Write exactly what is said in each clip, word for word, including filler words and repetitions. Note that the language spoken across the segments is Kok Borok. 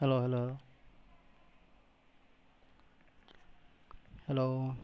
Hello, hello. Hello.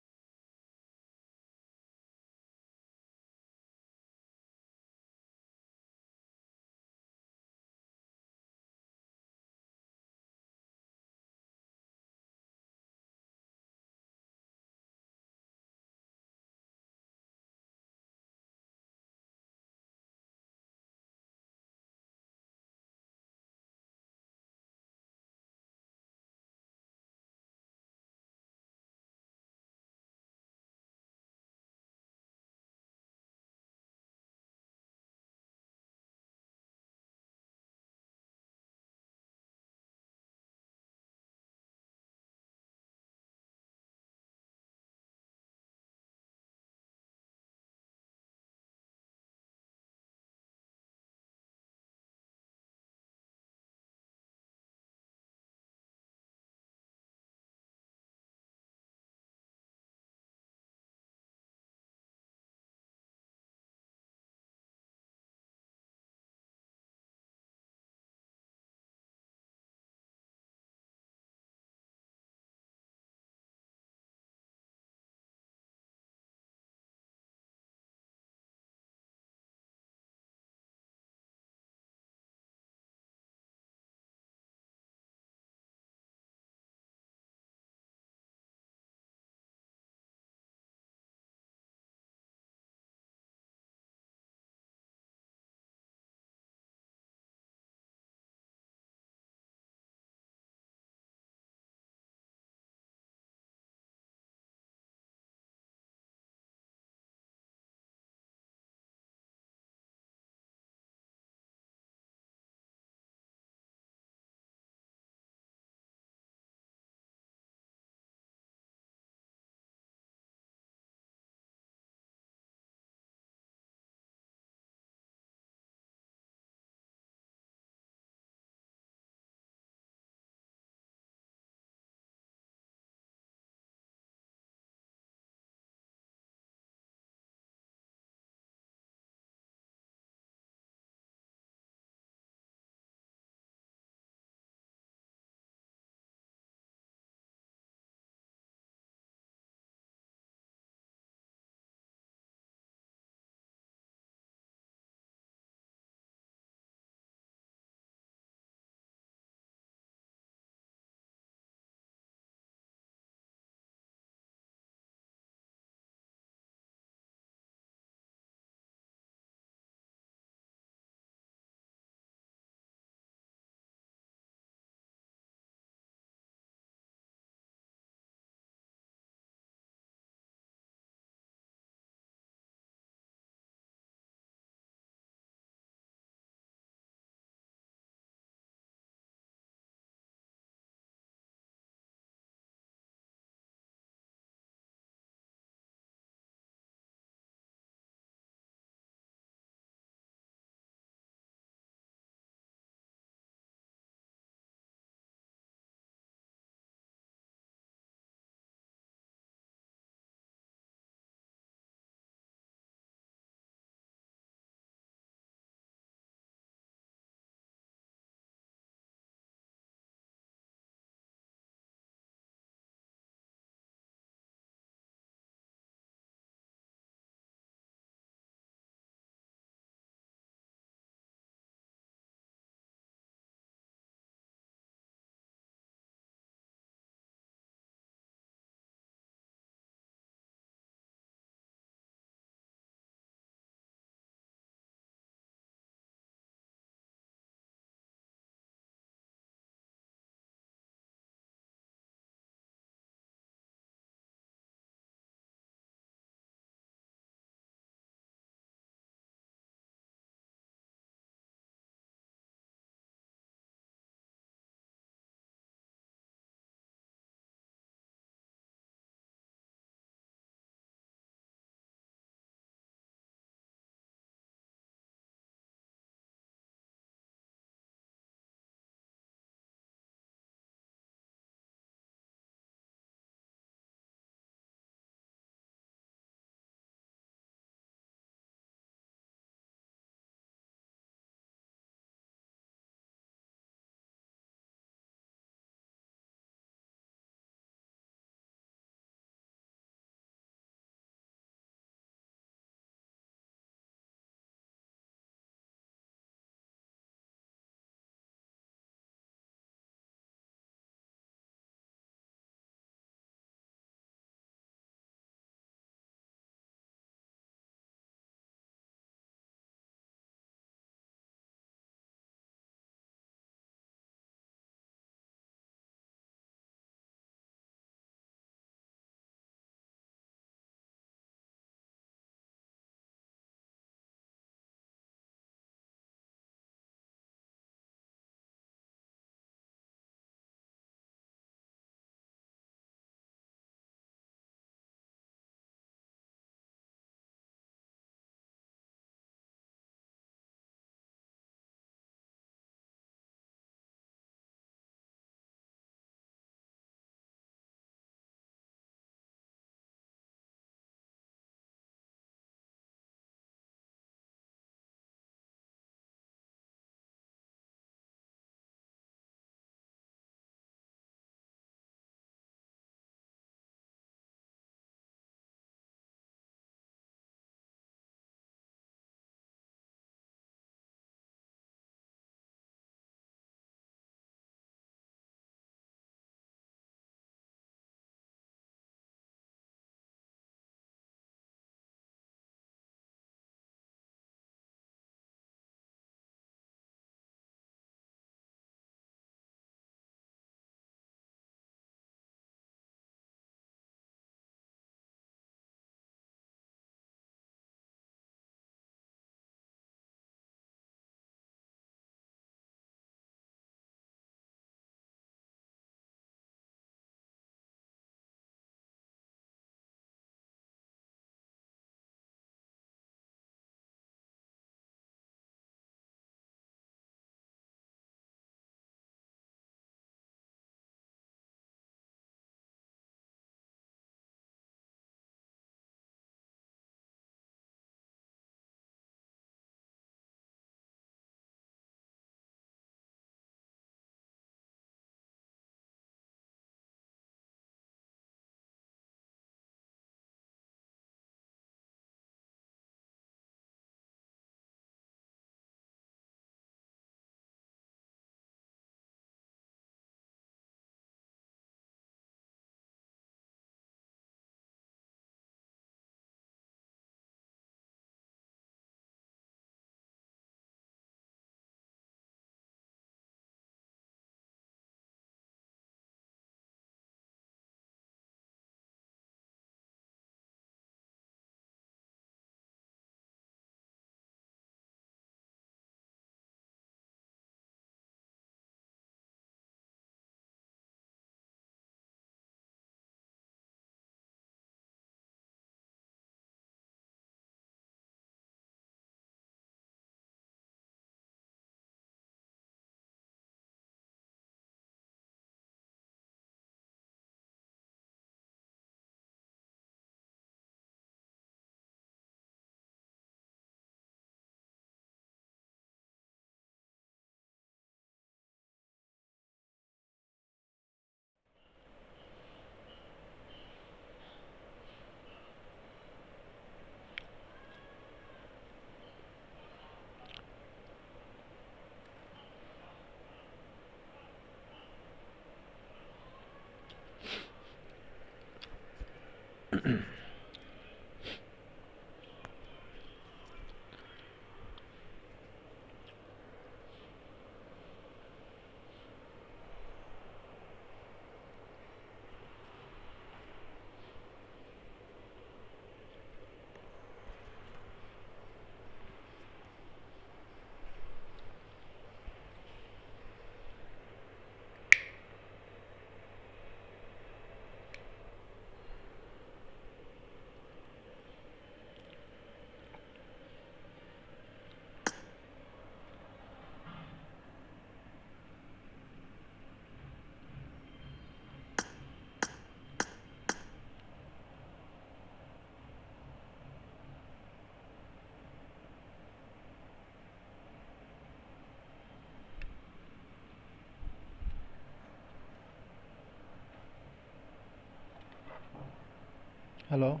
Hello,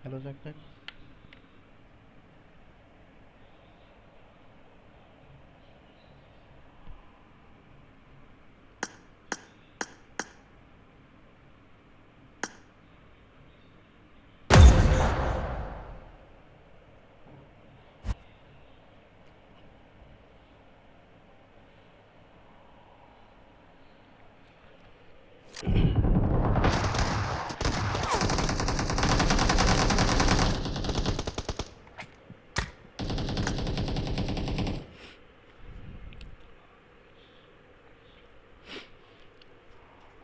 hello, check, check.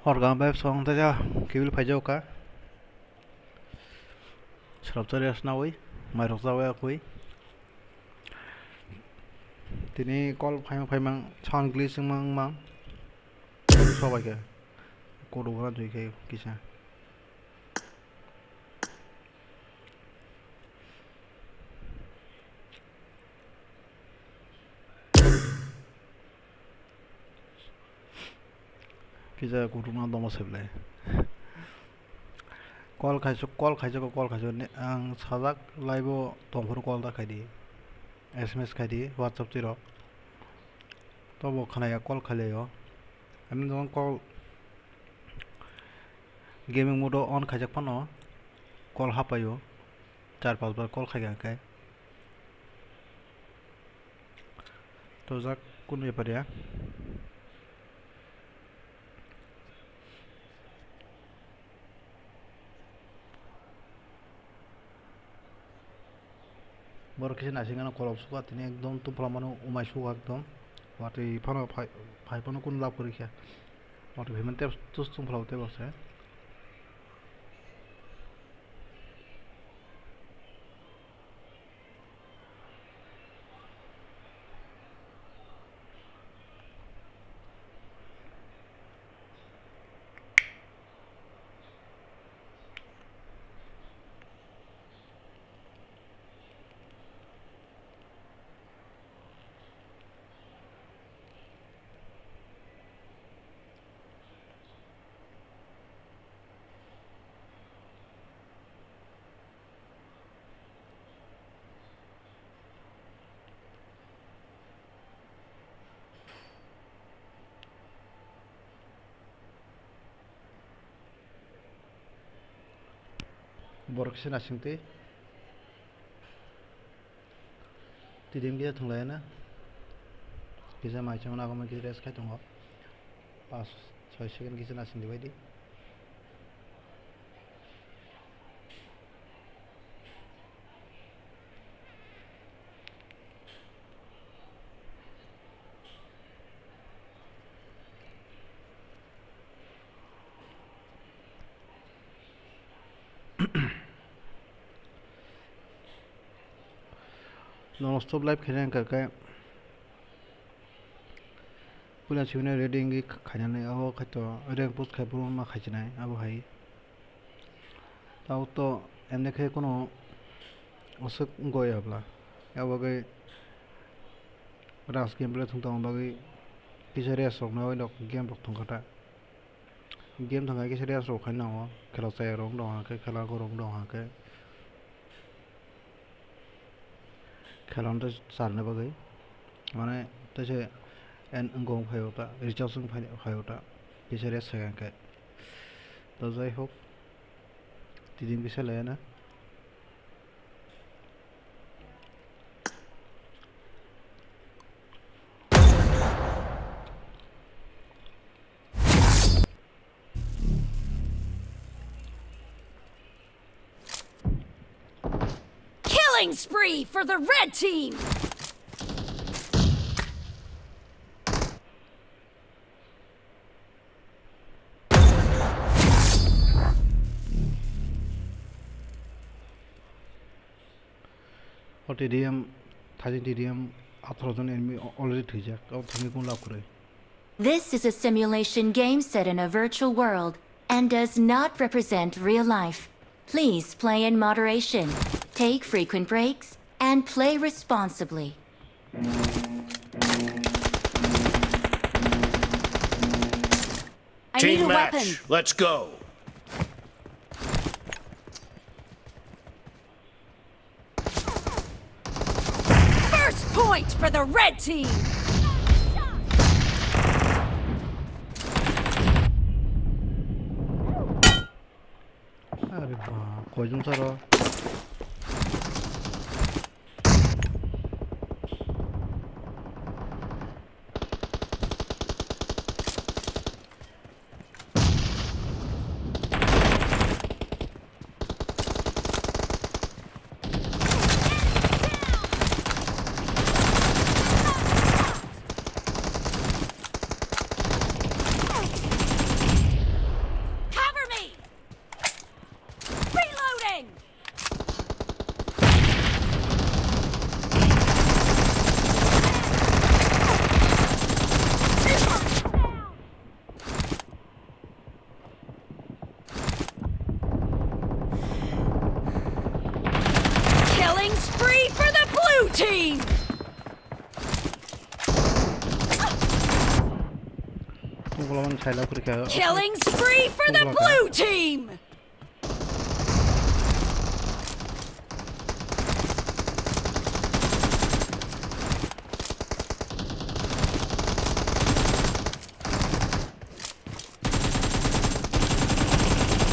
Hor kaham bai song tei ja kibil phaijao ka. Srapcha rest nawi, mairok chawi akwi. Tini call phaima phaimang sound glitch wngmang wngmang. Sobai khe. Kodo gana jui khe kisa. Kisa kutung no domo se belai. Call khaisuk, call khaisuk, call khaisuk. Ne, ang sajak live o tongphuru call da khaidi. S M S khaidi, WhatsApp twi rok. Tobo khnaya call khailai o. Ani jokon call gaming mode o on khaijak phano call hapai o. Char pas bar call khaikha khe. Tojak kunu bepar ya. Borok kisa naising gana kolom suka tini ekdom tungphla mano umai suka ekdom. Watwi phano phai, phai phano kunu lab kwrwi khe. Watwi phai mantep tus tungphla tei bose. Borok kisa naising twi. Twi dim kisa thwng lai na. Kisa mai chwng nang kisa rest khai tongo. Pas soi second kisa naising di bai di. Non stop live khaina wngkha khe puila sibini ready wngwi khainani abo khaito rank push khai phuru ma khaichinai abo hai. Tabuk to emne khe kheno aswk wngwi ya bwla. Abo bagwi rush gameplay thwng tongma bagwi kisa rest rok nai rok game rok thwngkha ta. Game thwngkha kisa rest rok khai nango. Khela chaya rok wng tong hakhe, khela gorok wng tong hakhe. Khela no tei charwna bagwi mane tei se en wngkong phaio ta, recharge wng phaio ta, kisa rest sai hwnkhe. To jai hok, T D M kisa laya na. Killing spree for the red team! O T D M, thirteen T D M, atharo jon enemy already thwijak, o thangwi kung lab kwrwi. This is a simulation game set in a virtual world and does not represent real life. Please play in moderation, take frequent breaks, and play responsibly. I need a weapon. Let's go. First point for the red team. Are ba, koijon saro. Cover me! Reloading! Killing spree for the blue team! Tungkol ang sailak rikha. Killing spree for the blue team!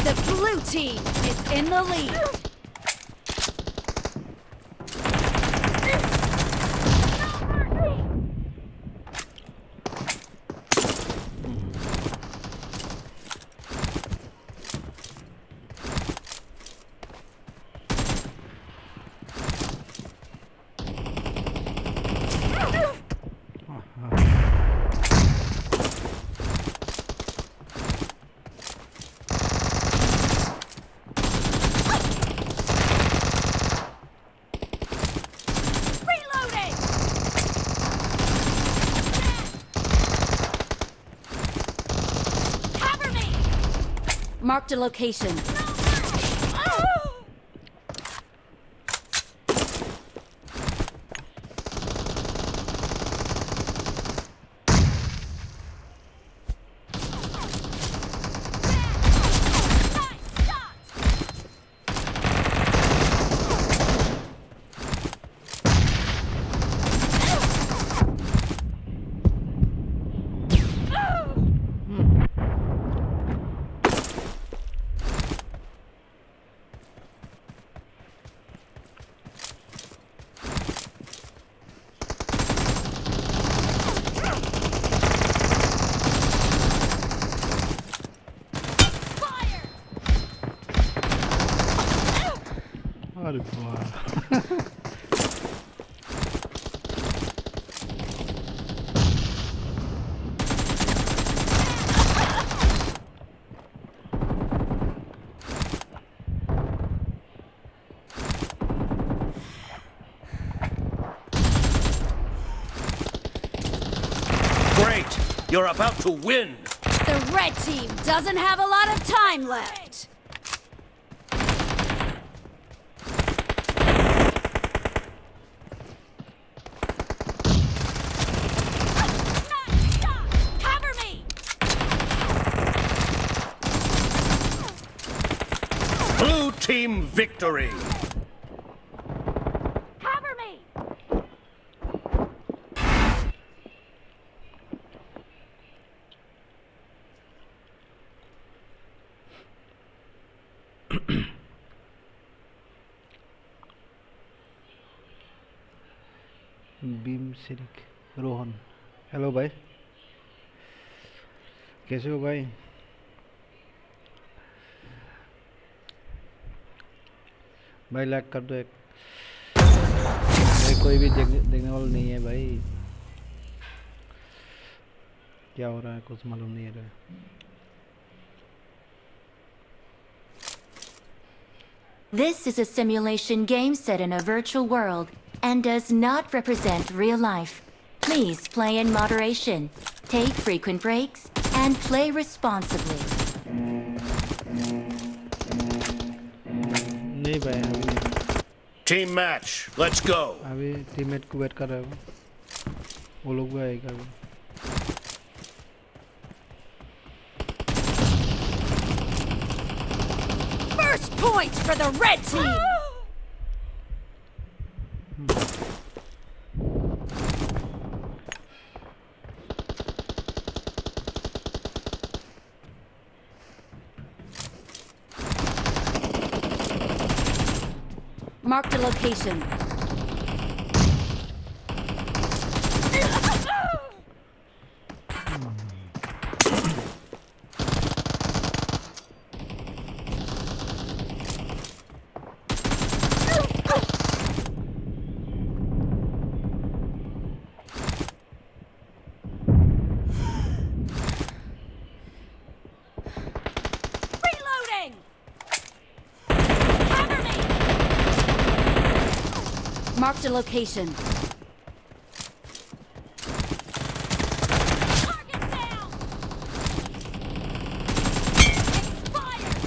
The blue team is in the lead. Reloading! Cover me! Marked a location. Are ba. Great! You're about to win! The red team doesn't have a lot of time left. Cover me! Blue team victory! Cover me! Sirik, Rohan. Hello भाई, कैसे हो भाई? भाई लाइक कर दो एक। भाई कोई भी देख, देखने वाला नहीं है भाई। क्या हो रहा है, कुछ मालूम नहीं है रे। This is a simulation game set in a virtual world and does not represent real life. Please play in moderation, take frequent breaks, and play responsibly. नहीं भाई, अभी नहीं। Team match, let's go. अभी टीममेट को वेट कर रहा हूँ, वो लोग भी आएगा अभी। First point for the red team. Marked a location. Reloading! Cover me! Marked a location. Target down! Expired!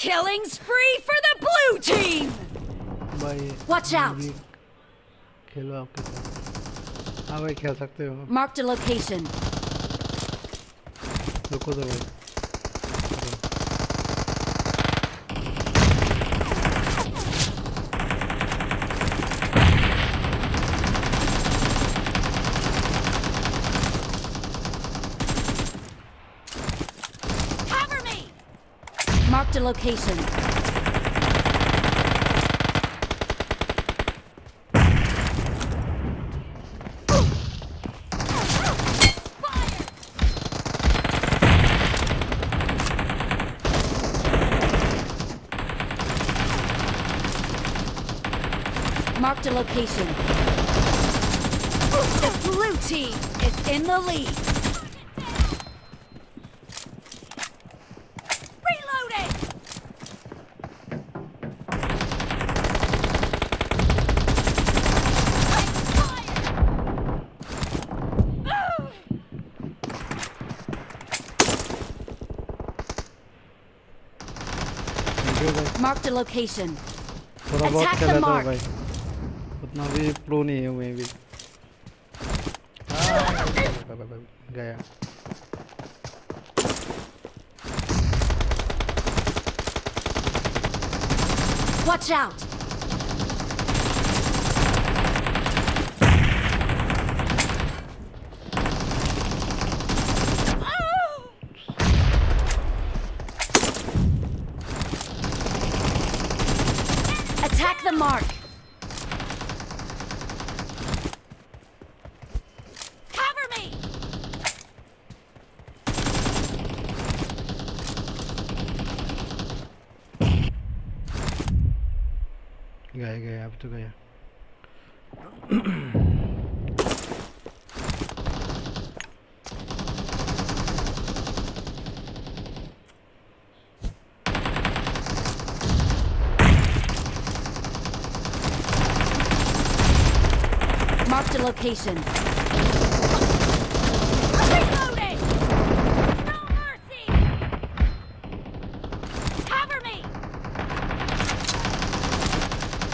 Killing spree for the blue team! भाई, Watch out! अभी खेलो आपके साथ। हाँ भाई, खेल सकते हो। Marked a location. रुको तो भाई। Cover me! Marked a location. Marked a location. The blue team is in the lead. Reloading! Thank you, भाई। Marked a location. थोड़ा बहुत Attack the खेला था mark. भाई, उतना भी प्रो नहीं है मैं भी। हाँ, भाई, भाई, भाई, भाई, गया। Watch out! Attack the mark! Cover me! गया, गया, अब तो गया। Marked a location. Reloading! No mercy! Cover me!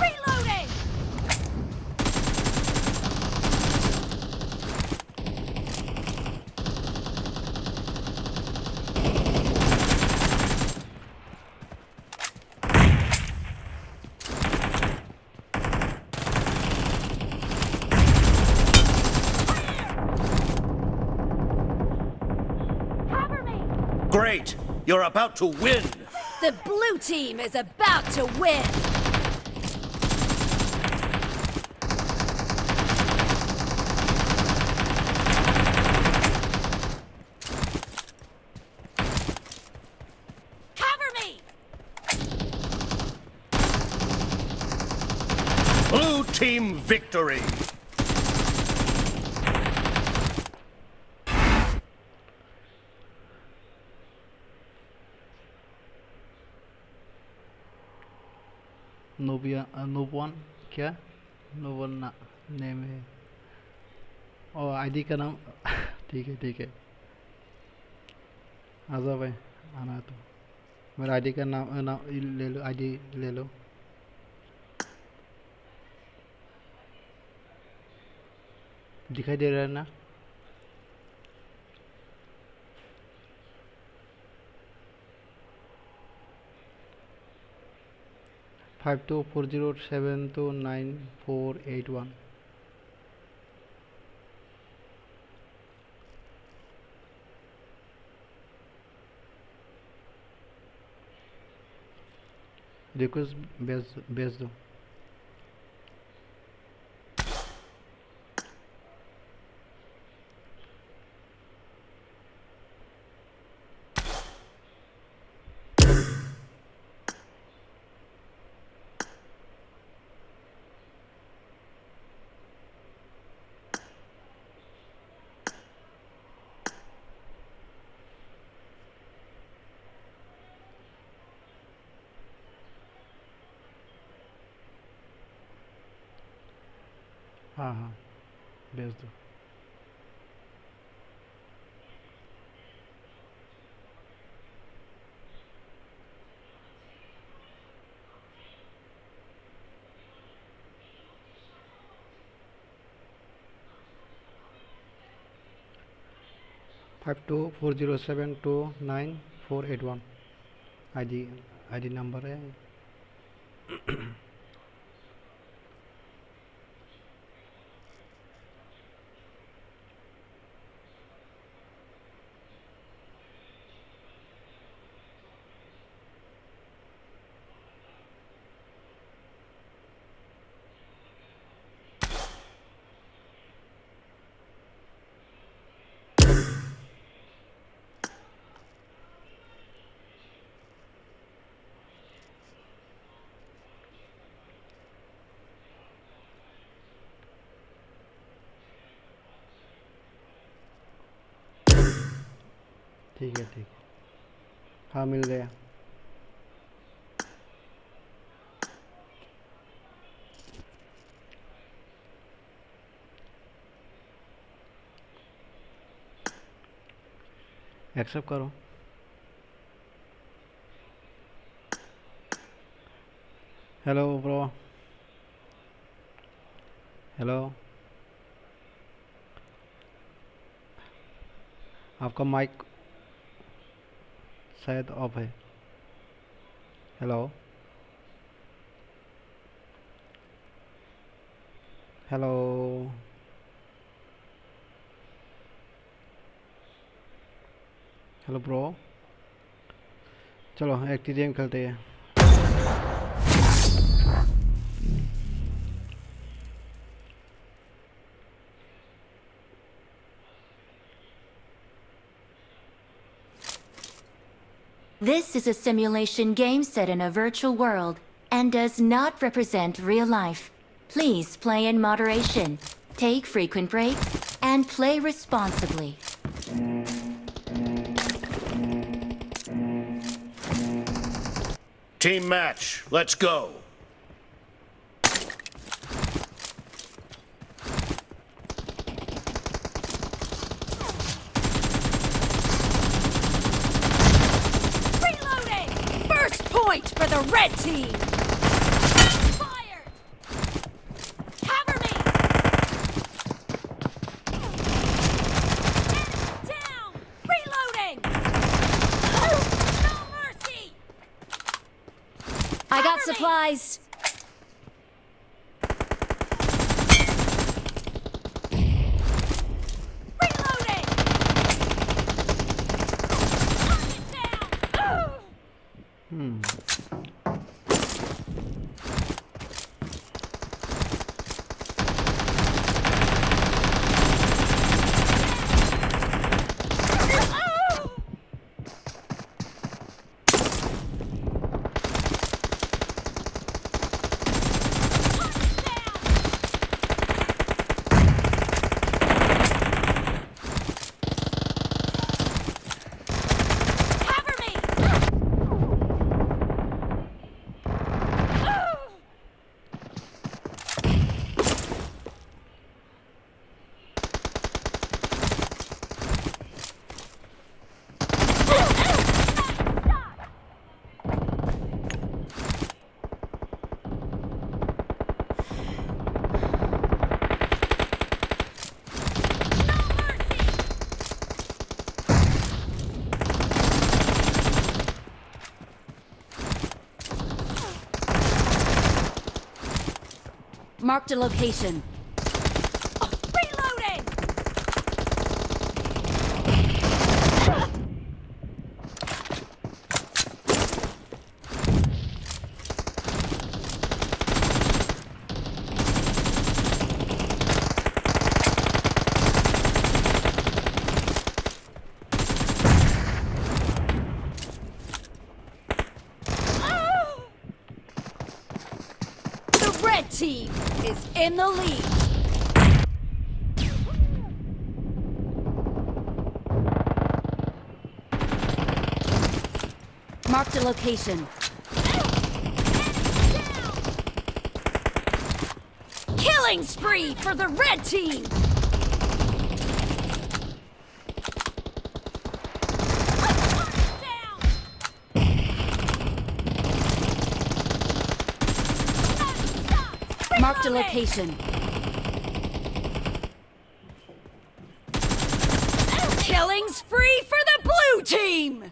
Reloading! You're about to win! The blue team is about to win! Cover me! Blue team victory! Nubia, uh, Nubwan kya? Nubwan na name hai. Oh, I D ka naam. ठीक है, ठीक है. आजा भाई, आना तो. मेरा I D का नाम, अ, नाम ले लो, I D ले लो. दिखाई दे रहा है ना? Five two four zero seven two nine four eight one. Request भेज, भेज दो. हाँ, हाँ, भेज दो. Five two four zero seven two nine four eight one. I D, I D number है. ठीक है, ठीक है. हाँ, मिल गया. Accept करो. Hello, bro. Hello. आपका माइक शायद ऑफ है. Hello. Hello. Hello, bro. चलो, एक टीडीएम खेलते हैं. This is a simulation game set in a virtual world and does not represent real life. Please play in moderation, take frequent breaks, and play responsibly. Team match, let's go! Reloading! First point for the red team! Fired! Cover me! Enemy down! Reloading! No mercy! I got supplies! Reloading! Target down! Marked a location. Reloading! The red team is in the lead. Marked a location. Killing spree for the red team! Marked a location. Killing spree for the blue team!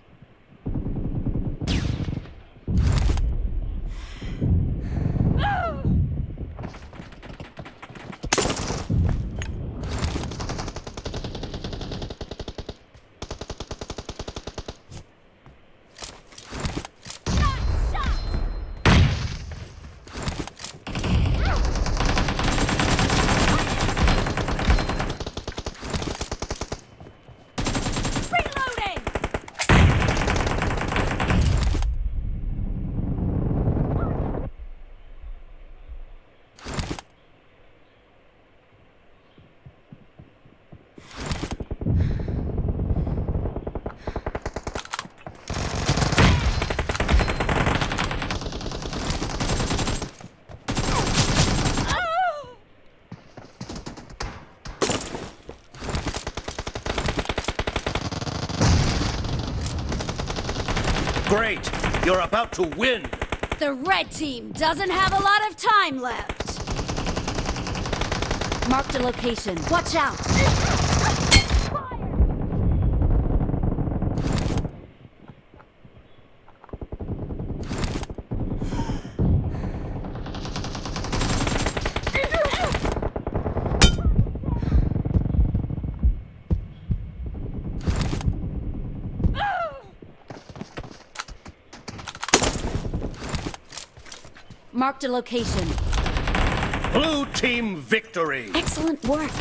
Great! You're about to win! The red team doesn't have a lot of time left. Marked a location. Watch out! Marked a location. Blue team victory! Excellent work.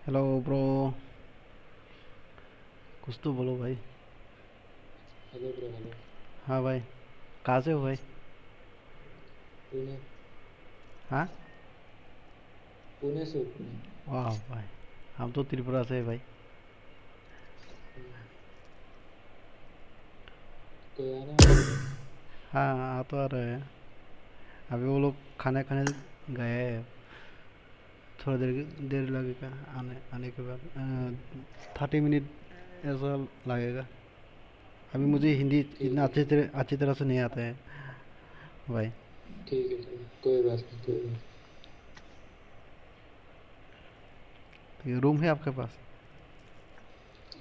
Hello bro, कुछ तो बोलो भाई। Hello bro, hello। हाँ भाई, कहाँ से हो भाई? पुणे। हाँ? पुणे से हूँ, पुणे। वाह भाई, हम तो त्रिपुरा से है भाई। कोई आ रहा है? हाँ, आ तो आ रहे हैं। अभी वो लोग खाना खाने गए हैं। थोड़ा देर, देर लगेगा आने, आने के बाद, अ, थर्टी मिनट ऐसा लगेगा। अभी मुझे हिंदी इतना अच्छे तरह, अच्छी तरह से नहीं आता है भाई। ठीक है, ठीक है, कोई बात नहीं, कोई बात नहीं। तो ये रूम है आपके पास?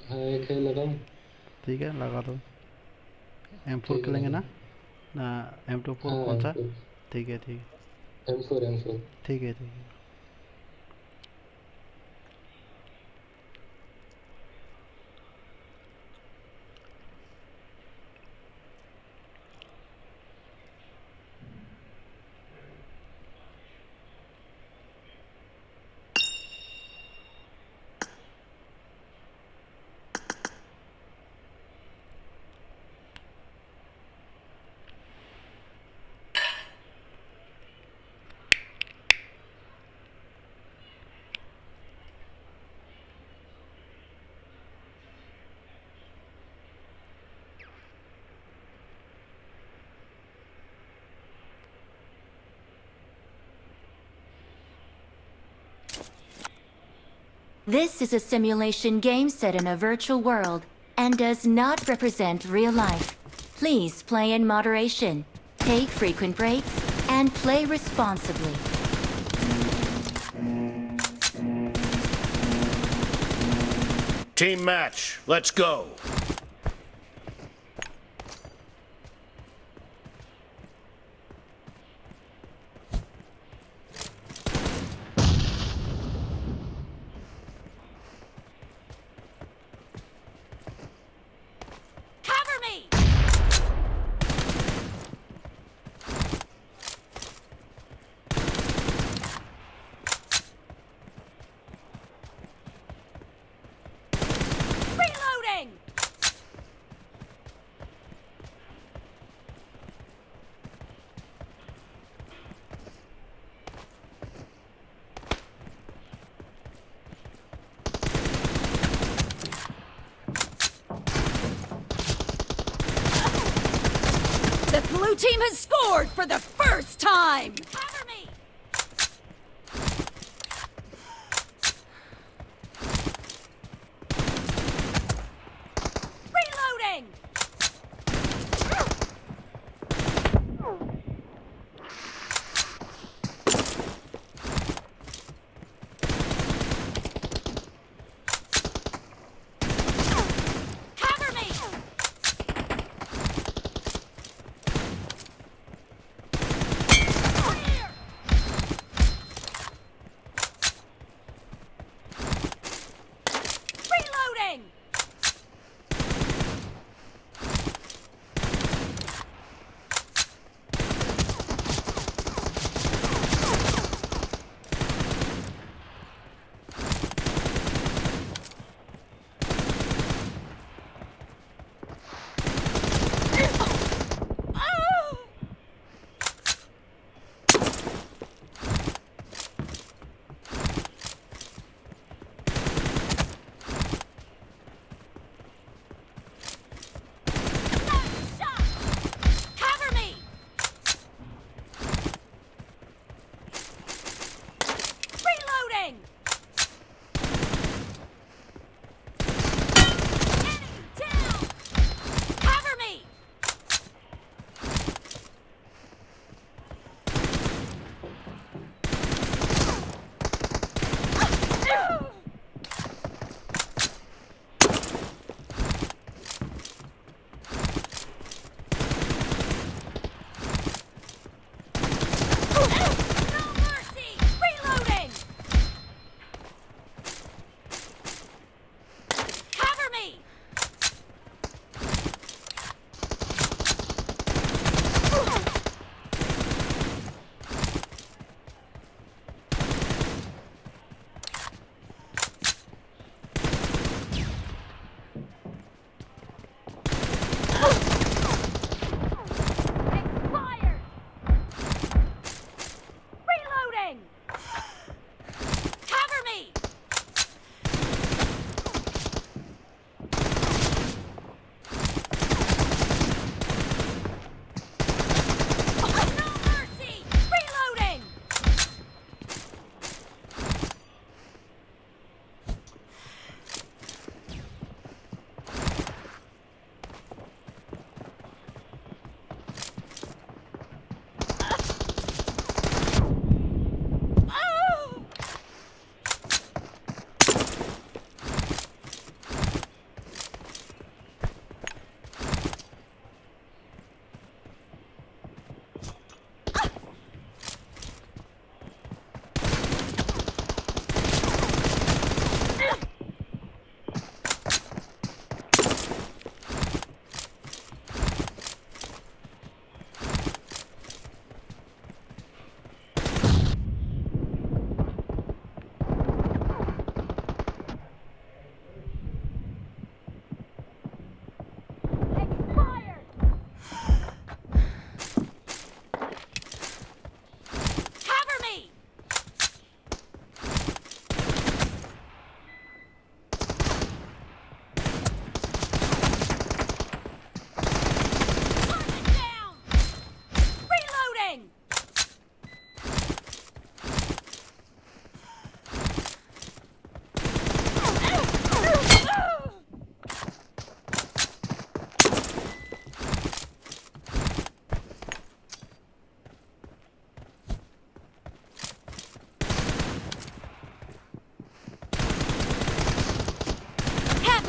हाँ, एक है, लगाऊं? ठीक है, लगा दो। एम फ़ोर ठीक है, खेलेंगे ना? ना, एम टू फ़ोर हाँ, कौन सा? M four. ठीक है, ठीक है। M four, M four. ठीक है, ठीक है। This is a simulation game set in a virtual world and does not represent real life. Please play in moderation, take frequent breaks, and play responsibly. Team match, let's go. Cover me! Reloading! The blue team has scored for the first time! Cover me! Reloading! Cover me!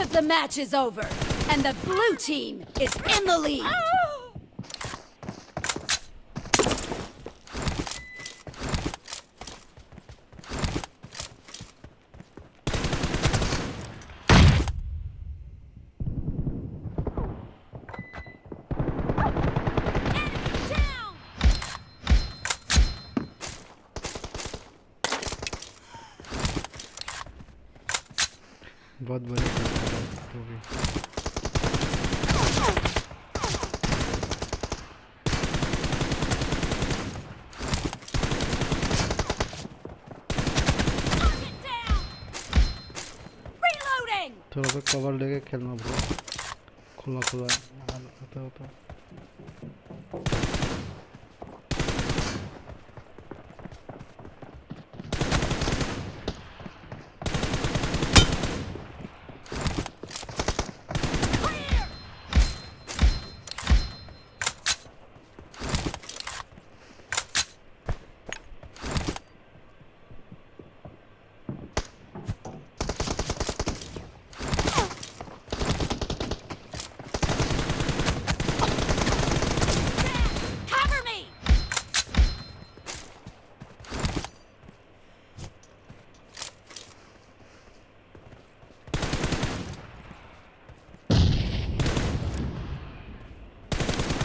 The match is over, and the blue team is in the lead. बहुत बढ़िया खेलता है तू भी। थोड़ा सा कवर लेके खेलना ब्रो। खुला खुला। आता होता। Cover me!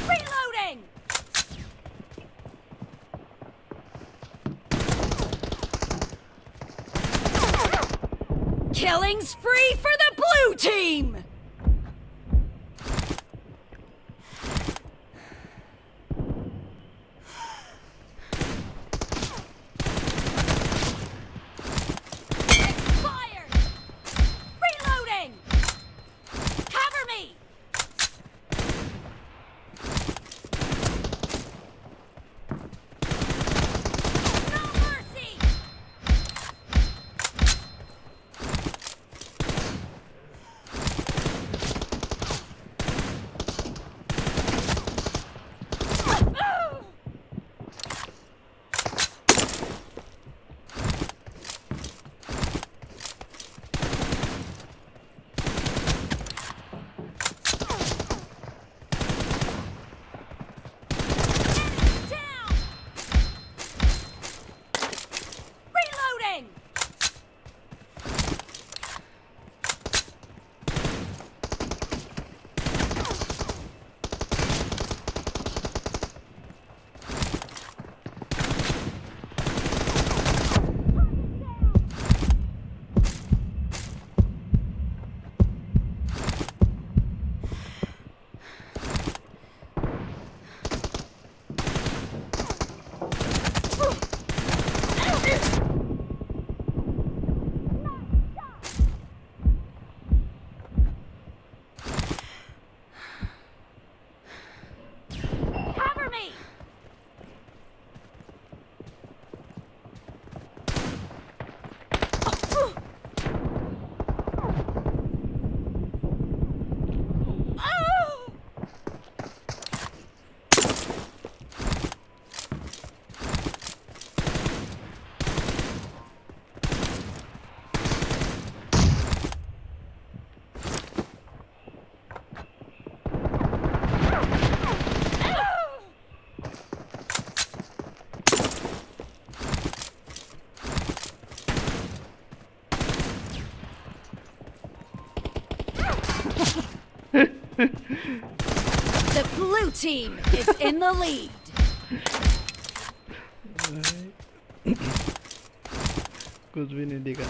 Reloading! Killing spree for the blue team! Expired! Reloading! Cover me! No mercy! Reloading! Cover me! The blue team is in the lead. कुछ भी नहीं दिखा।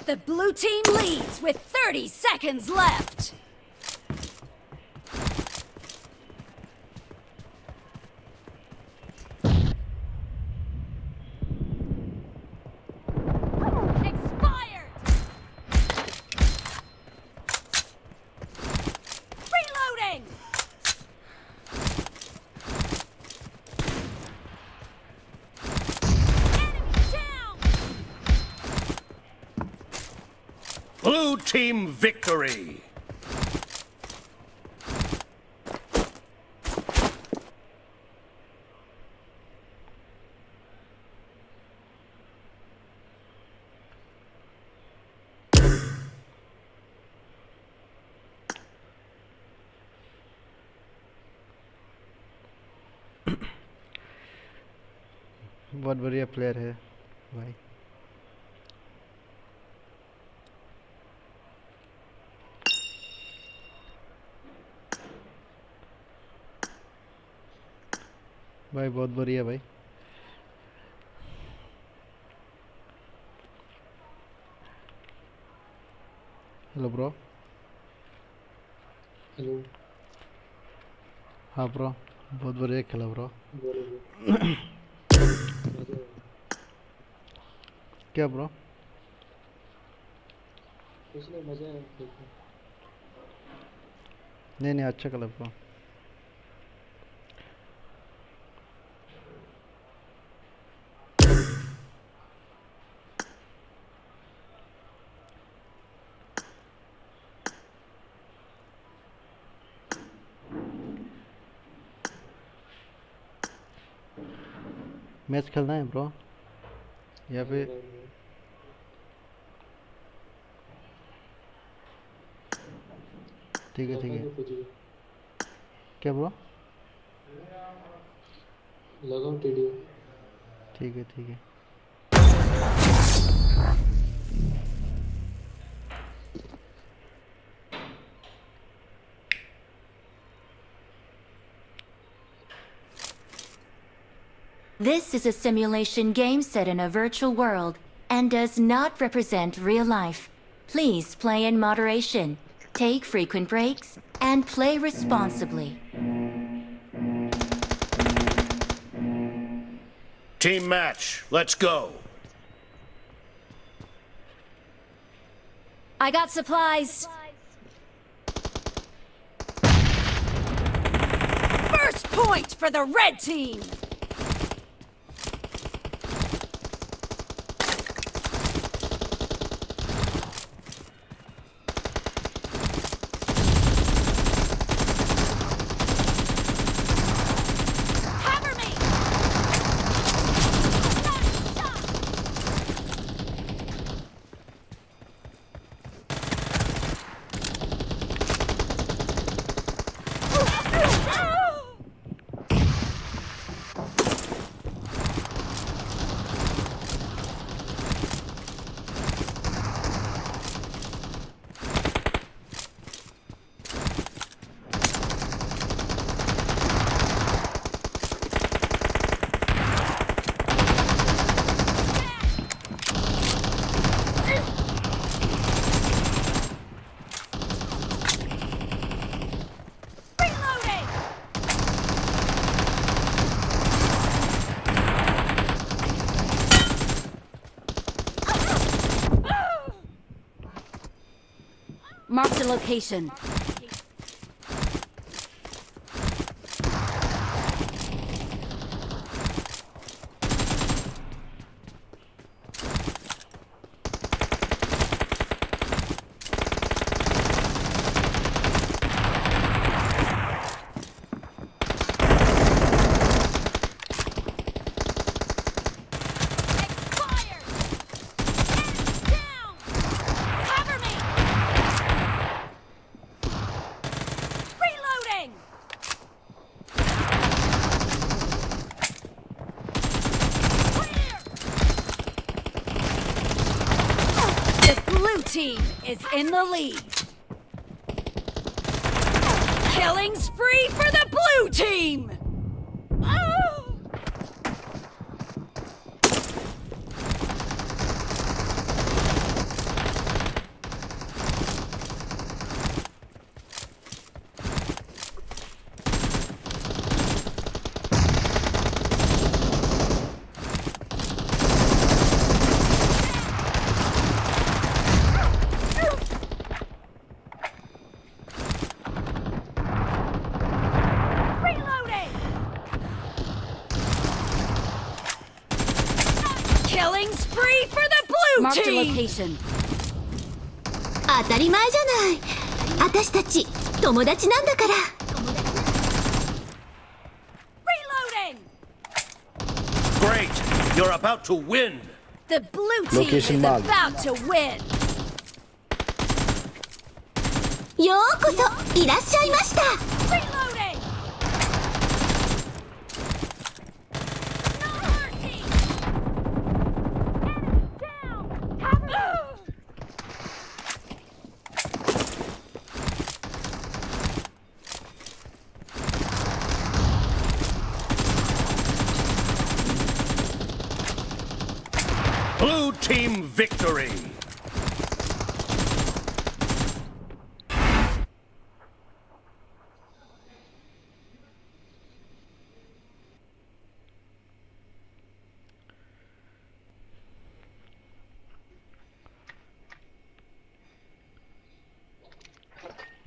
The blue team leads with thirty seconds left. Expired! Reloading! Enemy down! Blue team victory. बहुत बढ़िया प्लेयर है भाई। भाई, बहुत बढ़िया भाई। Hello bro. हेलो। हाँ ब्रो, बहुत बढ़िया खेला ब्रो। बोलो ब्रो। मजा आया। क्या ब्रो? कुछ नहीं, मजा आया खेल के। नहीं, नहीं, अच्छा खेला ब्रो। मैच खेलना है ब्रो? या फिर ठीक है, ठीक है। क्या ब्रो? लगाओ टीडीओ। ठीक है, ठीक है। This is a simulation game set in a virtual world and does not represent real life. Please play in moderation, take frequent breaks, and play responsibly. Team match, let's go. I got supplies. First point for the red team. Cover me! Reloading! Marked a location. Expired! Enemy down! Cover me! Reloading! Clear! The blue team is in the lead. Killing spree for the blue team! Reloading! Killing spree for the blue team! Marked a location. 当たり前じゃない。私たち友達なんだから。 Reloading! Great! You're about to win! The blue team is about to win. ようこそいらっしゃいました。 Reloading! No mercy! Enemy down! Cover! Blue team victory!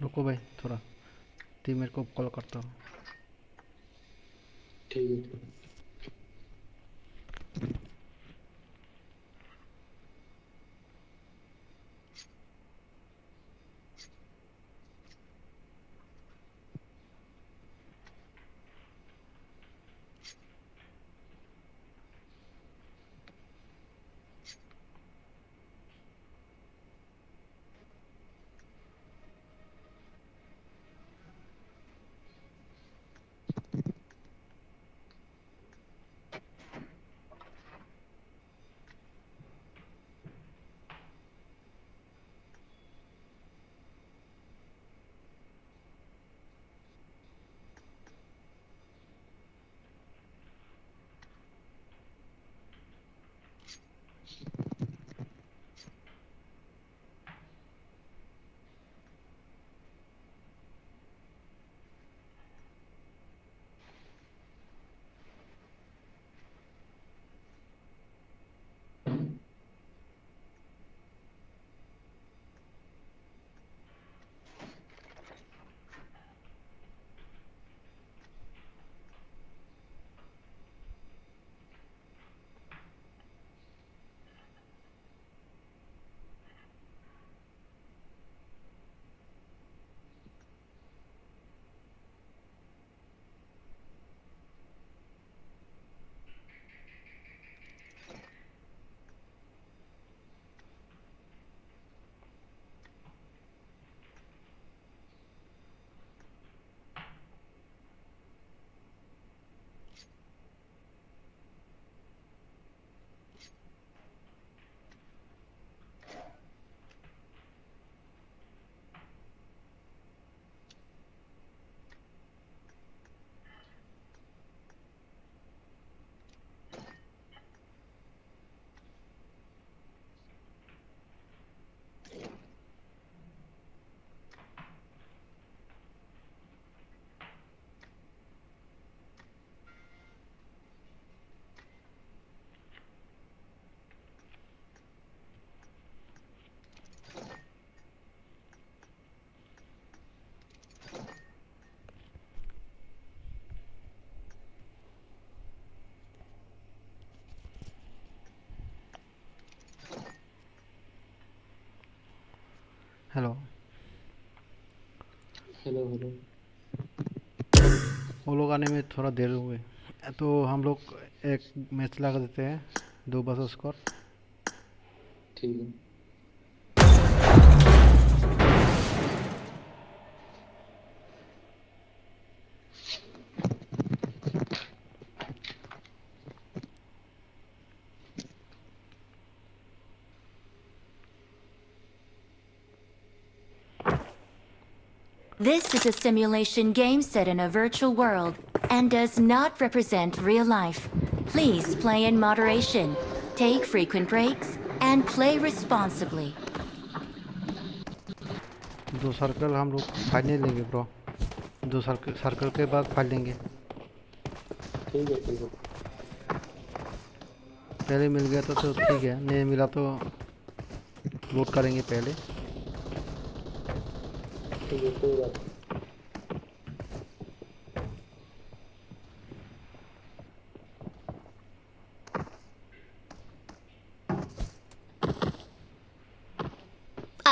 रुको भाई थोड़ा, टीममेट को कॉल करता हूँ। ठीक है। Hello. Hello hello. वो लोग आने में थोड़ा देर हो गए, तो हम लोग एक मैच लगा देते हैं, दो वर्सेस स्क्वाड। ठीक है। This is a simulation game set in a virtual world and does not represent real life. Please play in moderation, take frequent breaks, and play responsibly. दो सर्कल हम लोग फाइट नहीं लेंगे ब्रो, दो सर्कल, सर्कल के बाद फाइट लेंगे। ठीक है, ठीक है। पहले मिल गया तो, तो ठीक है, नहीं मिला तो लूट करेंगे पहले। ठीक है, कोई बात नहीं।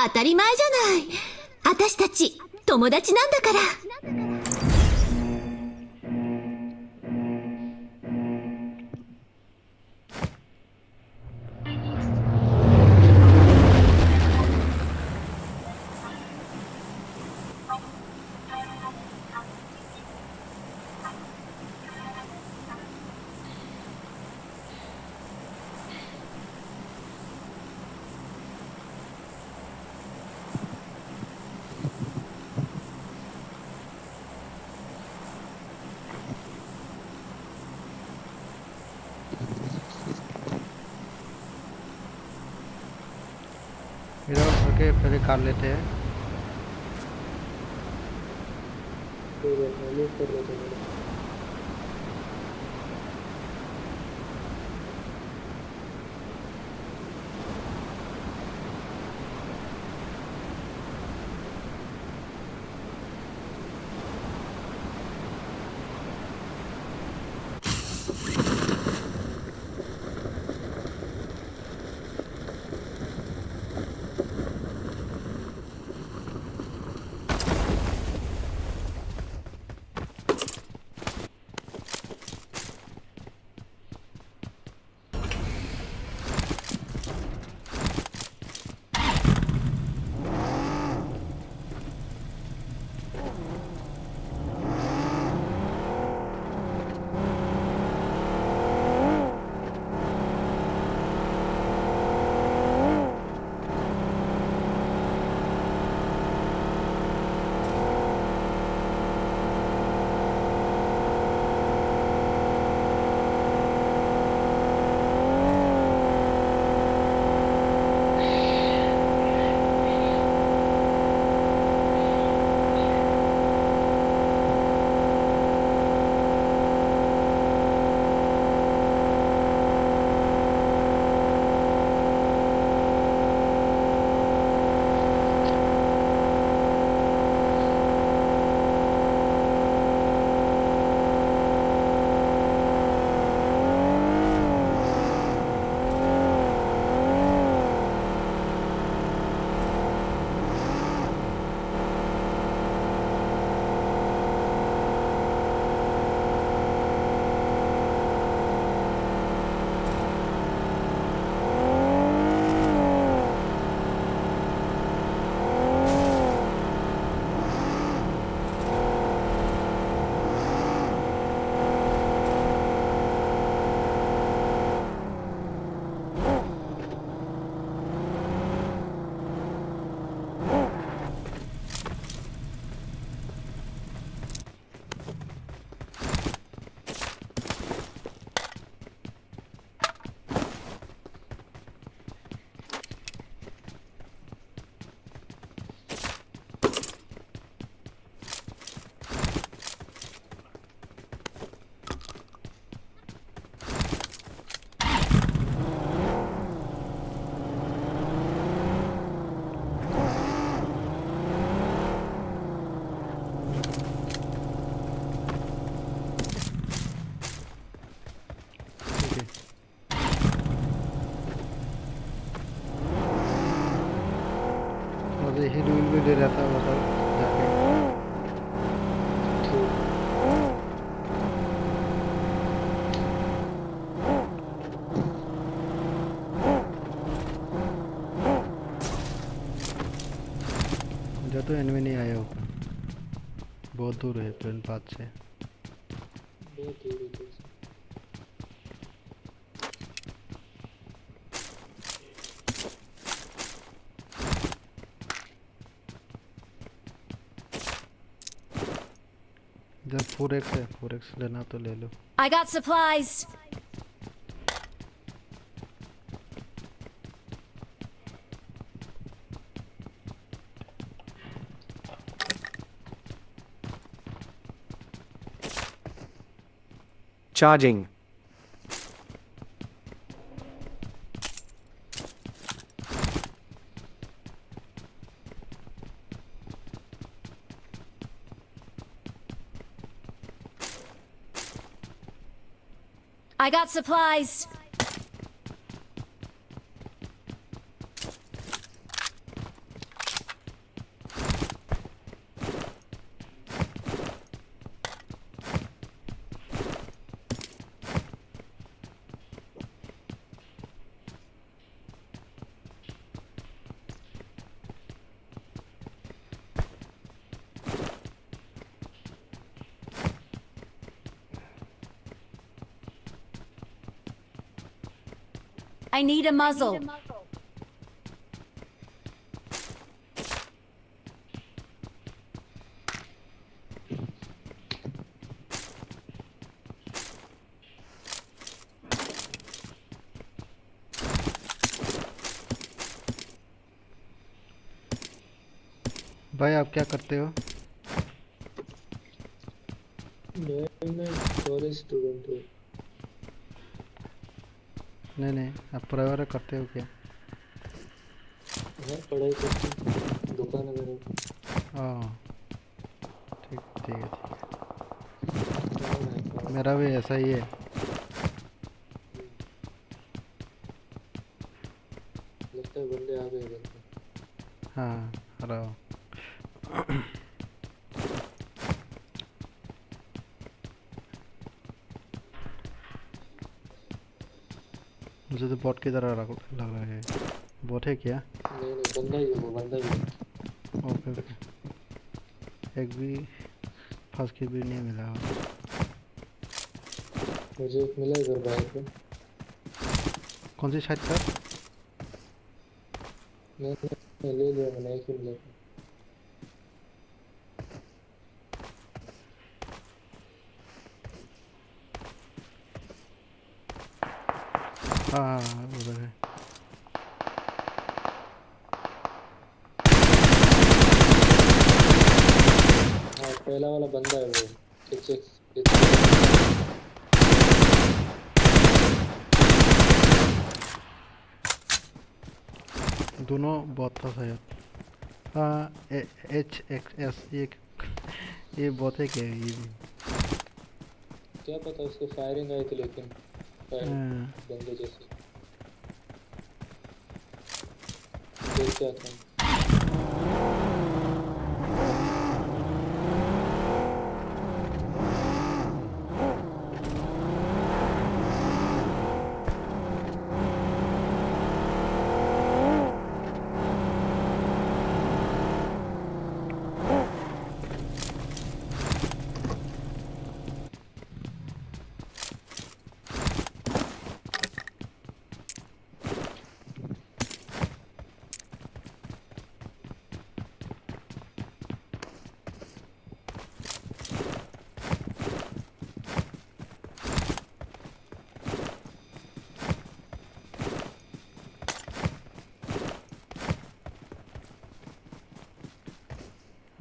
当たり前じゃない。私たち、友達なんだから。 इधर होके पहले कर लेते हैं। ठीक है, move कर लेते हैं। मुझे हिल विल भी दे रहा था वो सर जाके। जब तो एनिमी नहीं आया होगा, बहुत दूर है प्लेन पाथ से। बहुत दूर है प्लेन से। इधर फोर एक्स है, फोर एक्स लेना तो ले लो। I got supplies. Charging. I got supplies. I need a muzzle. भाई, आप क्या करते हो? मैं, मैं कॉलेज स्टूडेंट हूँ। नहीं, नहीं, आप पढ़ाई वगैरह करते हो क्या? हाँ, पढ़ाई करते हैं, दुकान है मेरे। हाँ, ठीक, ठीक है, ठीक है। हाँ, भाई, हाँ। मेरा भी ऐसा ही है। लगता है बंदे आ गए इधर पे। हाँ, आ रहा हूँ। मुझे तो बॉट की तरह लग, लग रहा है। बॉट है क्या? नहीं, नहीं, बंदा ही है वो, बंदा ही है। Okay, okay. एक भी फर्स्ट किल भी नहीं मिला। मुझे एक मिला इधर बाहर पे। कौन सी साइड पर? नहीं, नहीं, ले लिया मैंने, एक ही मिला। हाँ, हाँ, हाँ, उधर है। हाँ, पहला वाला बंदा है वो। H x, H x. दोनों बॉट था शायद। हाँ, ए-, एच एक्स एस, ये, ये बॉट है क्या ये भी? क्या पता, उसको फायरिंग आई थी, लेकिन फायर हाँ। बंदे जैसे। देख के आता हूँ।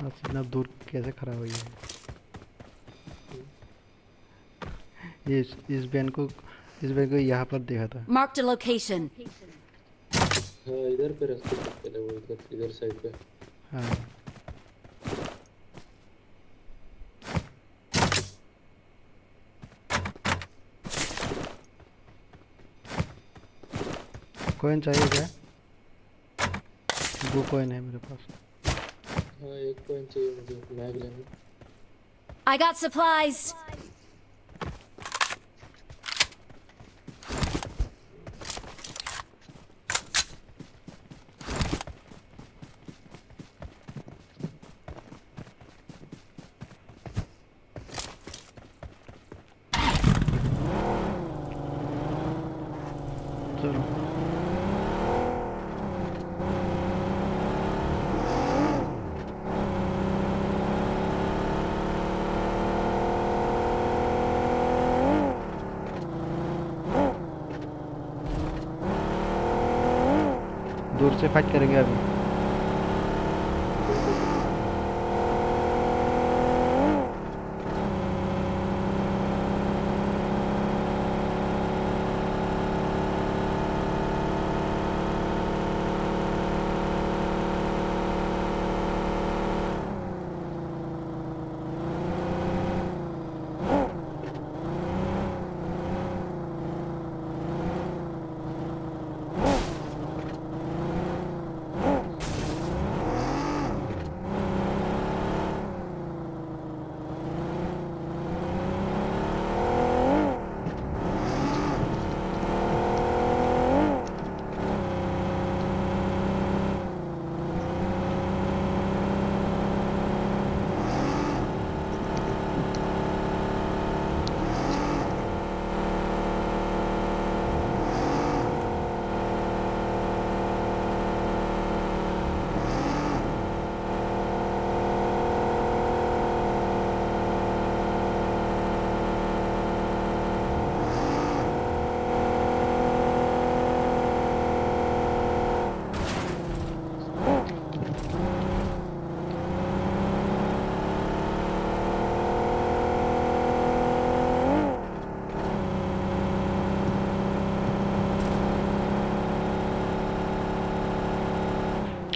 आज इतना दूर कैसे खड़ा हुई है? ये इस, इस वैन को, इस वैन को यहाँ पर देखा था। Marked a location. हाँ, इधर पे रास्ते पे पहले वो इधर, इधर साइड पे। हाँ। कॉइन चाहिए क्या? दो कॉइन है मेरे पास। हाँ, एक कॉइन चाहिए मुझे, मैग लेना। I got supplies. चलो। दूर से फाइट करेंगे अभी।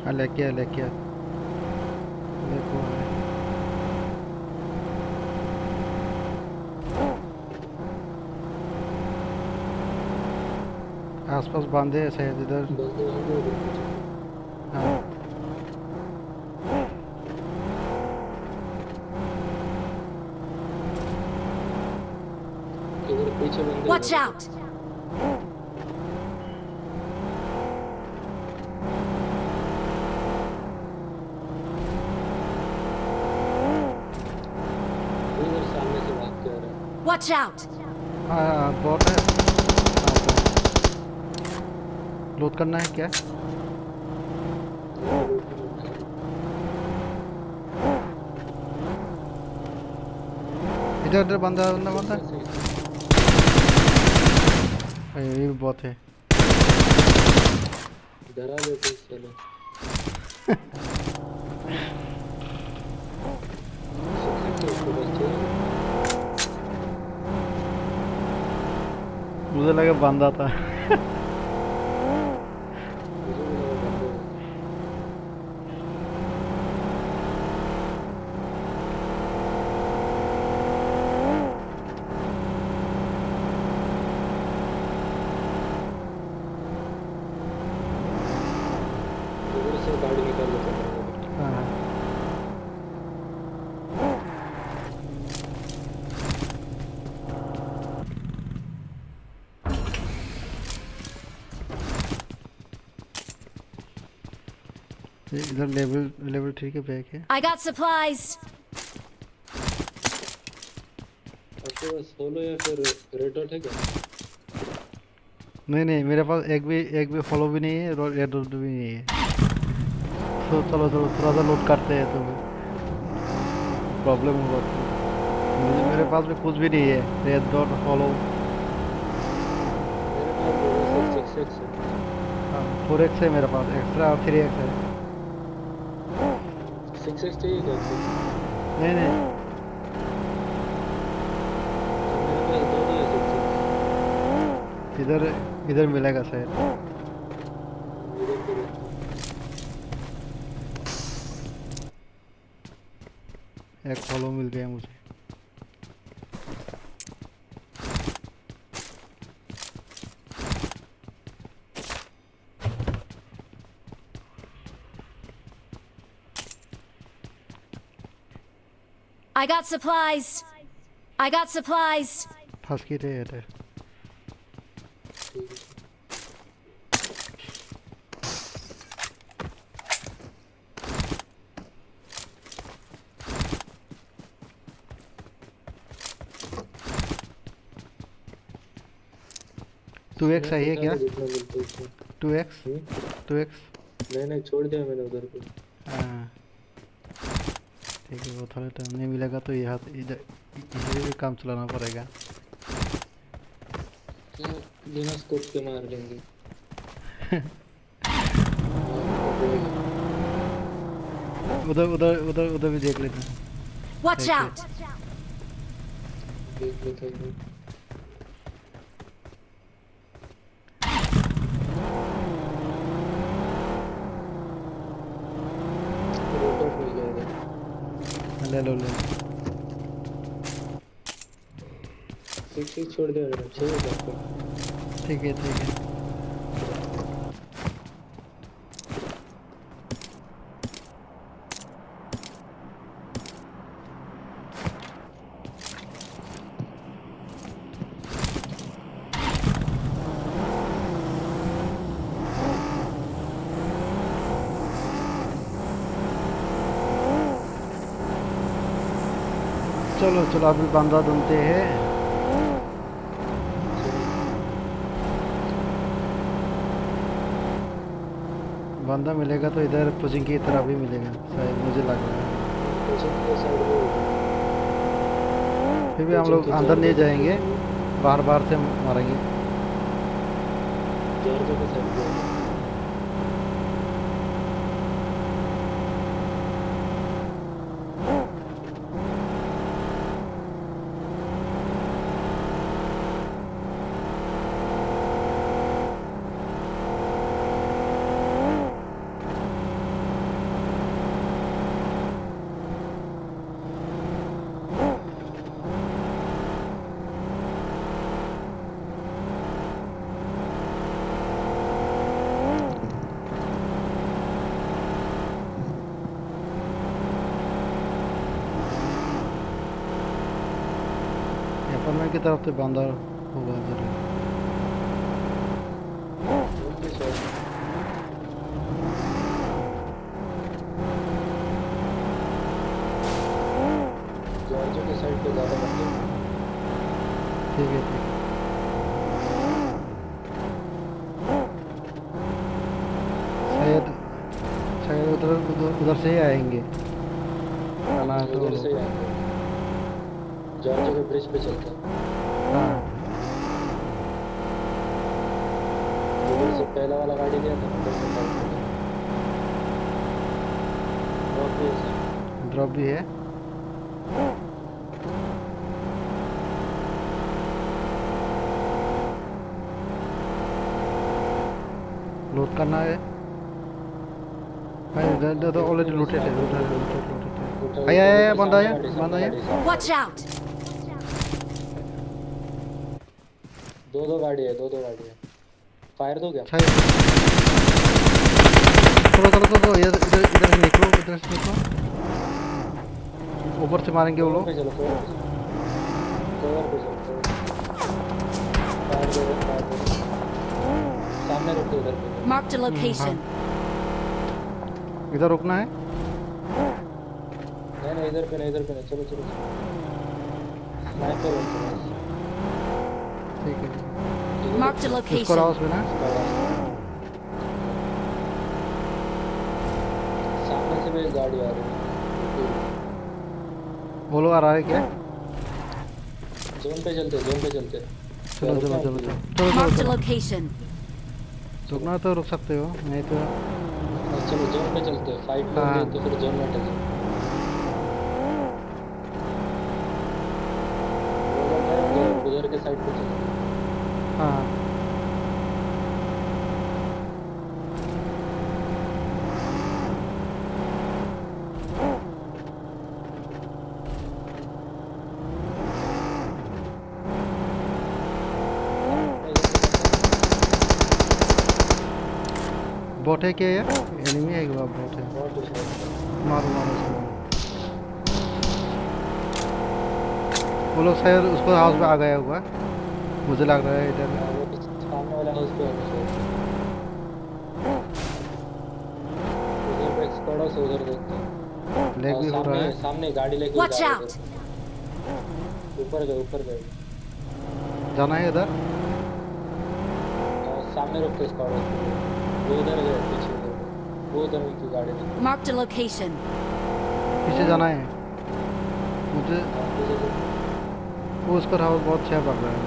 हाँ, लेके आ, लेके आ। लेको आ। आसपास बंदे हैं शायद इधर। बंदे होंगे उधर कुछ। हाँ। इधर पीछे बंदे Watch हैं। Out! इधर सामने से भाग के आ रहा है। Watch out! हाँ, हाँ, बॉट है। हाँ, बॉट। लूट करना है क्या? इधर, इधर बंदा, बंदा, बंदा। अरे, ये भी बॉट है। डरा देते हैं साले। मुझे लगा बंदा था। इधर से गाड़ी निकाल लेते हैं। हाँ, हाँ। ये इधर लेवल, लेवल थ्री के बैग है। I got supplies. आपके पास होलो या फिर रेड डॉट है क्या? नहीं, नहीं, मेरे पास एक भी, एक भी होलो भी नहीं है और रेड डॉट भी नहीं है। तो चलो, चलो, थोड़ा सा लूट करते हैं तो प्रॉब्लम होगा फिर। मुझे, मेरे पास भी कुछ भी नहीं है, रेड डॉट, होलो। मेरे पास तो बस एक सिक्स एक्स है। हाँ, फोर एक्स है मेरे पास, एक्स्ट्रा और थ्री एक्स है। सिक्स एक्स चाहिए क्या आपको? नहीं, नहीं। मेरे पास दोनों है सिक्स एक्स। इधर, इधर मिलेगा शायद। इधर पे रखता हूँ। एक होलो मिल गया मुझे। I got supplies. I got supplies. First kit है ये। टू एक्स है ये क्या? जितना मिलता है उसमें। Two X? Hmm? Two X? नहीं, नहीं, छोड़ दिया मैंने उधर पे। हाँ। ठीक है, वो थोड़ा टाइम नहीं मिलेगा तो ये हाथ इधर, इधर भी काम चलाना पड़ेगा। क्या बिना स्कोप के मार लेंगे? उधर, उधर, उधर, उधर भी देख लेते हैं। Watch ठीक है। Out! देख लेते हैं। रोटर मिल जाएगा। ले लो, ले लो। ठीक, ठीक, छोड़ दे, अच्छे हो जाते हैं। ठीक है, ठीक है। चलो, चलो, अभी बंदा ढूंढते हैं। बंदा मिलेगा तो इधर पुशिंग की तरफ भी मिलेगा, शायद, मुझे लग रहा है। पुशिंग के साइड में। फिर भी हम लोग अंदर नहीं जाएंगे, बाहर, बाहर से मारेंगे। जॉर्ज के साइड में। मैं की तरफ से बंदा होगा जरूर। जॉर्जो के साइड पे ज्यादा मत देखो। ठीक है, ठीक है। शायद, शायद उधर, उधर, उधर से ही आएंगे। हाँ, तो उधर से ही आएंगे। जॉर्जो के ब्रिज पे चलते हैं। हाँ। उधर से पहला वाला गाड़ी गया था, उधर से गाड़ी गया। ड्रॉप भी है सर। ड्रॉप भी है। लूट करना है। भाई, इधर, इधर तो already looted है, looted है, looted, looted है। उठा, आया, उठा, आया, आया, उठा, बंदा आया, सामने गाड़ी, बंदा सामने आया। गाड़ी, सामने Watch गाड़ी। Out! दो, दो गाड़ी है, दो, दो गाड़ी है। फायर दो क्या? अच्छा, ये चलो, चलो, चलो, चलो, इधर, इधर, इधर से निकलो, इधर से निकलो। ऊपर से मारेंगे वो लोग। कवर पे चलो, कवर पे चलो। कवर पे चलो, कवर। फायर दो, फायर दो। सामने रुक दो, इधर पे। Marked a हम्म, location। हाँ। इधर रुकना है? नहीं, नहीं, इधर पे नहीं, इधर पे नहीं। चलो, चलो, चलो। स्नाइपर है उनके पास। ठीक है। इधर Marked a रुक। इसको location। लाओ उसमें ना। इसका आवाज। सामने से भी गाड़ी आ रही है। वो लोग आ रहा है क्या? जोन पे चलते, जोन पे चलते। चलो, चलो, रुकना चलो, है। चलो। चलो, चलो, Marked a चलो। Location। रुकना तो रुक सकते हो, नहीं तो हाँ, चलो, जोन पे चलते हैं। फाइट हाँ। करेंगे तो फिर जोन में अटक जाए। उधर के साइड पे चलो। हाँ। बॉट है क्या यार? एनिमी है क्या? बॉट है। मारो, मारो उसको। वो लोग शायद उसको हाउस में आ गया होगा, मुझे लग रहा है इधर। हाँ, वो सामने वाला हाउस पे होगा शायद। उधर पे एक स्क्वाड है, उधर देखते हैं। लैग और भी हो रहा सामने, है। सामने गाड़ी लेके Watch जा रहे हैं out! उधर। ऊपर गए, ऊपर गए। जाना है इधर? और सामने रुकते स्क्वाड है। वो उधर गए, पीछे उधर गए। वो उधर उनकी गाड़ी देखो। Marked a location। पीछे जाना है मुझे। हाँ, पीछे देखो। वो उसका हाउस बहुत अच्छा पड़ रहा है।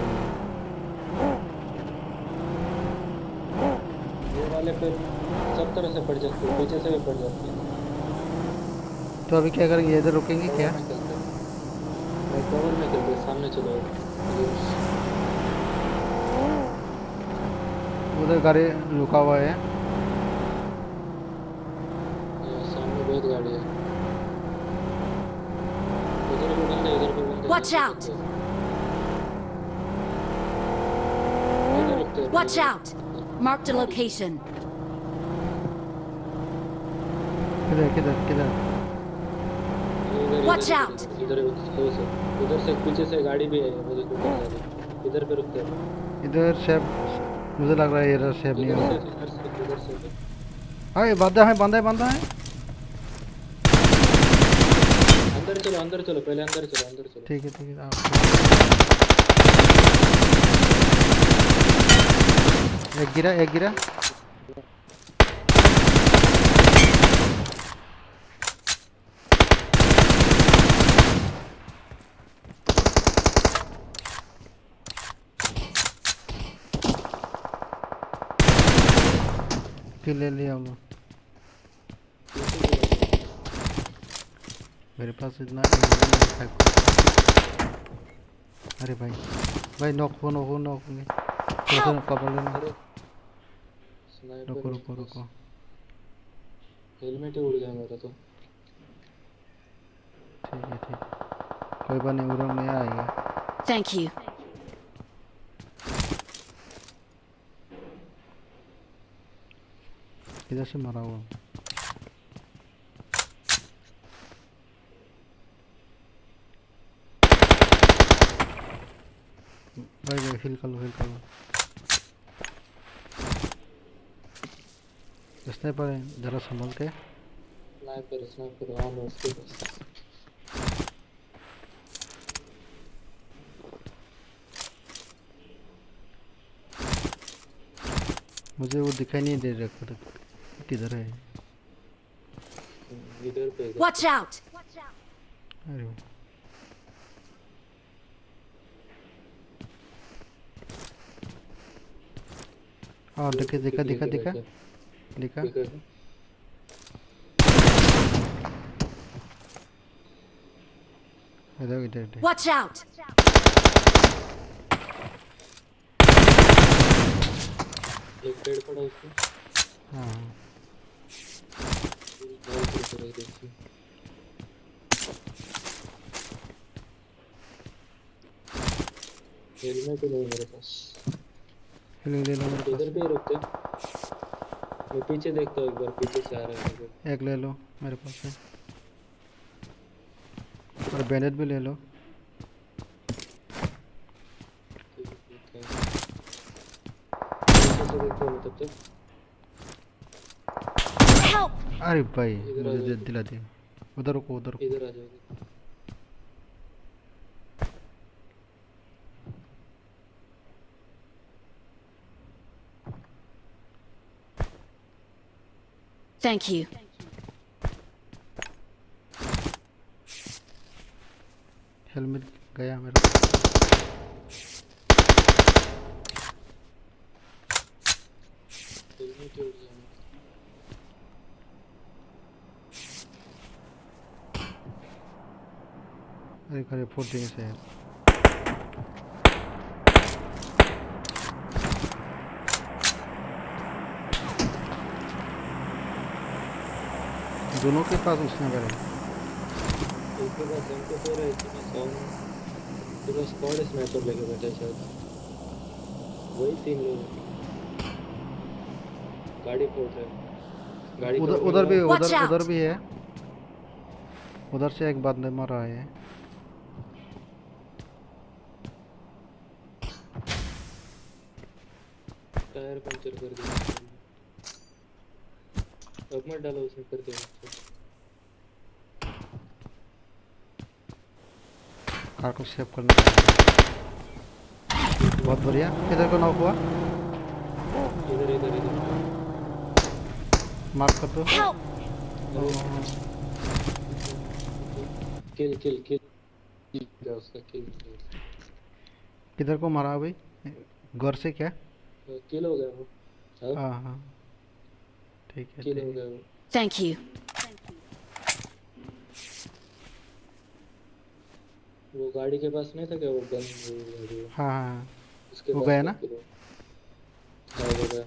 ये वाले पे सब तरह से पड़ जाते हैं, पीछे से भी पड़ जाते हैं। तो अभी क्या करेंगे, इधर रुकेंगे क्या? कवर में खेलते हैं। भाई, कवर में खेलते हैं, सामने चलो। उधर गाड़ी रुका हुआ है। ये सामने बहुत गाड़ी है। इधर भी बंद है, इधर भी बंद है। Watch out! इधर रुकते हैं, Watch इधर। Out! Marked a location. किधर, किधर, किधर? इधर, इधर, Watch इधर, out! इधर, इधर, इधर से, इधर से पीछे से गाड़ी भी है, वो देखो, इधर से। इधर पे रुकते हैं। इधर सेफ, मुझे लग रहा है इधर सेफ नहीं होगा। इधर से, इधर से, इधर से। हाँ, ये बंदा है, बंदा है, बंदा है। अंदर चलो, अंदर चलो, पहले अंदर चलो, अंदर चलो। ठीक है, ठीक है, आप एक गिरा, एक गिरा। किल ले लिया हम लोग। मेरे पास इतना एम नहीं था। अरे भाई, भाई, नॉक हो, नॉक हो, नॉक हो। कैसे नॉक, कवर लेना? अरे, स्नाइपर रुको, है रुको, इसके पास। रुको। हेलमेट ही उड़ गया मेरा तो। ठीक है, ठीक है। कोई बात नहीं, उड़न नहीं आएगा। Thank you. किधर से मारा हुआ? Heal कर लो, heal कर लो। Sniper है, जरा संभल के। Sniper, sniper, हाँ, मैं उसके पास। मुझे वो दिखाई नहीं दे रहा, किधर, किधर है? इधर पे, इधर Watch पे। Out! अरे। हाँ, देखे, देखा, देखा, देखा। देखा। देखा। इधर, इधर, इधर। Watch out! एक पेड़ पड़ा उसको। हाँ। बहुत ऊपर है, देखिए। हेलमेट ही नहीं मेरे पास। हेलमेट ले लो मेरे पास इधर से। पे ही रुकते हैं। मैं पीछे देखता हूँ एक बार, पीछे से आ रहा है क्या। एक ले लो मेरे पास से। और बैंडेज भी ले लो। ठीक है। पीछे से देखता हूँ मैं तब तक। Help! अरे भाई, इधर आ मुझे जाओ। दे, दिला दे। उधर रुको, उधर रुको। इधर आ जाओ। Thank you. हेलमेट गया मेरा। हेलमेट ही उड़ गया। अरे, अरे, फोड़ देंगे शायद। दोनों के पास उसने करे। एक के पास एम के फ़ोर है, एक के पास साउंड, पूरा स्क्वाड स्नाइपर लेके बैठा है शायद। वही तीन लोग। गाड़ी फोड़ रहे हैं। गाड़ी उधर, फोड़ उधर रहे भी, हैं। Watch उधर, out! उधर भी है। उधर से एक बंदे मरा है। टायर पंचर कर दिया। अब मत डालो उसमें, कर दो उसको। कार को सेव करना पड़ेगा। बहुत बढ़िया। किधर को नॉक हुआ? इधर, इधर, इधर। मार्क कर दो। Help! किल, किल, किल। किल किया उसका, किल किया। किधर को मारा अभी? घर से क्या? किल हो गया वो। हाँ? हाँ, हाँ। ठीक है, किल ठीक हो है। गया वो। Thank you. वो गाड़ी के पास नहीं था क्या वो गन, वो, वो, हाँ, हाँ, हाँ। उसके वो पास गया था ना? किल। हाँ, वो गया।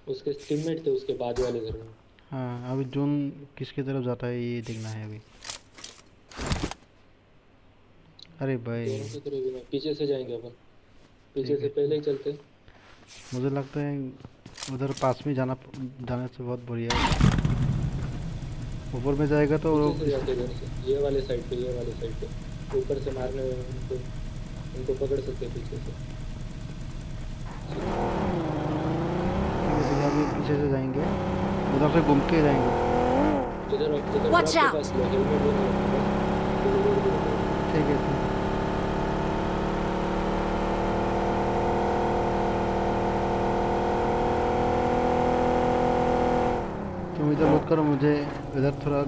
उसके टीममेट थे उसके बाजू वाले घर में। हाँ, अभी जोन किसकी तरफ जाता है, ये देखना है अभी। अरे भाई। दोनों की तरफ ही ना, पीछे से जाएंगे अपन। पीछे ठीक से है। पहले ही चलते हैं। मुझे लगता है उधर पास में जाना, जाने से बहुत बढ़िया है। ऊपर में जाएगा तो पीछे से जाते हैं इधर से, ये वाले साइड पे, ये वाले साइड पे। ऊपर से मारने में उनको, उनको पकड़ सकते हैं पीछे से। ठीक है, ठीक है, अभी पीछे से जाएंगे, उधर से घूम के जाएंगे। इधर, इधर Watch ड्रॉप के out! पास लो, हेलमेट भी नहीं रखा, बस। ठीक है, ठीक है। तुम इधर मत करो, मुझे इधर थोड़ा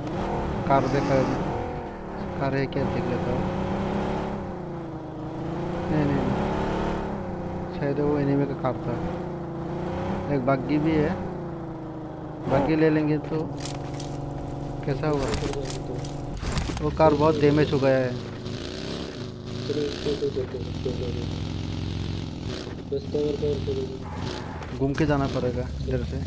कार देखा है, कार है क्या, देख लेता हूँ। नहीं, नहीं, नहीं। शायद वो एनिमी का कार था। एक बग्गी भी है, बग्गी ले लेंगे तो कैसा होगा? वो कार बहुत डैमेज हो गया है। घूम के जाना पड़ेगा इधर से।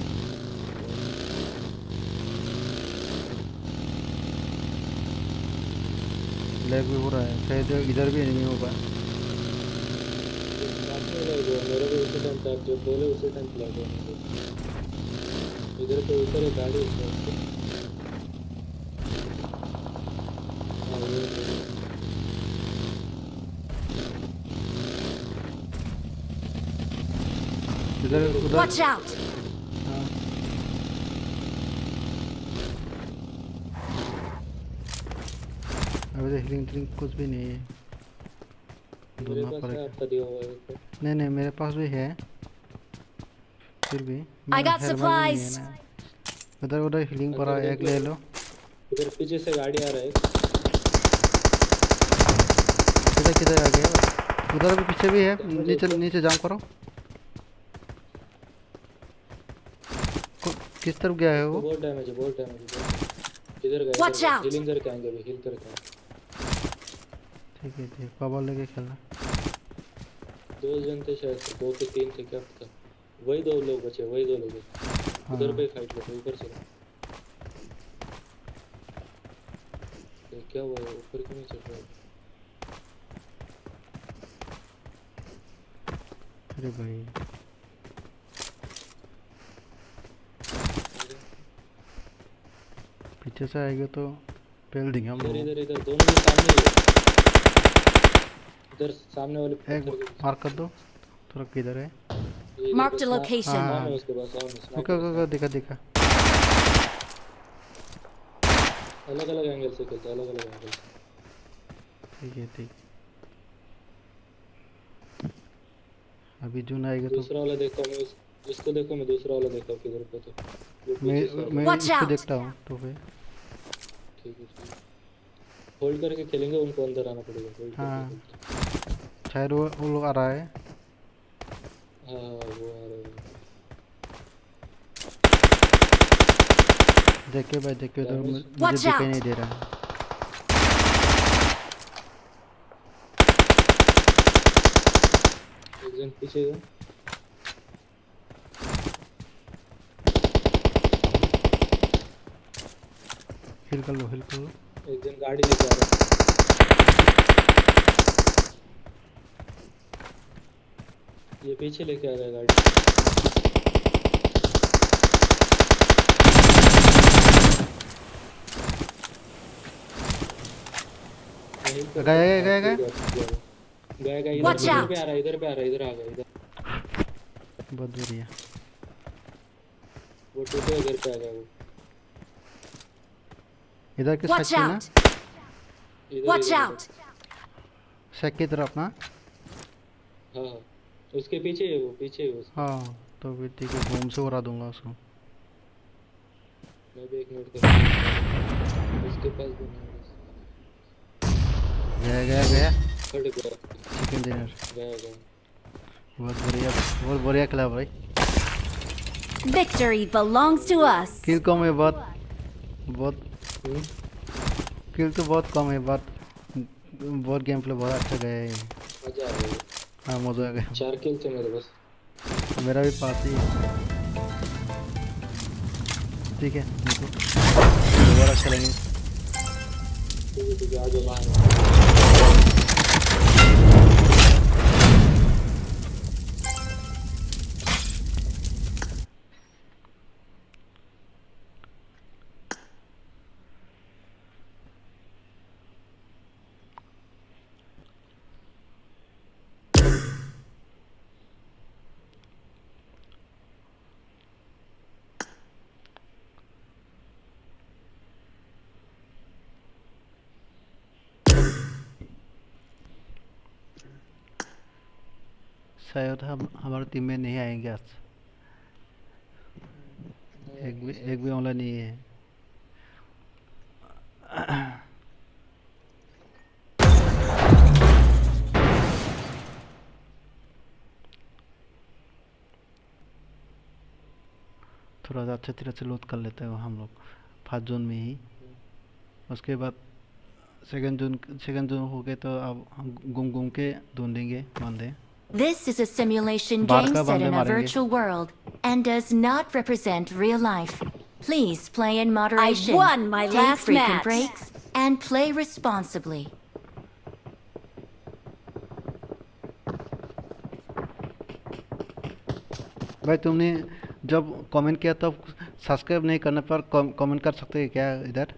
लैग भी हो रहा है, शायद इधर भी एनिमी होगा। साथ में नहीं गया, मेरा भी उसी टाइम था, आप जो बोले उसी टाइम लैग हुआ मेरे को। इधर पे ऊपर एक गाड़ी है। हाँ, ये, ये। उधर, उधर। Watch out! हाँ। अबे तो healing drink कुछ भी नहीं है। मेरे ढूंढना पास है पड़ेगा। आपका दिया हुआ एक। नहीं, नहीं, मेरे पास भी है। फिर भी I मेरा got हेलमेट भी नहीं है supplies। ना। उधर, उधर healing पड़ा है, एक ले लो। इधर पीछे से गाड़ी आ रहा है। किधर, किधर आ गया? उधर भी पीछे भी है, नीचे, नीचे jump करो। को-, किस तरफ गया है वो? बहुत damage है, बहुत damage है। इधर गया, इधर गया। Watch out! Healing करके आएंगे अभी, heal करके आएंगे। ठीक है, ठीक, cover लेके खेलना। दो जन थे शायद, दो के तीन थे, क्या पता। वही दो लोग बचे, वही दो लोग हैं। हाँ। उधर पे fight करते, ऊपर से। ये क्या हुआ है? ऊपर क्यों नहीं चढ़ रहा है? अरे भाई, पीछे से आएगा तो पेल देंगे हम इधर, लोग। इधर, इधर, दोनों के सामने ही है। इधर सामने वाले एक पत्थर के मार्क कर दो, थोड़ा किधर है? ये Mark देखो, the सा-, location। हाँ, सामने हाँ। उसके पास, सामने, ओके, ओके, sniper ओके, दिखा, दिखा। अलग-अलग angle से खेलते हैं, अलग-अलग angle से। ठीक है, ठीक। अभी जून आएगा तो दूसरा वाला देखता हूँ मैं, इस-, इसको देखो, मैं दूसरा वाला देखता हूँ किधर पे तो। वो मैं, पीछे से आ रहा है। मैं Watch इसको out! देखता हूँ तो फिर। ठीक है, ठीक है। Hold करके खेलेंगे, उनको अंदर आना पड़ेगा, hold करके हाँ। खेलते हैं। शायद वो, वो लोग आ रहा है। हाँ, वो आ रहा है। देख के भाई, देख के, उधर damage। मु-, मुझे Watch दिखाई out! नहीं दे रहा है। एक जन पीछे है। Heal कर लो, heal कर लो। एक जन गाड़ी लेके आ रहा है। ये पीछे लेके आ रहा है गाड़ी। यहीं पे गया, गया, गया, गया। गया, गया। गया, गया, इधर, Watch out! इधर पे आ रहा है, इधर पे आ रहा है, इधर आ गया, इधर। बहुत बढ़िया। वो टूटे घर पे आ गया वो। इधर के Watch side पे ना? Out! इधर, Watch इधर, out! इधर। Side की तरफ ना? हाँ, हाँ। उसके पीछे है वो, पीछे है उसके। हाँ, तो फिर ठीक है, बम से उड़ा दूंगा उसको। मैं भी एक मिनट कर, उसके पास भी नहीं है। गया, गया, गया। हट गया। Chicken dinner। गया, गया। बहुत बढ़िया, बहुत बढ़िया खेला भाई। Victory belongs to us. Kill कम है बहुत, बहुत। हम्म? Kill तो बहुत कम है, but बहुत gameplay बहुत अच्छा गया है। मजा आ गया। हाँ, मजा आ गया। चार kill थे मेरे बस। मेरा भी पास ही है। ठीक है, देखो। दोबारा खेलेंगे। ठीक है, ठीक है, आ जाओ बाहर। शायद हम, हमारे टीम में नहीं आएंगे आज। एक भी, एक भी ऑनलाइन नहीं है। थोड़ा सा अच्छे तरह से लूट कर लेते हैं हम लोग, पाँच जोन में ही। उसके बाद सेकंड जोन, सेकंड जोन हो गए तो अब हम घूम घूम के ढूंढेंगे बंदे। This is a simulation बाहर game का set बंदे in a मारेंगे। Virtual world and does not represent real life. Please play in moderation. I won my last match. Take frequent breaks and play responsibly. भाई, तुमने जब कमेंट किया तब सब्सक्राइब नहीं करने पर कम-, कमेंट कर सकते हैं क्या इधर?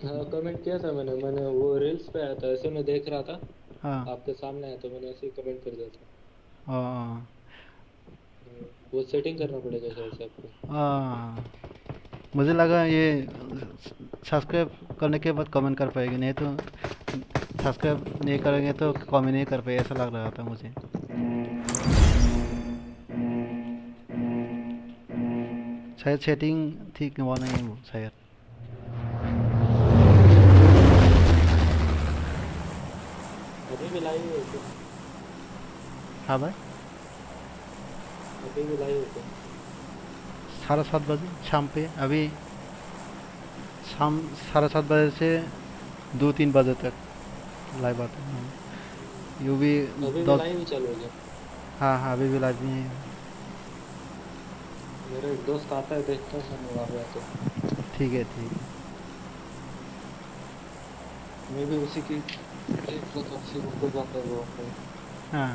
हाँ, कमेंट किया था मैंने, मैंने वो रील्स पे आया था, ऐसे मैं देख रहा था, हाँ। आपके सामने आया तो मैंने ऐसे ही कमेंट कर दिया था। हाँ, हाँ। वो सेटिंग करना पड़ेगा शायद से आपको। हाँ, मुझे लगा ये सब्सक्राइब करने के बाद कमेंट कर पाएगी, नहीं तो सब्सक्राइब नहीं करेंगे तो कमेंट नहीं कर पाएगी, ऐसा लग रहा था मुझे। शायद सेटिंग ठीक हुआ नहीं है वो, शायद। अभी भी लाइव है क्या? हाँ भाई। अभी भी लाइव है क्या? साढ़े सात बजे शाम पे, अभी शाम साढ़े सात बजे से दो तीन बजे तक लाइव आता हूँ। यू भी अभी भी दस लाइव ही चालू है क्या? हाँ, हाँ, अभी भी लाइव ही है। मेरा एक दोस्त आता है, देखता है मैं वहाँ पे आके। ठीक है, ठीक है। मैं भी उसी की एक दो दोस्त से ऊपर जाता है वो। हाँ।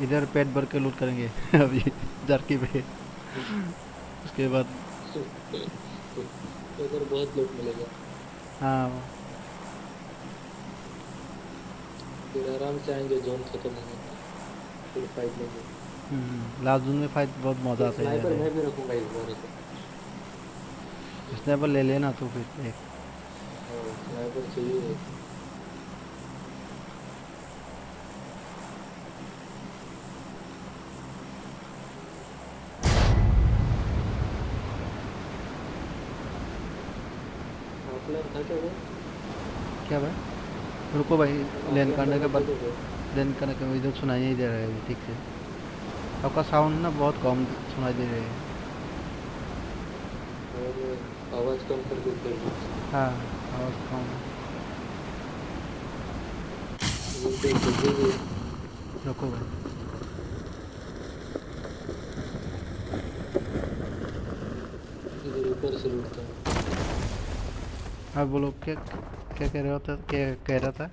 इधर पेट भर के लूट करेंगे अभी जर्की पे। उसके बाद उधर बहुत लूट मिलेगा। हाँ। फिर आराम से आएंगे, जोन खत्म होने तक। फिर फाइट लेंगे। हम्म, लास्ट जोन में फाइट बहुत मजा आता है स्नाइपर यार। मैं भी रखूंगा इस बार तो। स्नाइपर ले लेना तो फिर एक। हाँ, स्नाइपर चाहिए। ऑफलाइन था क्या वो? क्या भाई? रुको भाई, लैंड ऑफलाइन करने के वाला बाद, था क्या वो? लैंड करने के बाद इधर सुनाई नहीं दे रहा है अभी ठीक से। आपका साउंड ना बहुत कम सुनाई दे रहा है। और आवाज़ कम कर देते हैं। हाँ, आवाज़ कम है। ये देख, ये, ये। रुको भाई। इधर ऊपर से लूटता हूँ। हाँ, बोलो, क्या, क्या कह रहे हो? तो क्या कह रहा था?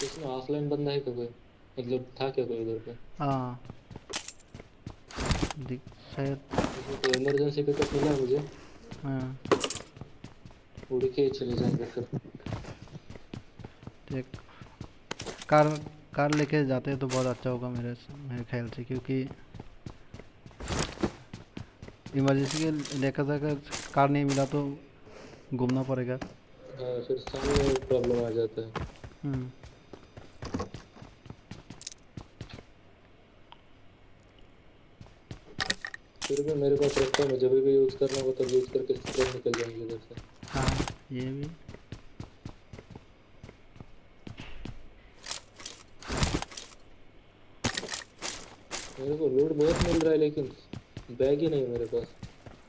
इसमें ऑफलाइन बंदा है क्या कोई? मतलब, था क्या कोई इधर पे? हाँ। दिख, शायद। इसमें तो इमरजेंसी पिकअप मिला मुझे। हाँ। उड़ के ही चले जाएंगे फिर। एक कार, कार लेके जाते तो बहुत अच्छा होगा मेरे, मेरे ख्याल से, क्योंकि इमरजेंसी के लेकर जाकर कार नहीं मिला तो घूमना पड़ेगा। हाँ, फिर सामने प्रॉब्लम आ जाता है। हम्म। फिर भी मेरे पास रखता हूँ, मैं जब भी यूज़ करना होगा तब यूज़ करके स्प्रे निकल जाएंगे इधर से। हाँ, ये भी। मेरे को लूट बहुत मिल रहा है, लेकिन बैग ही नहीं मेरे पास।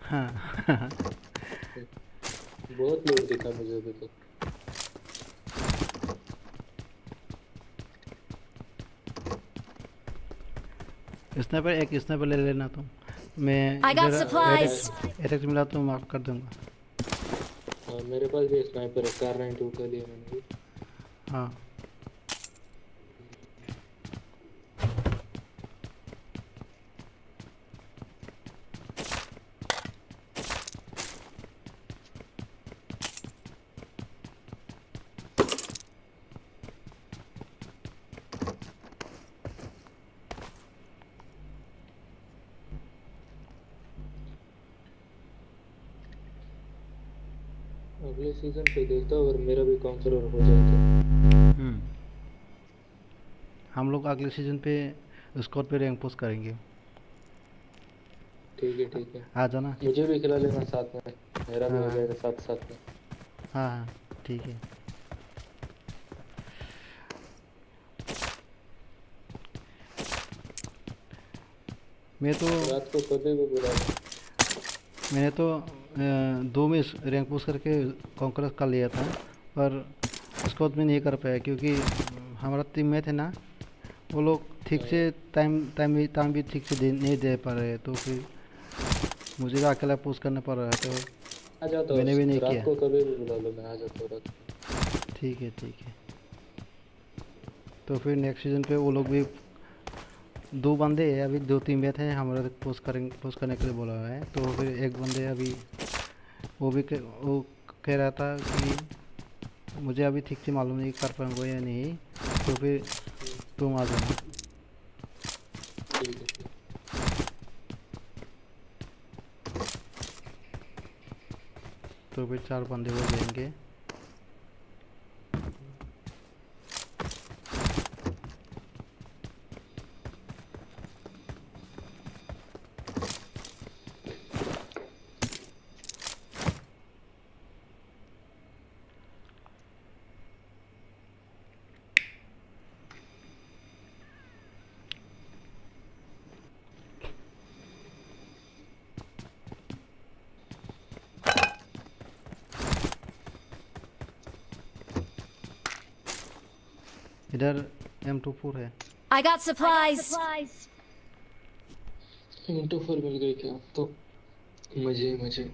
हाँ। बहुत लूट दिखा मुझे अभी तो। स्नाइपर, एक स्नाइपर ले लेना तुम। मैं I got इधर supplies। एटेक, एटेक मिला तो मार्क कर दूंगा। हाँ, मेरे पास भी स्नाइपर है, कार नाइंटी टू का लिया मैंने भी। हाँ। अगले सीजन पे देखता हूँ अगर मेरा भी कॉन्करर हो जाए तो। हम्म। हम लोग अगले सीजन पे स्क्वाड पे रैंक पुश करेंगे। ठीक है, ठीक है। आ जाना। मुझे भी खिला लेना साथ में, मेरा भी हो हाँ। जाएगा साथ साथ में। हाँ, हाँ, ठीक है। मैं तो रात को कभी भी बुला लो। मैंने तो, अ, दो में रैंक पुश करके कॉन्करर कर लिया था, पर स्क्वाड में नहीं कर पाया क्योंकि हमारा टीममेट है ना, वो लोग ठीक से टाइम, टाइम भी, टाइम भी ठीक से दे, नहीं दे पा रहे, तो फिर मुझे भी अकेला पुश करना पड़ रहा है, तो आ जाओ तो मैंने भी नहीं रात किया। को कभी भी बुला लो, मैं आ जाता हूँ रात को। ठीक है, ठीक है। तो फिर नेक्स्ट सीजन पे वो लोग भी दो बंदे हैं, अभी दो तीन बैठे हैं, हमारे पुश करेंगे, पुश करने के लिए बोला हुआ है। तो फिर एक बंदे अभी वो भी क-, वो कह रहा था कि मुझे अभी ठीक से मालूम नहीं कर पाऊंगा या नहीं, तो फिर तुम आ जाना। ठीक है। तो फिर चार बंदे हो जाएंगे। इधर एम टू फ़ोर है। I got supplies. M two four मिल गई क्या? तो मजे ही मजे।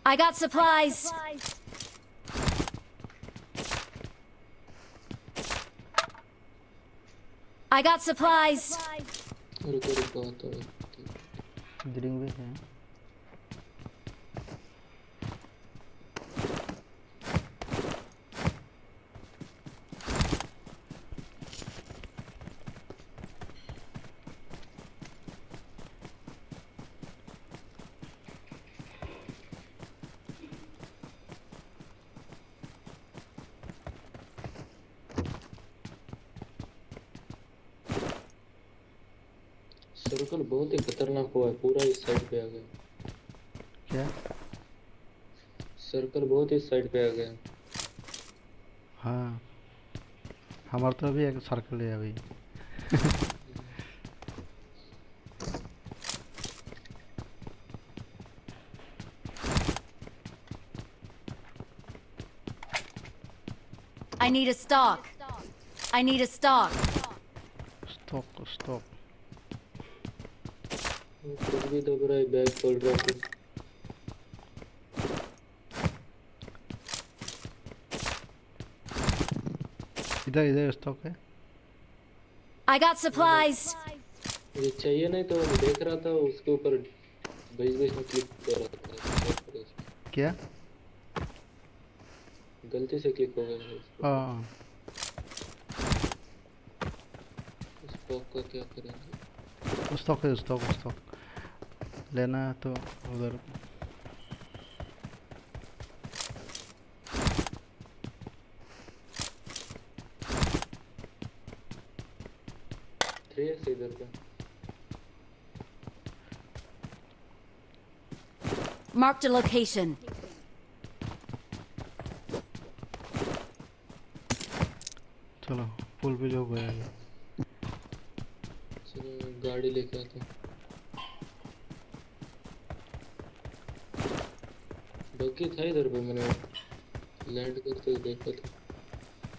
I got supplies. I got supplies. रुको, रुको, तो ड्रिंक भी है। सर्कल बहुत ही खतरनाक हुआ है, पूरा इस साइड पे आ गया। क्या? सर्कल बहुत इस साइड पे आ गया। हाँ, हमारा तो अभी एक सर्कल है अभी। I need a stock. I need a stock. Stock, stock. कुछ भी दब रहा है, बैग खोल रहा है। इधर, इधर स्टॉक है। I got supplies. ये चाहिए नहीं तो देख रहा था, उसके ऊपर बीच बीच में क्लिक कर रहा था। क्या? गलती से क्लिक हो गया मेरे से। हाँ। स्टॉक का क्या करेंगे? स्टॉक है, स्टॉक, स्टॉक। लेना है तो उधर। थ्री एक्स इधर का। Marked a location. चलो, पुल पे जो गया है। चलो, गाड़ी लेके आते हैं। बग्गी था इधर पे, मैंने लैंड करते हुए देखा था।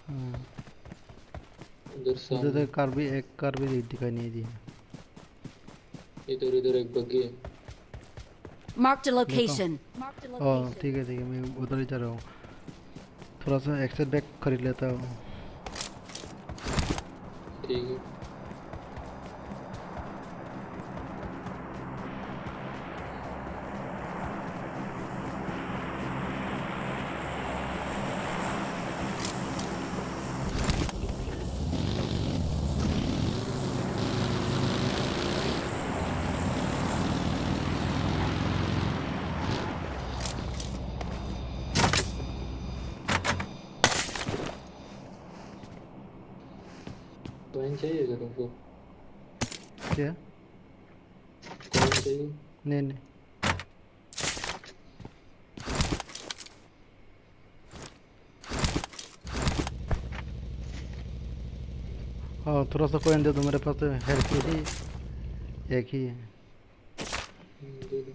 हाँ। उधर उधर सामने। तो कार भी, एक कार भी दिखाई नहीं दी। इधर, इधर एक बग्गी है। Marked a देखो। Location. Marked a location. ओ, ठीक है, ठीक है, मैं उधर ही जा रहा हूँ। थोड़ा सा एक्सेस बैग खरीद लेता हूँ। ठीक है। कॉइन चाहिए क्या तुमको? क्या? कॉइन चाहिए? नहीं, नहीं। हाँ, थोड़ा सा कॉइन दे दो, मेरे पास तो हेल्प ही एक ही है। हम्म, दे दो।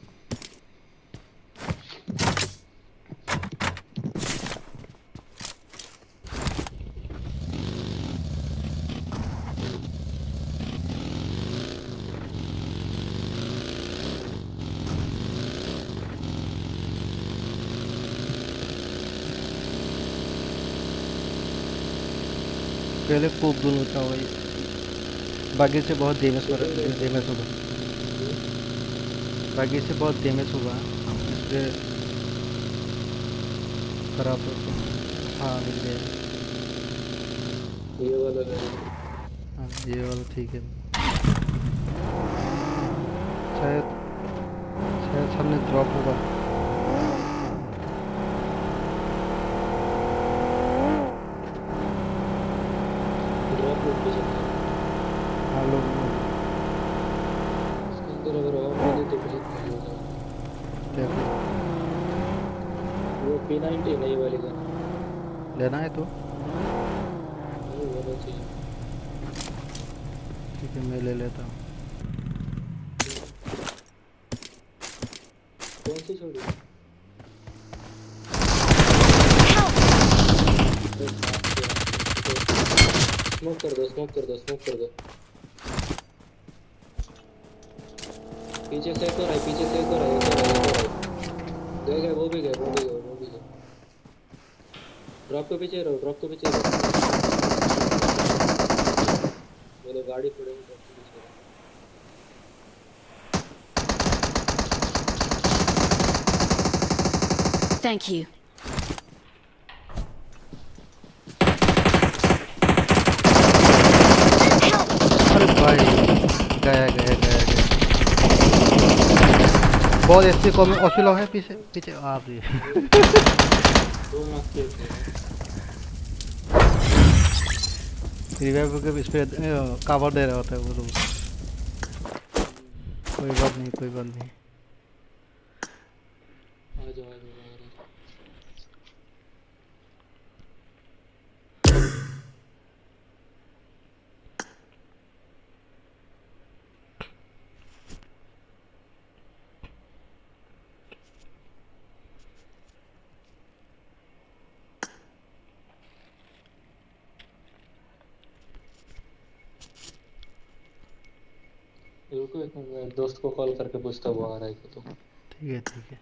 पहले खूब दूर होता है। बाकी से बहुत डैमेज कर, डैमेज होगा। बाकी से बहुत डैमेज होगा। इसलिए खराब हो। हाँ, मिल गया। ये वाला गाड़ी। हाँ, ये वाला ठीक है। शायद, शायद सामने ड्रॉप होगा। ड्रॉप लोग भी चलते हैं। हाँ, लोग, लोग। इसके अंदर अगर और मिले तो बहुत भारी हो जाएगा। क्या फिर? वो पी नाइंटी नई वाली गन। लेना है तो? नहीं, वो नहीं चाहिए। ठीक है, मैं ले लेता हूँ। कौन सी छोड़ी? स्मोक कर दो, स्मोक कर दो, स्मोक कर दो। पीछे से एक और है, पीछे से एक और है, एक और है, एक और है। गए, गए, वो भी गए, वो भी गए, वो भी गए। ड्रॉप के पीछे रहो, ड्रॉप के पीछे रहो। वो लोग गाड़ी फोड़ेंगे, ड्रॉप के पीछे रहो। Thank you. अरे भाई, गया, गया, गया, गया। बहुत एचपी कम है, अस्सी लोग है पीछे, पीछे, आप रे। रिवाइव के इस पे, अ, कवर दे रहे होते हैं वो लोग। कोई बात नहीं, कोई बात नहीं। आ जाओ, आ जाओ, आ जाओ। रुको, एक मिनट, मैं दोस्त को कॉल करके पूछता हूँ, वो आ रहा है क्या तो। ठीक है, ठीक है।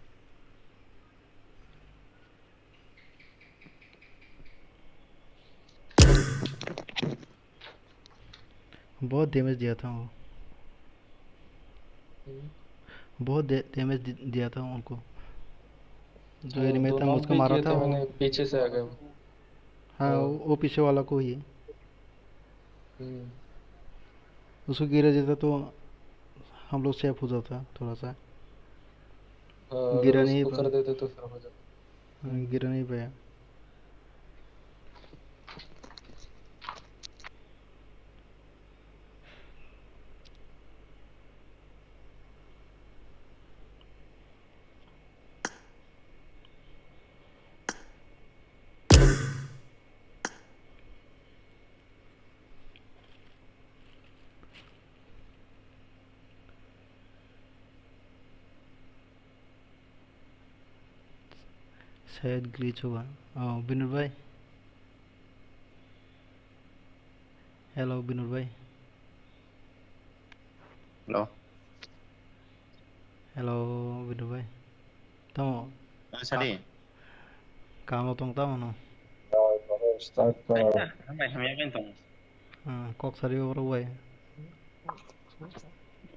बहुत डैमेज दिया था वो। हम्म। बहुत डै-, डैमेज दि-, दिया था उनको। जो हाँ, एनिमी वो था, नॉक उसको भी मारा किए था थे वो। मैंने, पीछे से आ गए वो। हाँ, हाँ। वो, वो पीछे वाला को ही। हम्म। उसको गिरा देता तो हम लोग सेफ हो जाता थोड़ा सा। हाँ, अगर गिरा नहीं उसको पा-, कर देते तो फिर हो जाता। हाँ, गिरा नहीं पाया। शायद ग्लिच होगा। ओ, बिनोद भाई। हेलो, बिनोद भाई। हेलो। हेलो, बिनोद भाई। Tamo? Ah, sadi. Ka-, kamo tong tamo no? Start ko. Hambai hamya kan tong. Ah, kok sari bro bai.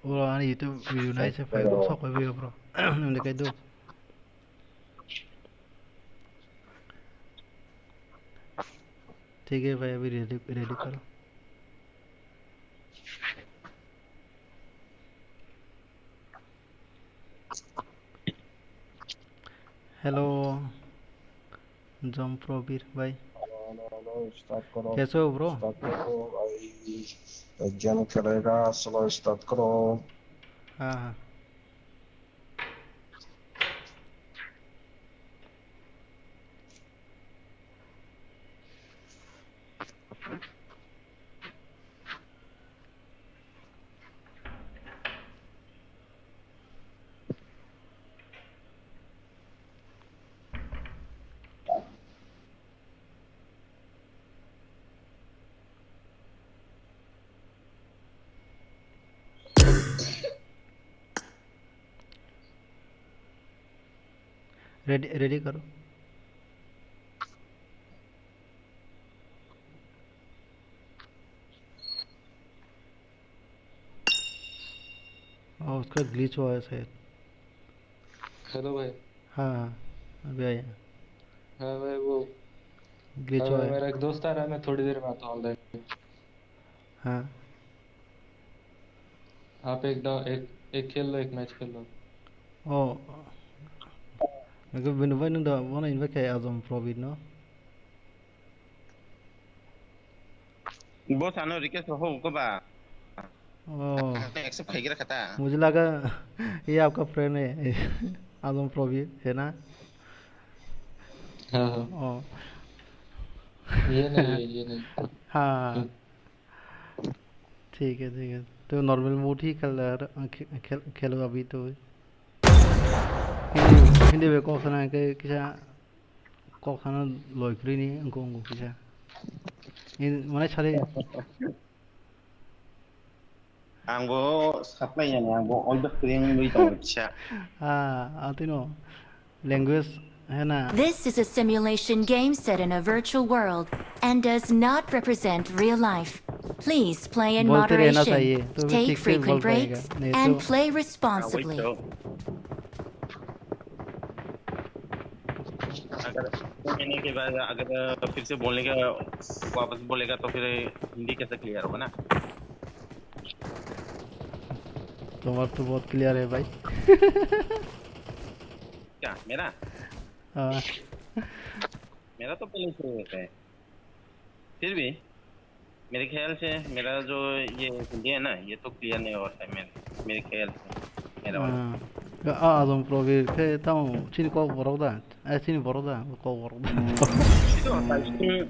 Oro ani YouTube video nai se Facebook sok bai bro. Nung de kai do. ठीक है भाई, अभी ready, ready करो। हेलो, जम प्रवीर भाई। Hello, hello, hello, start करो। कैसे हो ब्रो? स्टार्ट करो भाई। एक जन खेलेगा, चलो स्टार्ट करो। हाँ, हाँ। रेडी, रेडी करो। और उसका ग्लिच हुआ है शायद। हेलो भाई। हाँ, हाँ, अभी आया। हाँ भाई, वो, ग्लिच हाँ हुआ भाई, है। मेरा एक दोस्त आ रहा है, मैं थोड़ी देर में आता हूँ ऑनलाइन। हाँ। आप एक डा-, एक, एक खेल लो, एक मैच खेल लो। Oh. Nang khe bini bai nung da, bono invite khai Azam Probir no. Boss ano request ho ko ba? Oh. Accept khai gira khata. मुझे लगा ये आपका फ्रेंड है, आजम प्रवीण, है ना? हाँ, हाँ। Oh. ये नहीं है, ये नहीं। हाँ। ठीक है, ठीक है। तो नॉर्मल मोड ही खेल रहा है, खे-, खेल, खेलो अभी तो। Hindi, hindi bai kok sana ke kisa kok sana loi kri ni, engko, engko kisa. In, mane sari. Ang bo supply yang, ang bo oido kring lui tong kisa. Ah, atino. Language, hai na? This is a simulation game set in a virtual world and does not represent real life. Please play in moderation, take frequent breaks, and play responsibly. अगर मैंने के बाद अगर फिर से बोलने का, वापस बोलेगा तो फिर हिंदी कैसे क्लियर होगा ना? तुम्हारा तो बहुत क्लियर है भाई। क्या मेरा? हाँ। मेरा तो पहले से ही होता है। फिर भी मेरे ख्याल से मेरा जो ये हिंदी है ना, ये तो क्लियर नहीं होता है मेरे, मेरे ख्याल से, मेरा वाला। हाँ। आ, आजम प्रवीर के ताऊ चीन को Baroda. Ai, chini borok da, kok borok da. Ito, taising,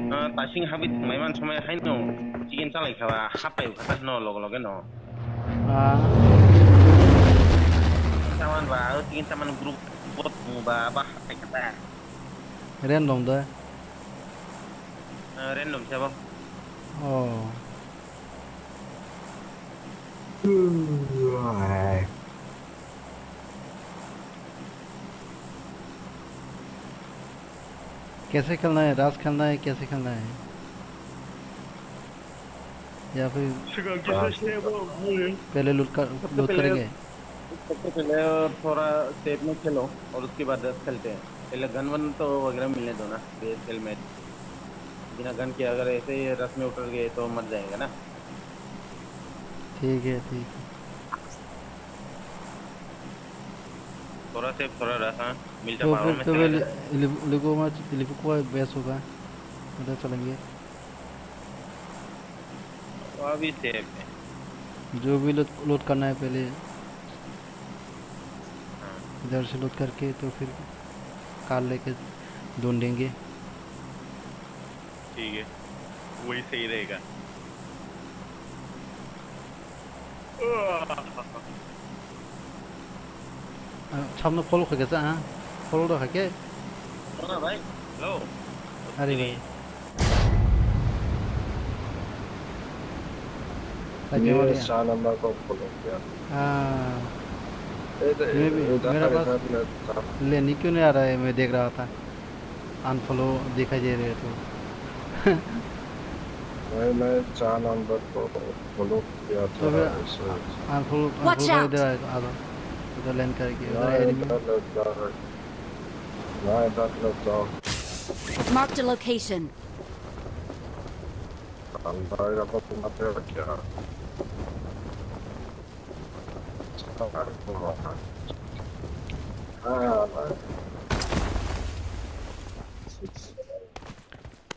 ah, taising habit maiman somai haino chicken chalai khaba, hapai khata no loge loge no. Ah. Saman ba, chicken saman group bot ba, ba hapai khata. Random da. Ah, random sabo. Oh. कैसे खेलना है? रास खेलना है? कैसे खेलना है? या फिर पहले लूट कर, लूट करेंगे? सबसे पहले थोड़ा सेफ में खेलो और उसके बाद रश खेलते हैं। पहले गन वन तो वगैरह मिलने दो ना, बेस हेलमेट। बिना गन के अगर ऐसे ही रश में उतर गए तो मर जाएगा ना। ठीक है, ठीक है। थोड़ा सेफ, थोड़ा रश, हाँ। मिलता तो फिर, तो फिर इलिप-, इलिप-, इलिप-, बेस होगा। उधर चलेंगे। वो अभी सेफ है। जो भी लूट, लूट करना है पहले। हाँ। इधर से लूट करके तो फिर कार लेके ढूंढेंगे। ठीक है, वही सही रहेगा। Sabno follow khaikhe cha, ha? Follow rw khaikhe? Hello, bhai. Hello. Are bhai. ये चार नंबर को follow किया। हाँ। ये तो, ये भी, ये उधर, मेरा पास इधर में था। लेने क्यों नहीं आ रहा है, मैं देख रहा था। Unfollow दिखाई दे रहे तो। भाई, मैं चार नंबर को follow किया तो था, फिर ऐसे। Unfollow, Watch unfollow out! इधर आएगा, आ रहा। उधर land करके, उधर ना, enemy। इधर लड़का है। ना, इधर लड़का। Marked a location. अंदर का तो तुम आते हो क्या?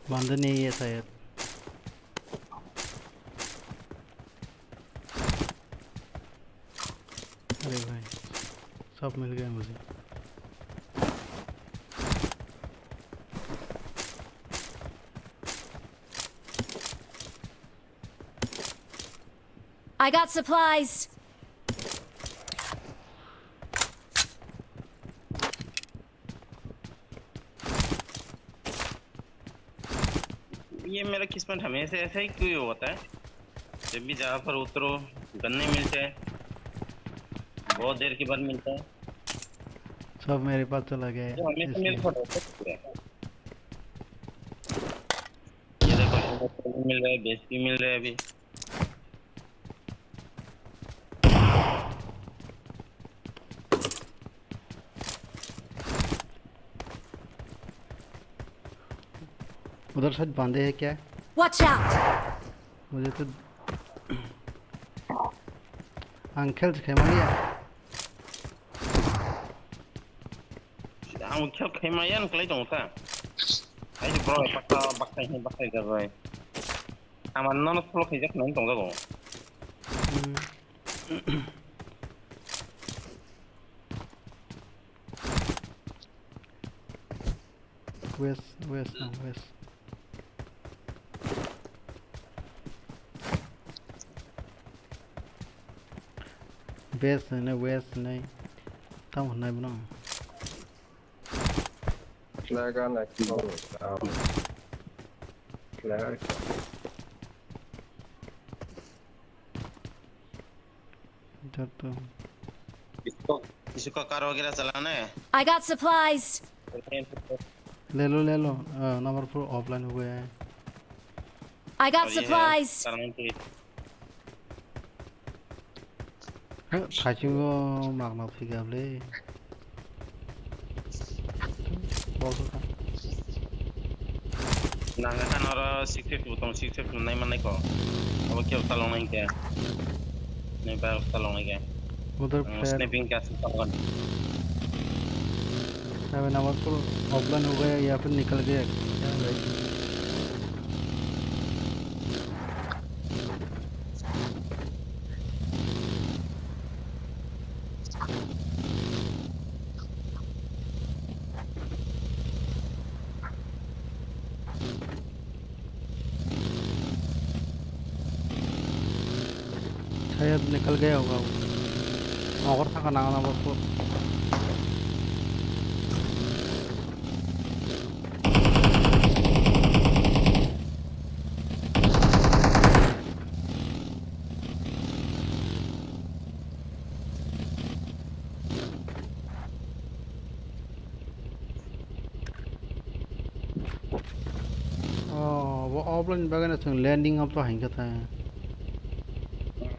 बंदे नहीं है शायद। अरे भाई, सब मिल गया मुझे। I got supplies. ये मेरा किस्मत हमेशा ऐसा ही क्यों होता है? जब भी जहाँ पर उतरो, गन नहीं मिलते, बहुत देर के बाद मिलता है। सब मेरे पास चला गया है, तो हमेशा मेरे इसलिए। साथ होता है। ये देखो, मिल रहा है, बेस भी मिल रहा है अभी। उधर साइड बांधे है क्या? Watch out! मुझे तो ang khel se khaimani ya. Ang khel khaimaya ang klai tong ta. Ai bro, baksa baksa hin baksa jabai. Aman nono follow khaijak nang tong jago. Hmm. West, west, no, west. West hwnwi, west hwnwi. Tamo hwnwi bono? Flag on, I think. Flag. Ito to. Isko, isko karo gira chalane. I got supplies. ले लो, ले लो। अ, number four offline हो गया है। I got supplies. Kaichungo magna thigable. Nang khan oro six fifty butong, six fifty nai manai ko. Abo khe talong nai khe. Nai ba talong nai khe. Uधर flat. Snapping क्या सिस्टम। अबे number four offline हो गया या फिर निकल गया क्या भाई? शायद निकल गया होगा वो। अगर था का नाम ना बस। Oh, bo offline bagwi no chwng landing up to hain kha ta.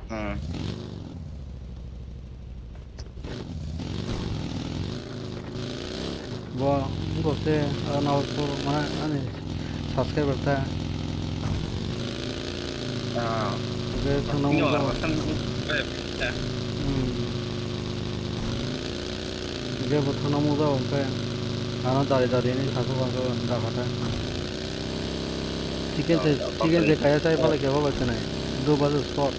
Hmm. Bo, bo se, ah, na, bo, ma, ani, subscriber ta. Ah. Hwnkhe thangna mungsa. Hmm. Hwnkhe bo thangna mungsa hwnkhe ano dari dari ni sasu sasu da kha ta. Chicken se, chicken se kaya chai phalai khe phalai khwnai. Do bajo spot.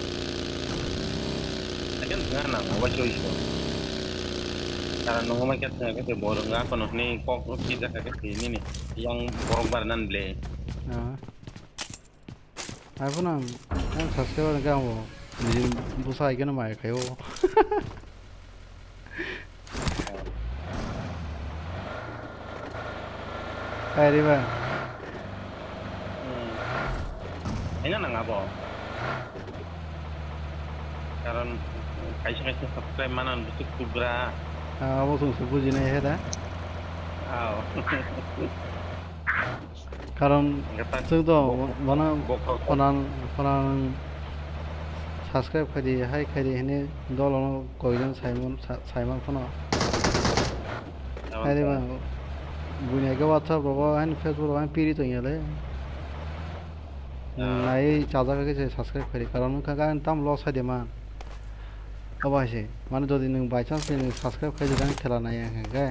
Second thwnga nang obo choi so. Karon nung ma khe thwnga khe bo rwnga kono hwnwi kok no phi jakha khe thwi nini yang borok bar nan ble. Ah. Ai phano ang, ang subscriber hwnkhe ang bo nini bwsa hai kheno mai khai o. Hai riba. Hmm. Ina nang abo. Karon kaisa kaisa subscribe mana bwswk kubra. Ah, abo chwng se bujinai he da. Aw. Karon chwng to bono phonan phonan subscribe khaidi hai khaidi hini dolono koijon saimon sa-, saiman phano. Hai de ba buini age WhatsApp rogo hain Facebook rogo hain piri tongya le. Nai chajak khe se subscribe khaidi karon wngkha khe tam loss hai de man. Obo hai se mane jodi nwng by chance nwng subscribe khaidi jani khela nai ya khe.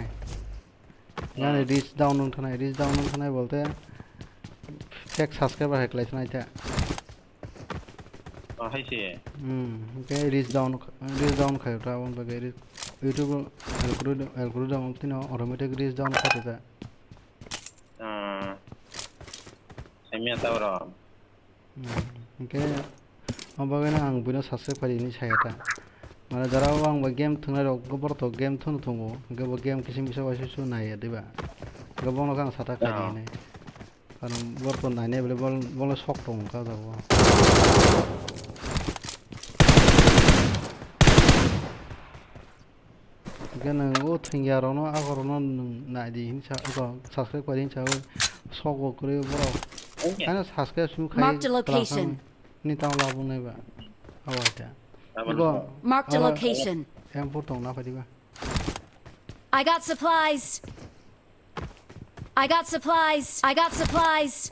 Yani reach down wng thanai, reach down wng thanai bolte fake subscriber hai klai thanai ta. Ah, hai se. Hmm, okay, reach down, reach down khai ta, on bagwi reach, YouTube algorithm, algorithm tino automatic reach down khai ta. Ah, hai miya ta oro. Hmm, hwnkhe, o bagwino ang buino subscribe khaidi hinwi saya ta. Mane jara o ang bai game thwngnai rok, borok to game thwngno thwngo, hwnkhe bo game kisim kisa waisa su naiya diba? Hwnkhe bono khe ang sata khaidi hinwi. Karon borok to nainai bole bol-, bole sok tongo kha jago. Hwnkhe nwng o thwngya rokno, akhor rokno nwng nai di hinwi sa, abo subscribe khaidi hinwi sawi sok bo kwrwi borok. Haino subscribe simi khai. Marked a location. Ni tamo labung nai ba. Abo hai ta. Abo. Marked a location. M four tong na phai di ba. I got supplies. I got supplies. I got supplies.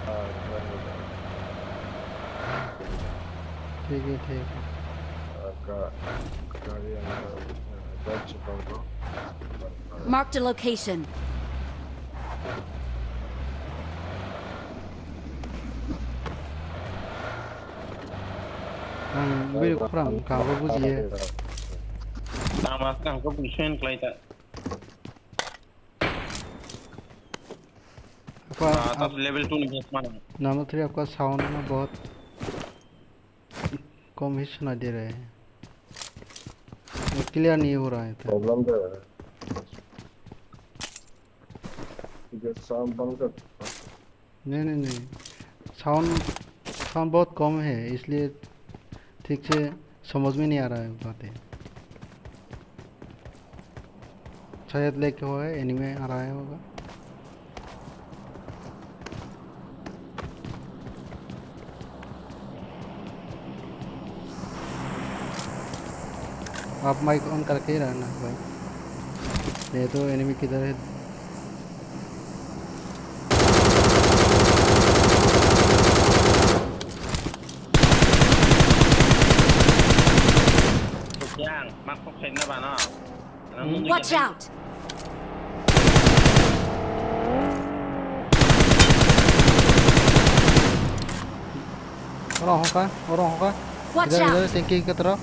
ठीक है, ठीक है। आपका गाड़ी अंदर, अ, जा चुका होगा। Marked a location. Ang biri khorang kabo bujiya. Tama ang ko bujiya klai ta. Apa, ah, tas level two ni best mana? Number three, आपका sound ना बहुत कम ही सुनाई दे रहा है। ये clear नहीं हो रहा है तो। Problem तो है। इधर sound बंद कर। नहीं, नहीं, नहीं। Sound, sound बहुत कम है, इसलिए ठीक से समझ में नहीं आ रहा है बातें। शायद lag हुआ है, एनिमी आ रहा है होगा। आप माइक ऑन करके ही रहना भाई, नहीं तो एनिमी किधर है। Yang, makuk saina bana. Watch out! Oro hoka, oro hoka. Watch out! Idhar, idhar, tanki ke taraf.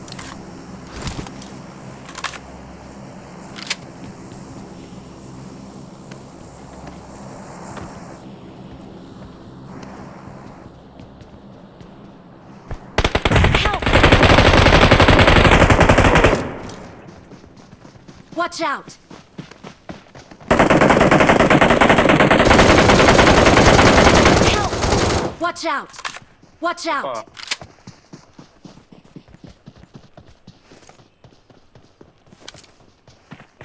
Help! Watch out! Help! Watch out! Watch out!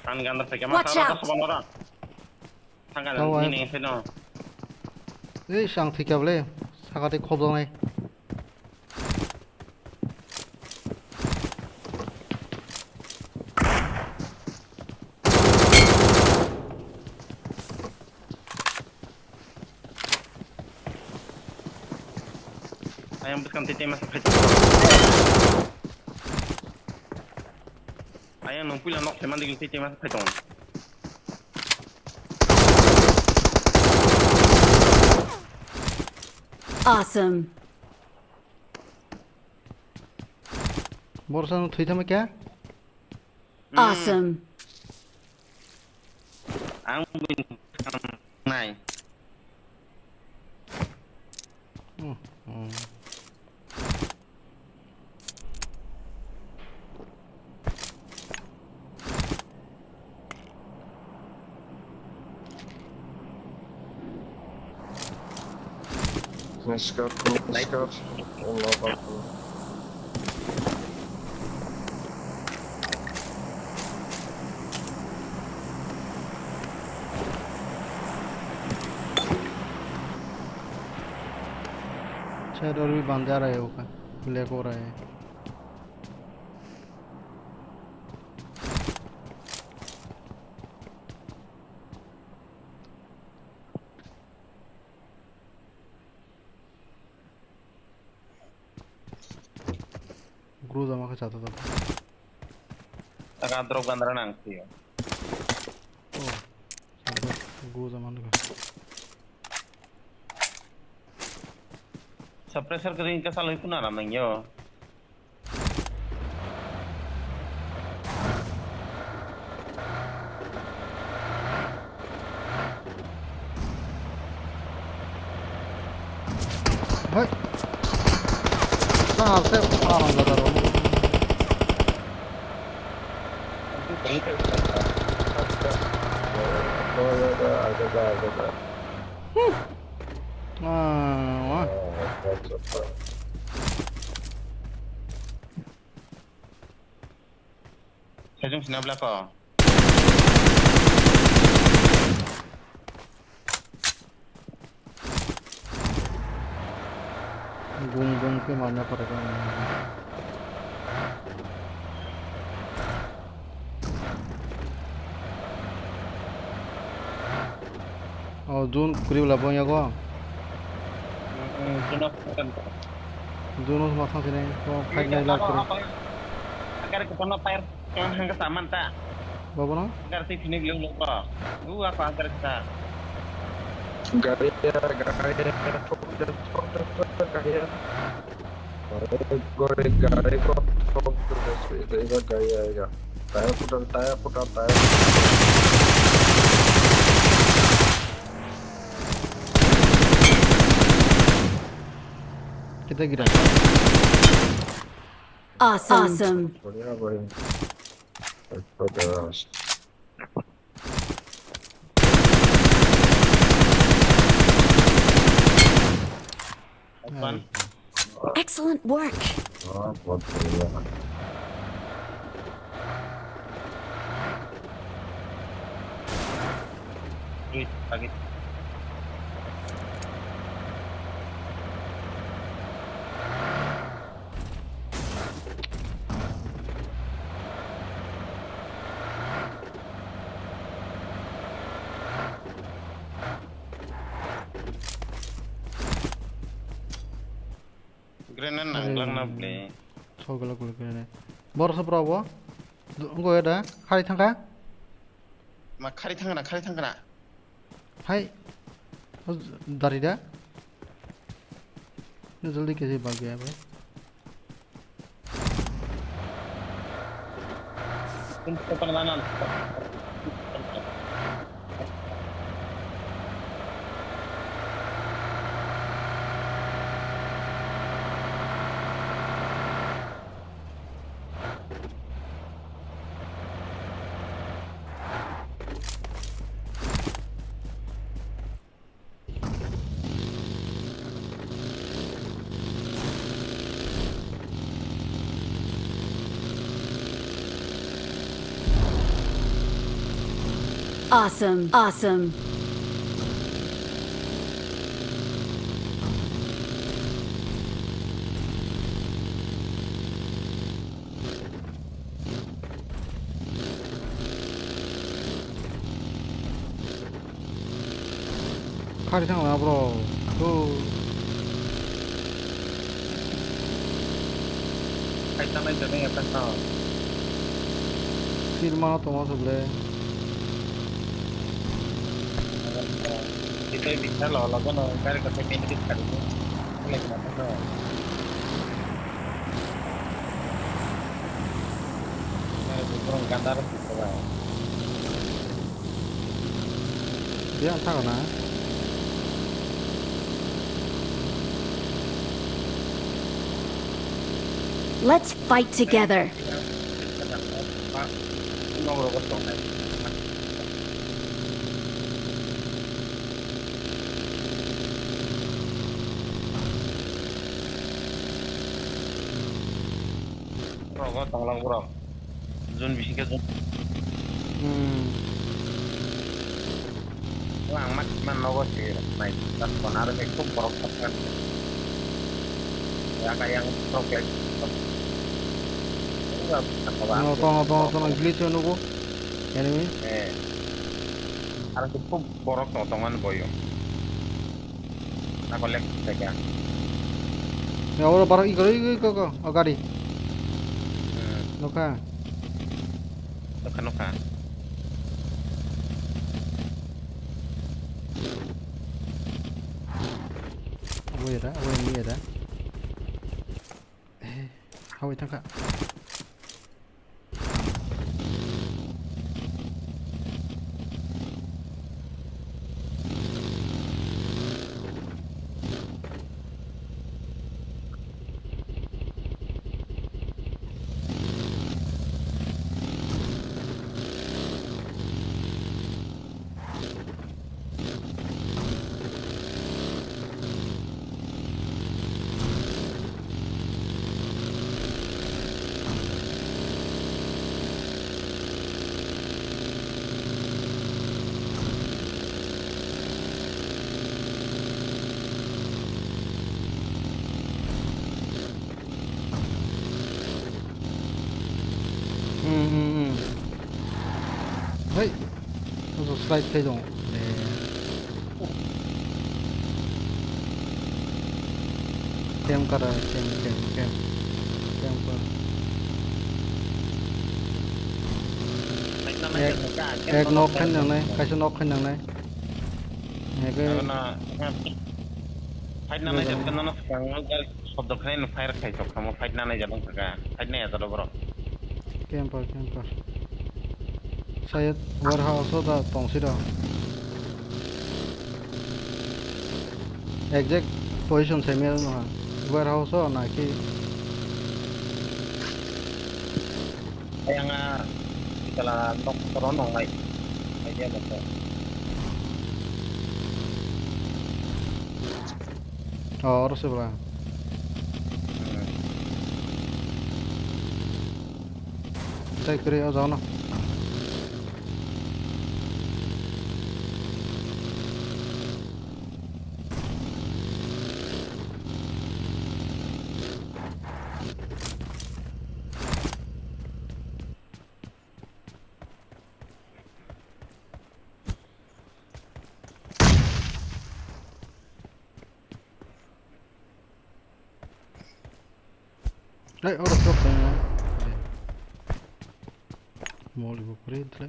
Ang ganda phaikha ma. Watch out! Thangka. Tawai. Nini pheno. Ei, sang thikya bole. Sakati khobdongnai. Ayang bwskang tei tei masa phaitongo. Ayang nung puila nok thaiman digil tei tei masa phaitongo. Awesome. Borsa no thwi thama kya? Awesome. Ang bini nai. Hmm, hmm. Nice cut, nice cut. Allahu Akbar. Side or bhi bande aa raha hai uka, black ho raha hai. Groza ma khe chata ta. Taka drop gandra nang sio. Oh. Groza ma nukha. Suppressor kering ka saloi kuna ram nang yo. Hai. Sal se parang gadar. Ah, wah. Sajung sina bla ko. Gung gung khe mana pore ko. Oh, zone kwrwi bwla bo yago. Mm, mm, zone of second. Zone of ma thang sini, ko fight nai lak kuru. Agar kita no fire, kan hang ka saman ta. Bobo no? Agar si fini gelo lo ko. U apa agar kita? Gari ya, gari ya, gari ya. Gari ko, gari ko, gari ko, gari ko, gari ko, gari ko. Tire putar, tire putar, tire putar. Kita gira. Awesome. Awesome. बढ़िया भाई। एक तो बस। Excellent work. हाँ, बहुत बढ़िया। Wait, lagi. Grenade nang glak na ble. Thok glak glak grenade. Borok sa pro bo. Go da. Khari thangka. Ma khari thangna, khari thangna. Hai. Dari da. Jaldi kaise bhag gaya bhai. Awesome. Awesome. Khari thang na bro. Tu. Khai thang nai jani ya thang. Tir ma to ma suble. Ito bisa lo lo kono gari ko thai kini kari ni. Ini kena thang. Ini burung gandar. Dia ang thang na. Let's fight together. Rogo tonglang borok. Jun bisingo jun. Hmm. Ang mat man nogo se nai. Tat konar se khub borok thangkha. Ya kayang borok lai. Enggak, apa, apa. Tongo, tongo, tongo, tongo, glitch nugo. Enemy. Eh. Aro se khub borok tong, tongo boyo. Ako lek jaga. Ya, oro barok iko, iko, iko, iko. O gari. Hmm. Nokha. Nokha, nokha. Abo era, abo era. Eh, hawi thangkha. Hmm, hmm, hmm. Hei. Oso slide khai dong. Camp kara, camp, camp, camp. Camp kara. Ek, ek nok khan nangnai, kaisa nok khan nangnai. Ek, ek. Fight nangnai jat khe nono swkang o gari sobdo khlai no fire khai sok kamo fight nangnai jat wngkha kha. Fight nai ya jalo borok. Camper, camper. Sayed warehouse o da tong siro. Exact position sai mero no ha. Warehouse o na ki. Ayang a, itala nok koron nongnai. Idea masa. Oh, oro se bra. Hmm. Tai kre o jao no. Hey, oro tok tong. Mol ibu kuri tle.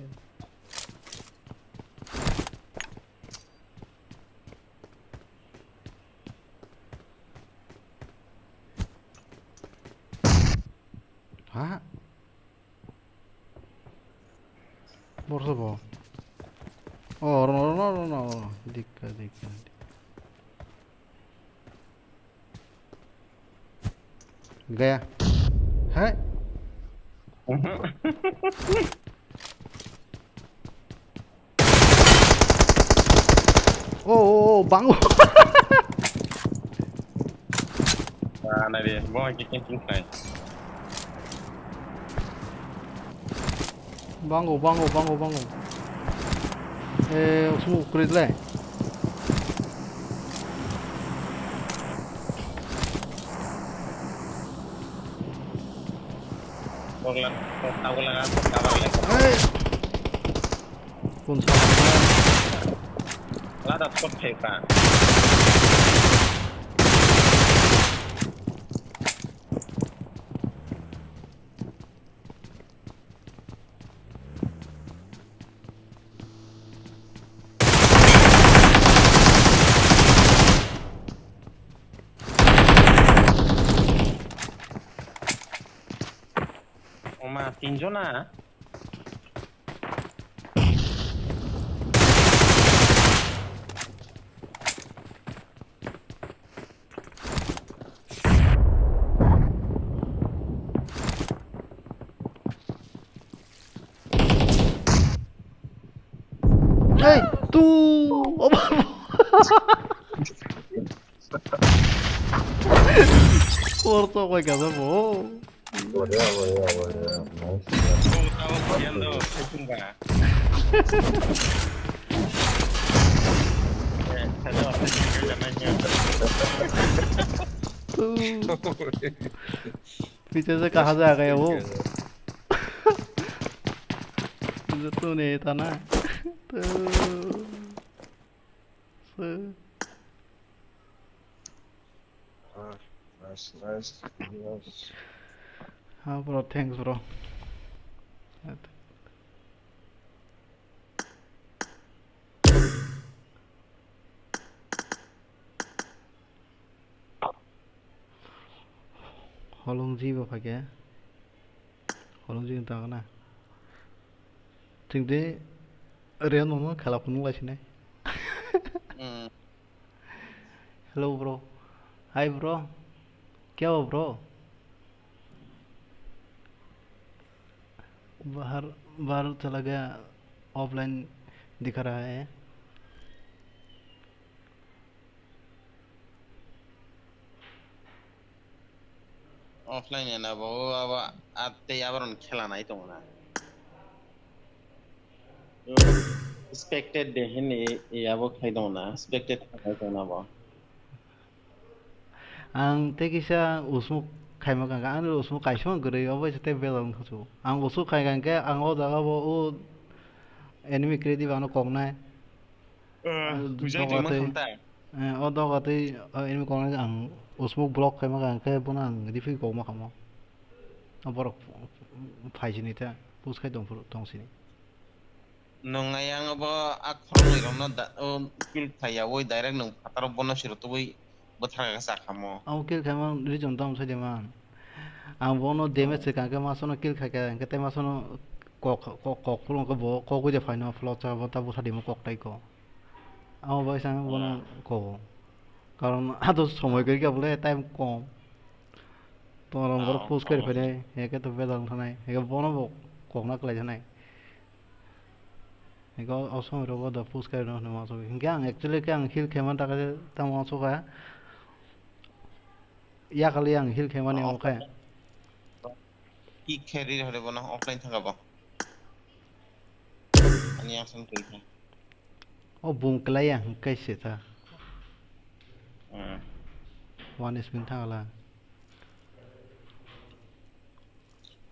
Ha? Borso bo. Oh, rono, rono, rono, rono. Dikka, dikka, dikka. Gaya. Hai. Oh, oh, oh, bango. Ah, nai di, bo ki king king nai. Bango, bango, bango, bango. Eh, smoke kwrwi le. Pogla, pogla, pogla, pogla. Hey. Kun sa? Lada spot thai pa. Oma, tinjona. Hey, tu. Por to koi kaza bo. Boria, boria, boria. Nice. Tu. Piche se kaha ja gaya wo? Piche tu nahi tha na. Tu. Se. Ah, nice, nice, nice. Ha, bro, thanks, bro. Holongji bo phaikhe. Holongji wng tangna. Chwng de Real no khela phunuk lai sinai. Hmm. Hello, bro. Hi, bro. Kya hua, bro? बाहर, बाहर चला गया, ऑफलाइन दिखा रहा है। Offline ya na bo, abo, a, tei abono khela nai tongo na. Expected de hini, ya bo khai tongo na, expected khai tongo na bo. Ang tei kisa usmuk khaima kangkha, ani usmuk kaisa kwrwi, obo se tei bejal wngkha su. Ang usmuk khai kangkhe, ang o jaga bo o enemy creative ano koknai. Eh, bujai tongma khamtai. Eh, o doga tei, o enemy corner ang usmuk block khaima kha, hwnkhe bono ang referee kokma khamo. O borok phaisini ta, push khai tong phuru, tong sini. Nwng ayang bo a khoroknwi rokno da, o kill khaiyawi direct nwng phataro bono siro tubui bwthar kha sa khamo. Ang kill khaima reason tamo sai de man. Ang bono damage se kangkhe masono kill khaikha, hwnkhe tei masono kok, kok, kok phuru hwnkhe bo kok ui de phaino flocha bo ta bwtha dimo kok tai ko. Amo bai sang bono kobo. Karon ato somoi kwrwi kha bole time kom. Tongrok borok push kari phainai, heke to bejal wng thanai, heke bono bo kokna kwlai thanai. Heke o somoi rogo da push kari no hwnwi uansukha. Hwnkhe ang actually khe ang heal khe man takha tamo uansukha. Yakali ang heal khe mani omo khe. Kick khe ri hore bono offline thangkha bo. Ani action khe khe. O boom kwlai ya hwnkhe se ta. Hmm. One H P ni thangla.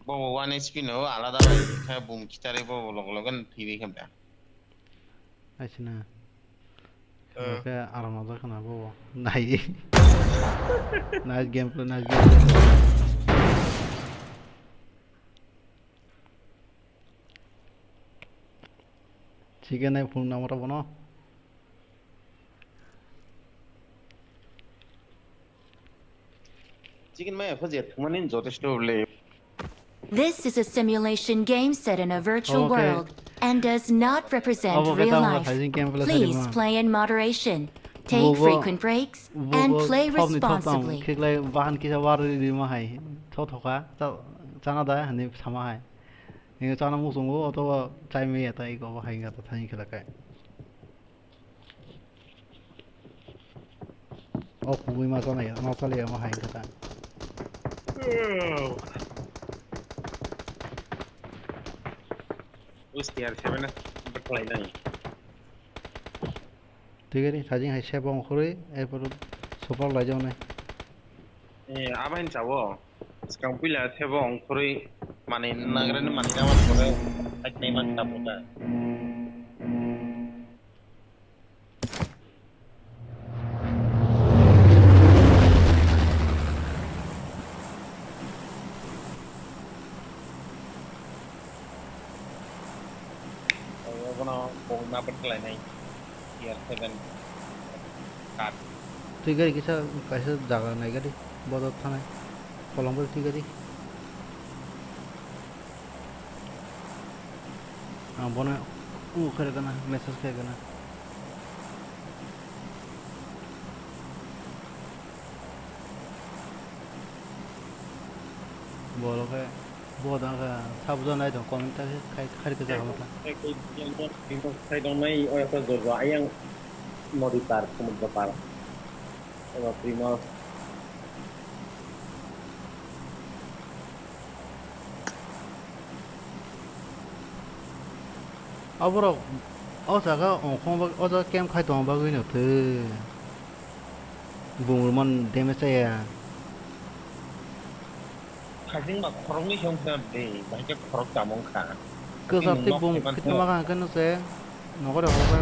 Bo one H P no alada bai khe boom khitarwi bo log log no thwiwi khe ba. Aisina. Eh. Oke, aram aja khana bo. Nai. Nice gameplay, nice gameplay. Chicken nai phone number bono. Chicken maya phaji thumani jotesto le. This is a simulation game set in a virtual world and does not represent real life. Please play in moderation, take frequent breaks, and play responsibly. Khiklai bahan kisa war rima hai. Tho thoka, chana da hani sama hai. Nini chana muchungo otoba chai maya ta iko bo hai ga ta thani khela kai. O kubui ma chana ya, ma chali ya ma hai ga ta. Us tiar seven baklai nai. Twi gari sajing hai sebo ongkhorwi, erpor super laijaknai. Eh, abo hin chawo. Swkang puila sebo ongkhorwi mani nagrani mani nawa pore, hai tei man ta puta. Obono kok na bet khlainai tier seven card. Twi gari kisa kaisa jaga nai gari bodo thanai kolom bai twi gari. Ang bono u khairokgana message khairokgana. Borok khe bo da kha sabo jana naitong comment ta khe khai khai khe jagama ta. Khai tong nai o asa jojo ayang nodi par, samudra par. Eba Primas. Aborok o jaga ongkhong bag-, o jaga camp khai tong bagwi no thwi. Bumrwman damage chaya. Khajing ba khoroknwi se wngkha de, bahai khe khorok tamo wngkha. Kwchar tei bum khitma kha hwnkhe no se. Nokore horoka.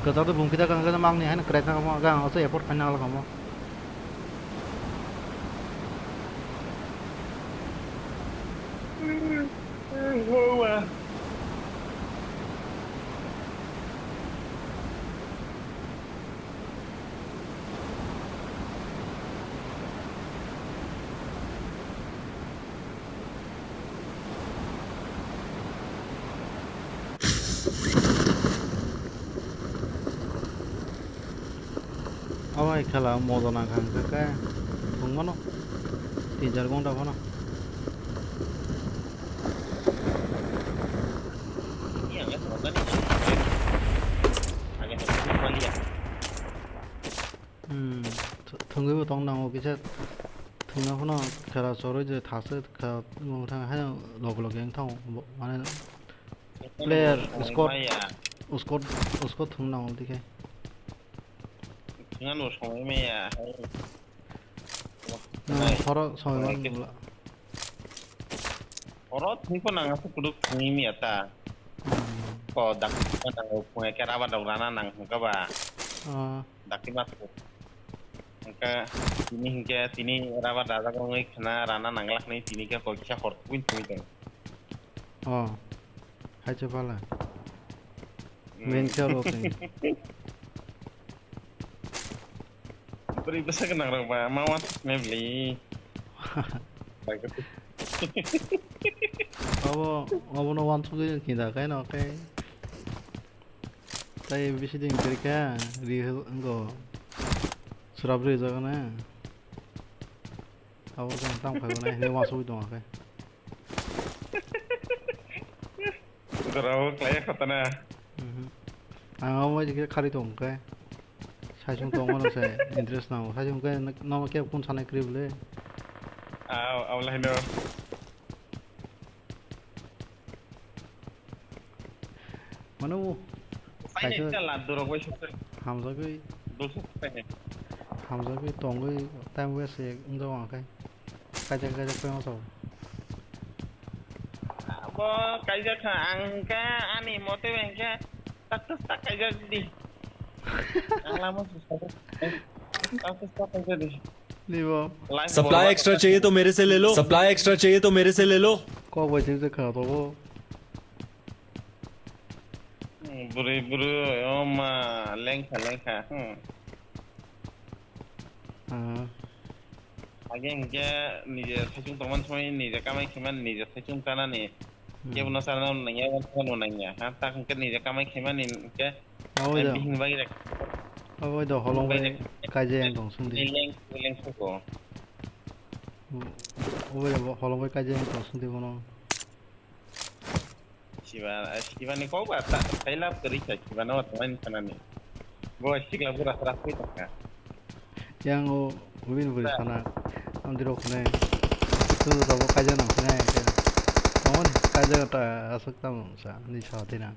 Kwtal tei bumkita kang khe magni haino kwrai thang kamo, gang oso effort khaina nang kamo. Abo hai khala modo nang kha hwnkhe khe thwngmano tin char gonta phano. Hmm, th-, thwngwi bo tong nango kisa thwngna phano khera chorwi je thaswi kha wng thang haino log log wng thango bo mane player squad squad squad thwng nango dikhe. Thwngna no songwi maya. Nang khoro songwi man bwla. Oro thwngkho nang aswk kwdwk thwngwi maya ta. Hmm. Ko dakti thwngna nango, phunge khe rubber rok rana nang hwnkha ba. Ah. Dakti ma thwng. Hwnkha tini hinkhe tini rubber rajak wngwi khwna rana nanglak hinwi tini khe koi kisa hor kubui thwngwi tongo. Oh. Hai se phala. Hmm. Main khe oro thwng. Bwrwi bwsa gwnang rok ba ma uansuk nai bwlwi. Obo, obono uansugwi wngkhe da khe no khe. Tai bisi din kwrwi kha ri wngkho. Srap rijak na. Abo khe ang tamo phaibo nai hinwi uansugwi tongkha khe. Jorao khlaiya khatana. Mhm. Ang amo bai khe khari tong khe. Saisung tong mano se interest nango. Saisung khe nono kebo kun sanai kwrwi bwle. Aw, aw lai no. Mano bo. Paine kaisa ta la dorok bai sokse. Hamjagwi. Dosok paine. Hamjagwi tongwi time waste wngjago ang khe. Kaijak kaijak khe masa. Bo kaijak kha, ang khe ani mote bai khe tak tak tak kaijak di. Ang lama susah. Tak tak tak kaijak di. Nibo. Life supply bolong. Extra चाहिए तो मेरे से ले लो, supply extra चाहिए तो मेरे से ले लो। Kok bai sing se kha to bo. Hmm, bwrwi bwrwi o ma lengkha lengkha. Hmm. Ah. Age hwnkhe nije saichung tongmani somoi nije kamai khaimani nije saichung chanani. Hmm. Kebono chana nangya, uansukmano nangya. Ha, tak hwnkhe nije kamai khaimani hwnkhe abo do, bihini bagwi rek. Abo do holong bai rek kaijak yang tong sung di. Leng, leng suko. Abo do holong bai kaijak yang tong sung di bono. Siba, sibani kok ba ta, sai lab kwrwi kha, sibano tongmani sanani. Bo sikla bura sara khui tongkha. Yang o ubin buri sana, amdi rok khne. Tu do bo kaijak nang khne. Tongmani kaijak ta aswk tamo sa, ni sa tina.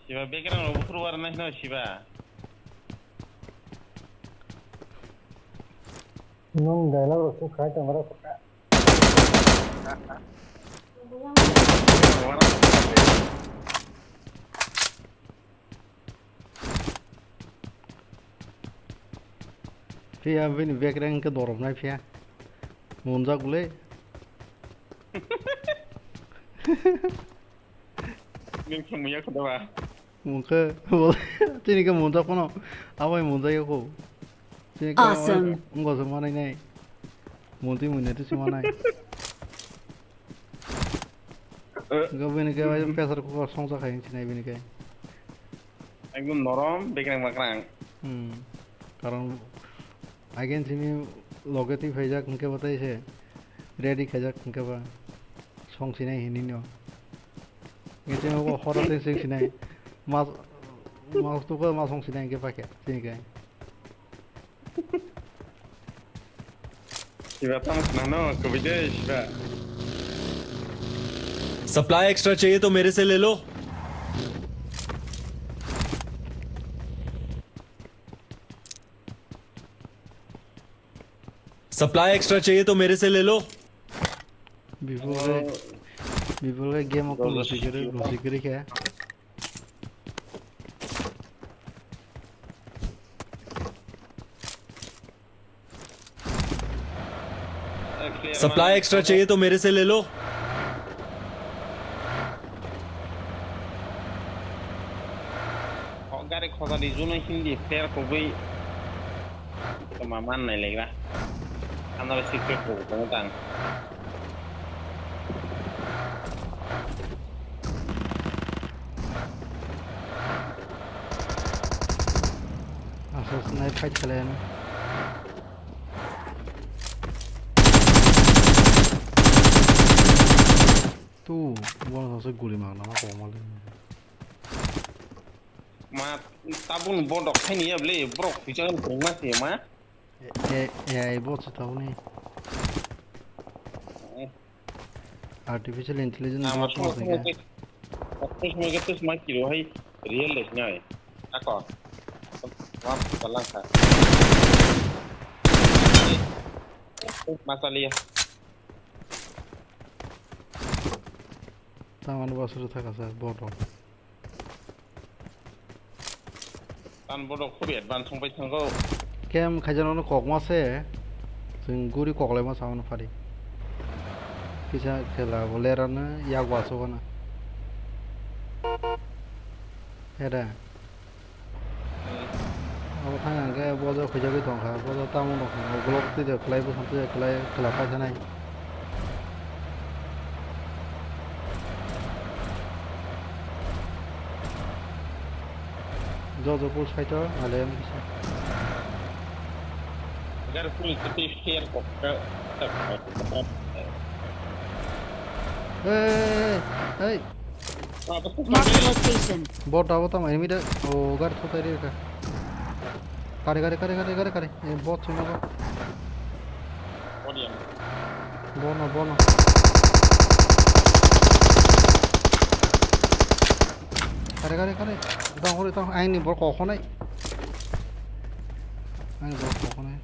Siba background rok buphuru warnai no siba. Nung dialogue rok suk khai tong rok. Phiya bini background ke doromnai phiya. Munjak le. Nung khe muya khoda ba. Mungkhe, chini khe munjak phano, abai munjak ya kho. Chini khe Awesome. Wngkha se manai nai. Muntui munya twi se manai. Eh. Go bini khe bai pressure cooker songsa khai sinai bini khe. Ekdom norom, bekrang makrang. Hmm. Karon again simi loge twi phaijak hwnkhe batai se ready khaijak hwnkhe ba song sinai hinwi no. Nge tei obo horo tei sing sinai. Mas, mas tuko mas song sinai hwnkhe pakhe. Tini khe. Siba tamo swnam no, kwbui de siba. Supply extra चाहिए तो मेरे से ले लो। Supply extra चाहिए तो मेरे से ले लो। Bipul khe, Bipul khe game o Dol kulusi giri, sixty. Kulusi giri khe. Supply extra चाहिए तो मेरे से ले लो। Kok gari khoda di juno hindi player kobui. Toma man nai legra. Ano secret ko ko tang. Asal snipe fight kalian. Tu, buang sasa guli mana ma koma le. Ma, tabun bodok khaini ya ble, brok pijak ni tongma se ma. E, e, e, ai bot se tabuni. Eh. Artificial intelligence. Ama bot suma mo suma singke. Suma ke tus ma kiro hai real le sinai. Ako. Wap balang kha. Masaliya. Taman bosor thaka sa bot. Tan bodo khub advance wngpai thango. Kem khaijano no kokma se. Chwng guri koklaima sao no phari. Kisa khela bo lerano yak waso gana. Heda. Abo thang ang khe bojo khuijagwi tongkha. Bojo tamung rok khe ukulok twi de kwlai bwsang twi de kwlai khela paithanai. Jojo pul saito ale ang kisa. Gar pul kiti share kokka. Hey, hey, hey. Mark the location. Bot abo tamo enemy de. O gar thutai re ka. Kare, kare, kare, kare, kare, kare. E bot sino ba. Bono, bono. Kare, kare, kare. Dong, hori, dong. Aini bor kok honai. Aini bor kok honai.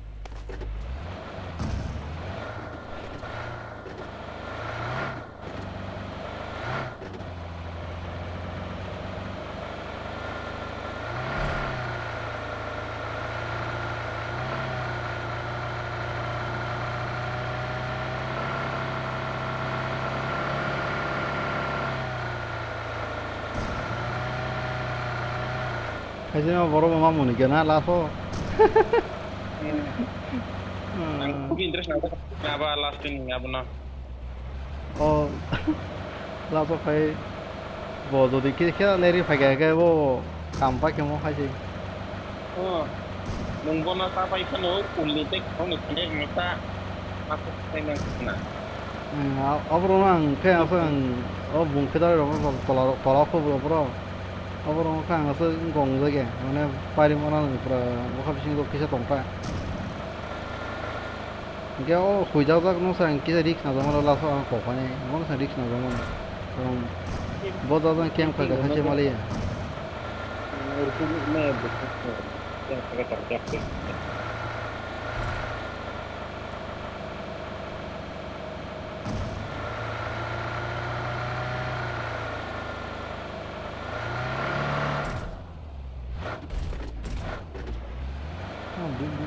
Kaisa borok bo ma muni gana laso. Ang khubi interest nang aba lasting abono. O laso khai bo jodi khe khe leri phai khe bo kam pa khe mo khai se. O nung bono ta pai phano ulni tei khoroknwi thangwi rwngno ta ma kok sai nang khna. Hmm, a-, aborok ang khe aswk ang o bung khe dari rok tola tola kho bro bro. Aborok khe ang aswk wng kong jage mane pari mana pura bokha bising rok kisa tongkha. Hingke o huijak jak no sa ang kisa risk najak mano laso ang kokani bono sa risk najak mano. Bo jajak camp kha kha se maliya.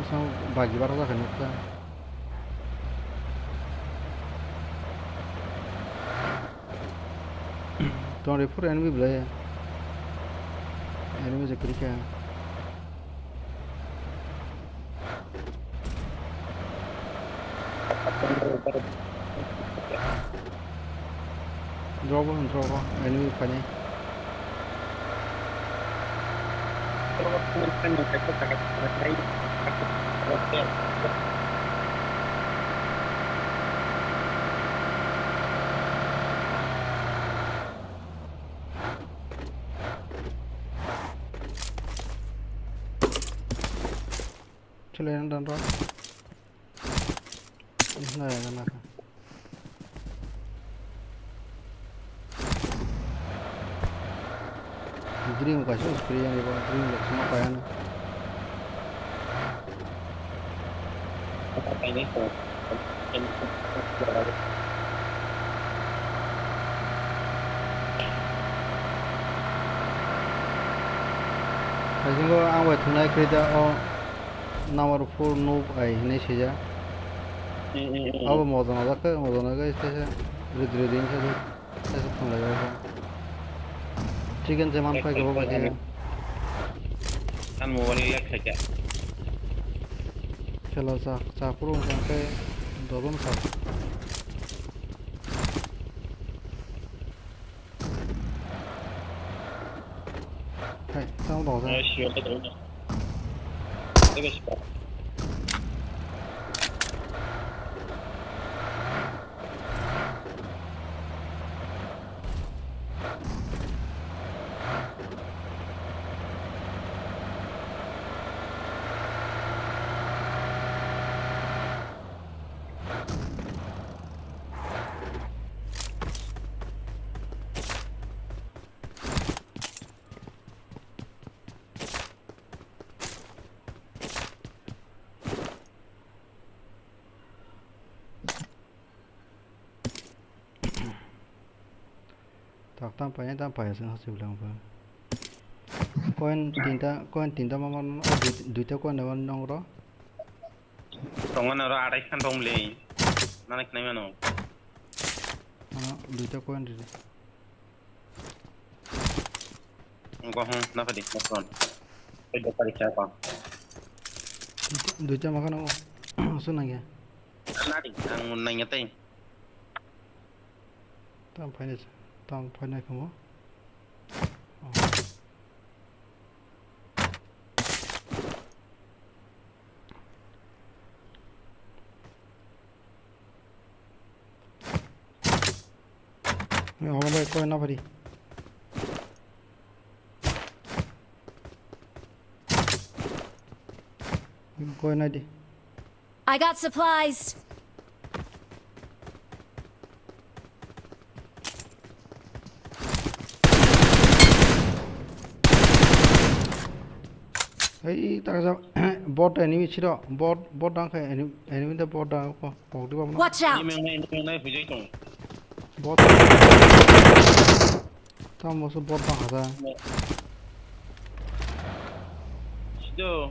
Bwskango bagi bara jaga nukha. Twenty-four enemy belai. Enemy je kwrwi kha. Drop on, drop on. Enemy phainai. Chwlaiya dan rw. Nai, nai, nai. Dream kaisa spray ani bo, dream rok sima paiya ni. Haisingo ang bai thwngnai kwrwi da o number four noob ai hinwi swijak. Mm, mm, mm. Abo moja najak khe, moja najak khe, rwdi rwdi wngkha. Tesa thwnglai o bo. Chicken je man phai khe bo bai khe. An mobile ni lag khaikha. Khela cha, cha phuru wngkha khe dogon kha. Hai, tamo dong sa. Ai, sio, tamo dong. Tebe sio. Tak tam paina tam paya sing hasi bilang ba. Coin tinta, coin tinta mama no, oh, dui-, duita coin dawan nong ro. Tongo na ro arai san tong le. Nana khnai mano. Ah, duita coin di. Ngo hong na padi na kon. Pedi pari cha kon. Duita makan oh. Sun nang ya. Nari ang nang ya tei. Tam phainai, tam phainai kamo. Oh. Ni holo bai koi na pari. Koi na di. I got supplies. Hey, taka ja, bot enemy chiro, bot, bot dang khe enemy, enemy da bot dang ko, pok di bamno. Watch out! Enemy, enemy, enemy, bujai tong. Bot. Tamo se bot bang ada. Sido.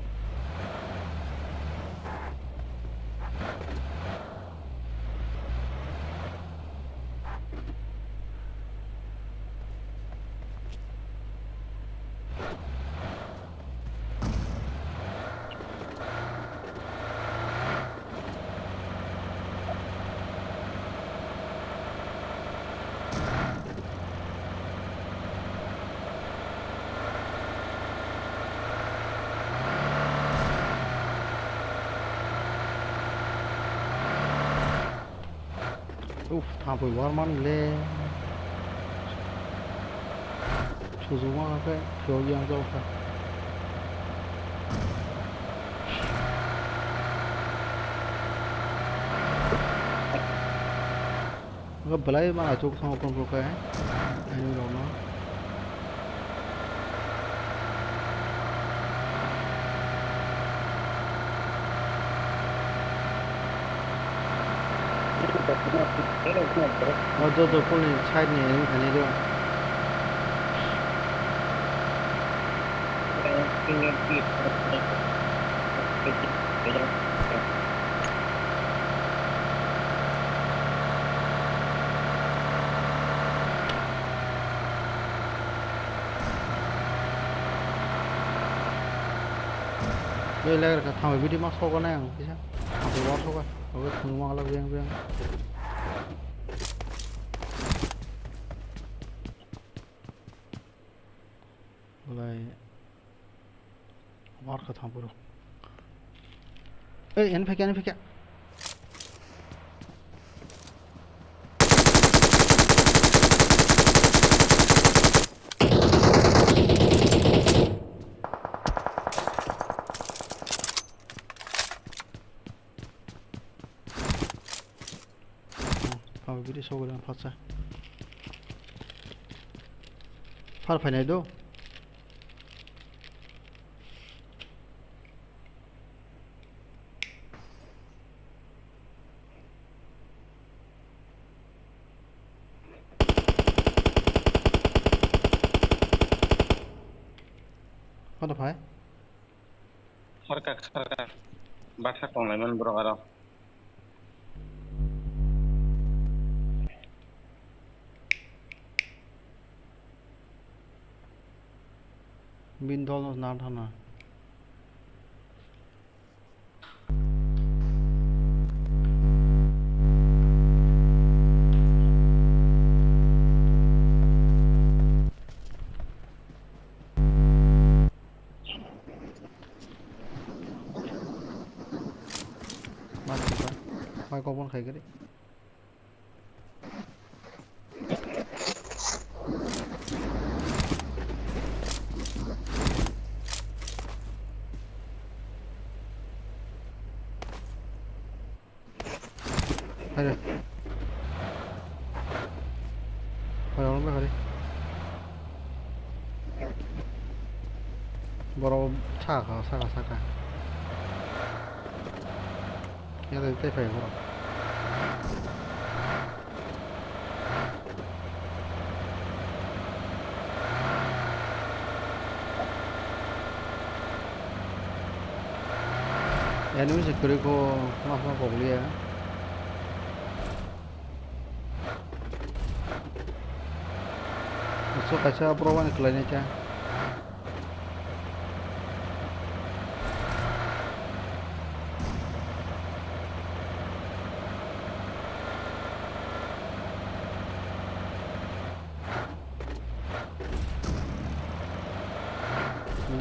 Uf, thapoi warman le. Sujuma khe kheo yang jao kha. Ga belai ma achuk thang kon pro khe. Ani rok no. O joto pulni side ni enemy khainai do. Bele ka thang video ma sogo na ang kisa. Ang wa sogo. Oke thang ma la beng beng. Lai. War ka thang puro. Ei, en phekya, en phekya. Pao giri sogo dan phatsa. Phar phainai do. Koto phai? Kharkha, kharkha. Baksa tonglaimani borok aro. Bini dolno nang thangna. Mai kok bon khai gari. Hai de. Hai, orang bai hari. Borok saka, saka, saka. Ya, tei, tei phai borok. Enemy se kwrwi kho, ma ma kok liya. Uso kaisa borok ani kwlai nai khe.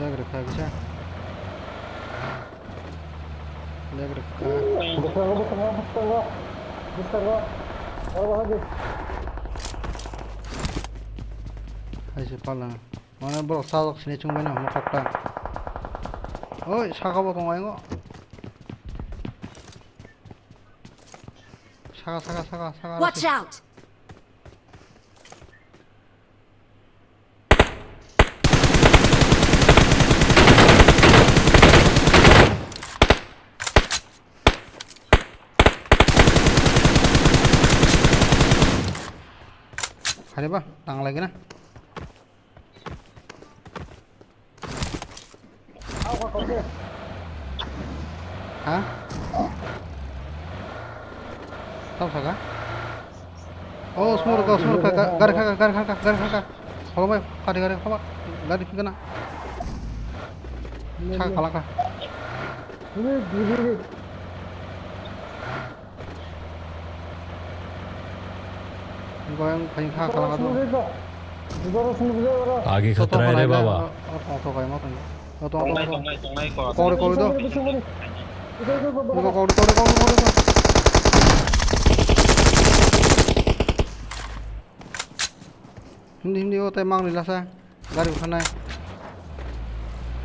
Leg rwkha kisa. Leg rwkha. Bwskango, bwskango, bwskango. Bwskango. Oro bahai di. Hai se pala. Mane borok sajak sini chwng bai no hwnwi kok ta. Oi, saka bo tongo ayang o. Saka, saka, saka, saka. Watch out! Hari ba, tang lagi na. Ha? Tau saka? Oh, semua reka, semua reka, ga-, gari kaka, gari kaka, gari kaka. Kalau mai, kari, gari, kau gari kena. Saka kalaka. Ini diri. Goyang phai kha kala do. आगे खतरा है रे बाबा। Tongnai, tongnai, tongnai, ko. Kori, kori do. Kori, kori, kori, kori, kori. Hindi, hindi, o tai mang ni lasa. Gari bwkhanai.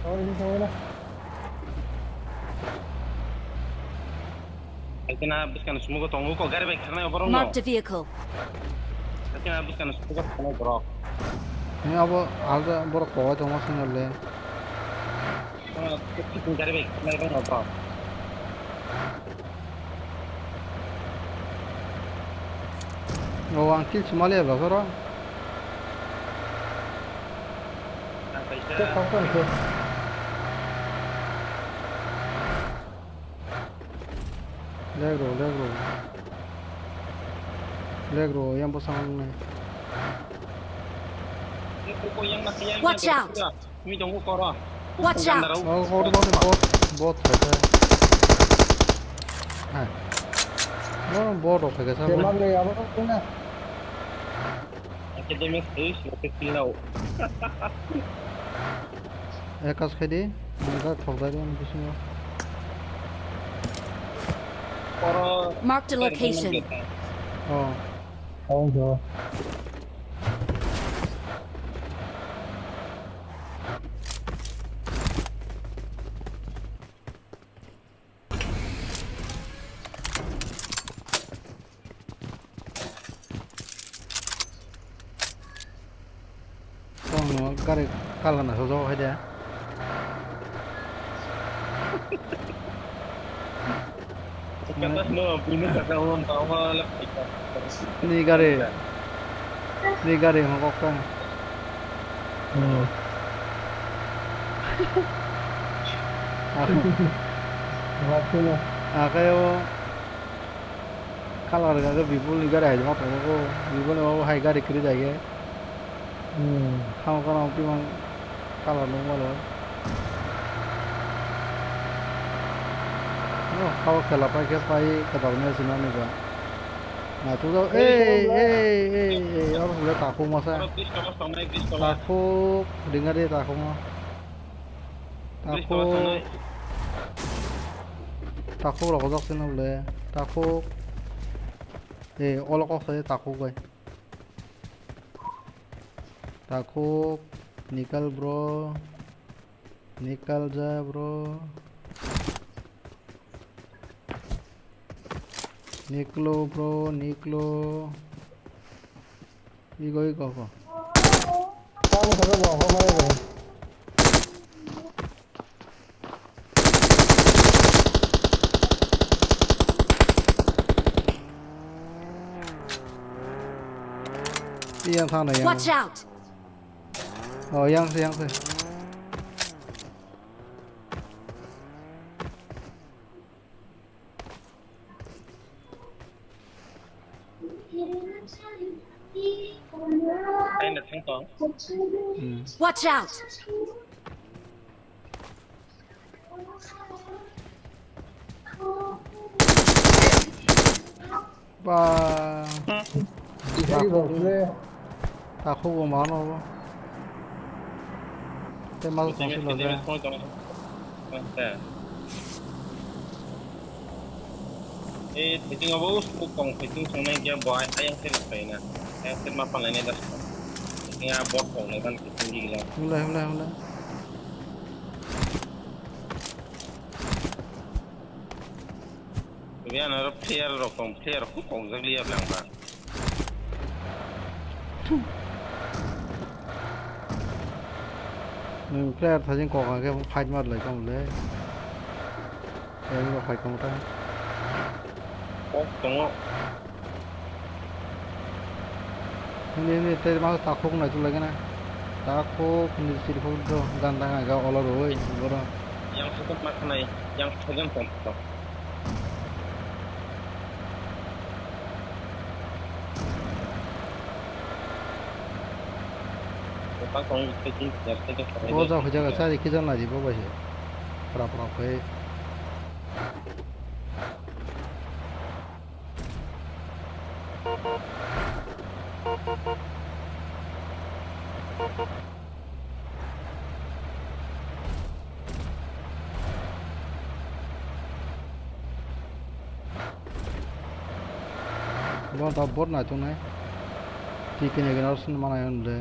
Oh, ini saya lah. Hakhe na bwskano sumugo tongo ko gari bai kharnai borok no. Marked a vehicle. Hakhe na bwskano sumugo tongo borok. Ini abo alda borok kowai tongo sini le. Gari bai kharnai borok no borok. O, ang kill sumali eba soro. Ang kaisa. Khe thok tong khe. Leg rw, leg rw. Leg rw, yang bwsang nai. Watch out! Twi tongo koro. Watch out! Ganda rok. Oh, bot, bot, bot, bot phaikha. Hai. Bo bot rok phaikha sa. Kemar le abo rok na. Academy stage, oke, kill now. Ekas khaidi, ang da thokdari ang bisingo. Koro. Marked a location. Oh. Oh, go. Tongno gari kalana sojok hai de. Kata no, bini kata ulang tawa le paika. Ni gari. Ni gari hongkok ka. Hmm. Aku. Aku na. Aku yo. Kalar ga Bipul ni gari hai ma tongo ko. Bipul ni bo hai gari kiri jai ge. Hmm. Khamo khamo twi mang kalar nung malo. No, khao khela pai khe pai kwtal match wngna nai ba. Na tu do, ei, ei, ei, ei, oro le takhuk masa. Oro bris tola tongnai, bris tola. Takhuk, ringa de takhuk ma. Bris tola tongnai. Takhuk. Takhuk rok ojak sino le. Takhuk. Ei, olo kok sai takhuk bai. Takhuk, nikal bro. Nikal ja bro. Niklo bro, niklo. Igo, igo, go. Tamo sa bo, ho mare bo. Yang thang na yang. Watch out! Oh, yang se, yang se. Ai na thang tong. Hmm. Watch out! Ba. Takhuk bo mano bo. Tei mas tongsi lo je. Eh, thaiting abo suk tong, thaiting songnai khe bo ayang seri khlaina. Ayang seri ma phalnai nai das. Thaiting a bot tong nai ban thaiting gigla. Hwnlai, hwnlai, hwnlai. Riyan aro player rok tong, player rok kok kok jak liya bwlangba. Nwng player thajin kok hwnkhe fight mar lai tong le. Ayang rok fight tong ta. Kok tongo. Hindi, hindi, tei mas takhuk nai chulai gana. Takhuk hindi siri khuk do ganda ga ga olo roi boro. Yang sukut mak nai, yang sajan tong tong. Bo ja hoi jaga chari kijan nai di bo bai se. Pra pra khe. Bo da bot nai tongnai. Twi kene kene aro sini manai hwn le.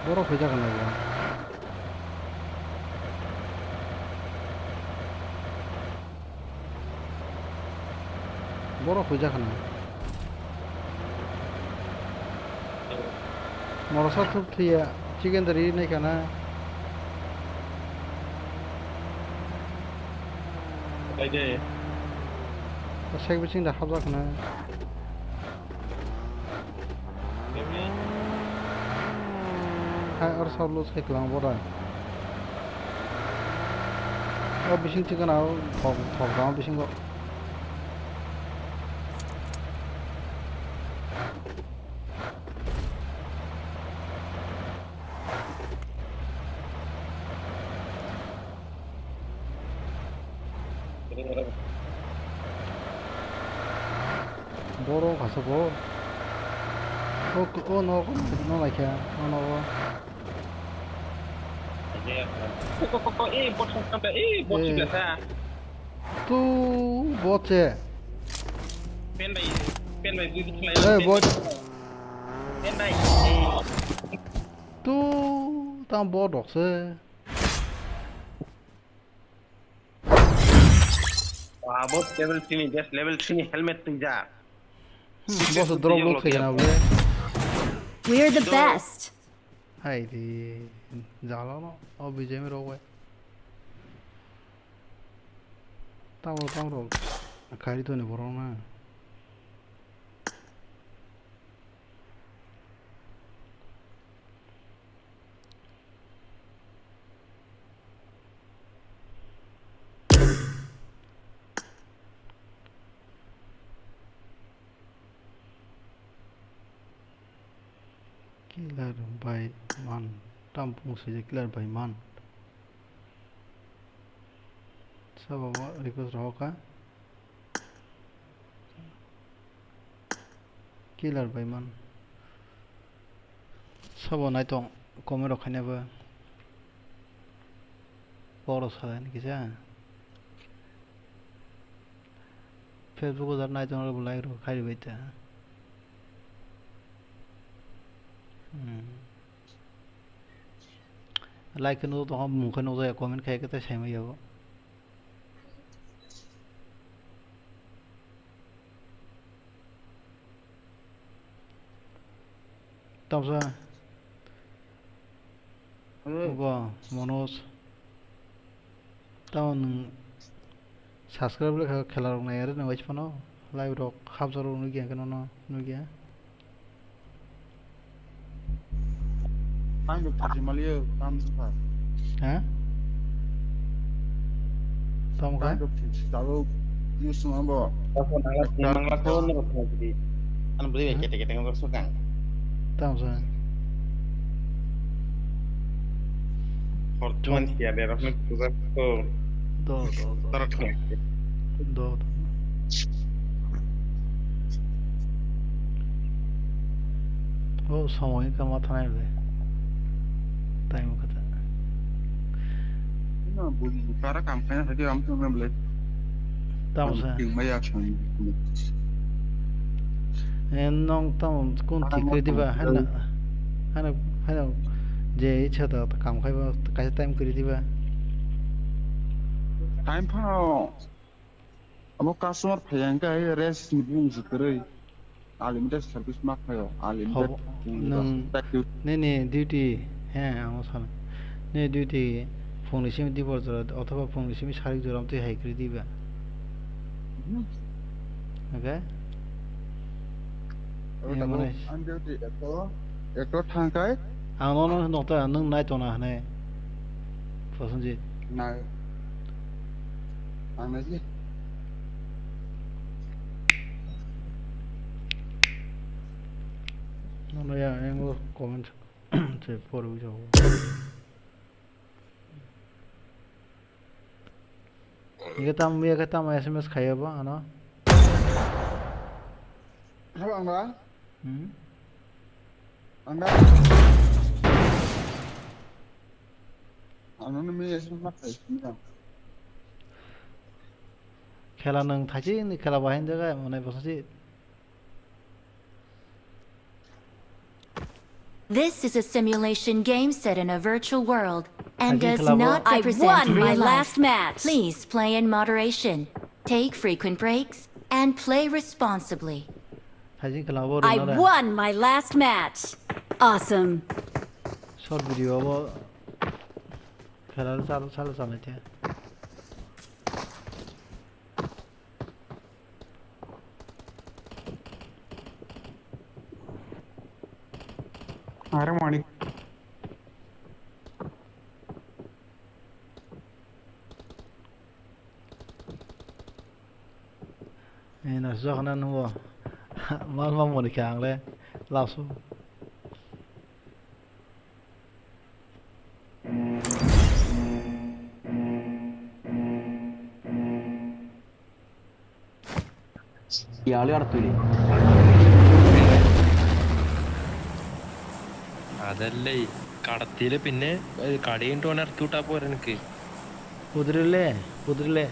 Borok hoi jaga na bo. Borok hoi jaga na. Morok sa thuk thwiya, chicken dari nai kana. Sek bising da hapjak na. Hai, oro sabo lose khe kwbang bo da. O bising thikana o thok, thok da o bisingo. Borok hasa bo. O, o nogo no laikha, o nogo. Eh, bot song sampai, eh, bot song biasa. Tu bot se. Pen bai, pen bai, bui bukhlai. Eh, bot. Pen bai. Tu tang bot dok se. Wah, bot level three ni, best level three ni helmet twi ja. Hmm, bot drop load khaina bole. We're the best. Hai di, jalo no, o B G M rok bai. Tamo, tamo rok, kari to ni borok na. Killer by man. Tam pung swijak killer by man. Sabo bo request rohor kha. Killer by man. Sabo naitong comment rok khaina bo. Borok salai ni kisa. Facebook o jar naitong rok bo like rok khai bai ta. Hmm. Like khe nukjak tongkha, mung khe nukjak ya, comment khai khe tei saimanya bo. Tamsa. Hello. Bo, Manoj. Tamo nwng subscribe le kha, khela rok nai are nwng waisa phano. Live rok hapjak rok nugya khe nono nugya. Tang rok thangsi maliyo, tang sa. Ha? Tamo kha? Tang rok thangsi talo, news no bo. Tamo nangla, nangla ko nang thangsi di. Ano beri kete kete ngok sukang. Tamo sa. Hor tuan sia de rok nuk tugas ko. Do, do, do. Tarak thangsi. Do, do. O, somoy wngkha ma thanai le. Time wngkha ta. Ino, bui, kara kam khaina thadi am thangna bole. Tamo sa. Ting maya chang. Eh, nong tamo kun tik kri diba, hana, hana, hana, je ichha ta kam khai ba, kaisa time kri diba. Time pha. Abo customer phaiya hwnkhe hai rest ni bumung se kwrwi. Unlimited service ma khaio, unlimited. Hobo, nwng nini duty, he, ang sano. Nini duty phungni simi dibor jora othoba phungni simi sarik jora amtwi hai kwrwi diba. Mhm. Okay? Abo tabuk ani duty ekto, ekto thangkhai. Ang nono nokta nwng nai tongna hwnwi. Prosenjit. Nai. Ang naji. Nono ya, ang o comment se porwi jago. Ike tam, ike tam S M S khaiya bo ano. Halo, ang ba? Hmm? Ang ba? Ano ni mi S M S ma khai. Khela nang thachi ni khela bahin jaga, mane bosachi. This is a simulation game set in a virtual world and does not represent real life. I won my last match. Please play in moderation, take frequent breaks, and play responsibly. Thaijing khlabo rwnare. I won my last match. Awesome. Short video abo khelal sal sal sal te. Are mani. Ina sokna nubo. Mal mal mani khe ang le lasu. Yali artuli. Adalei, kadtile pinne, eh, kadi into anar tuta porenki. Pudrile, pudrile.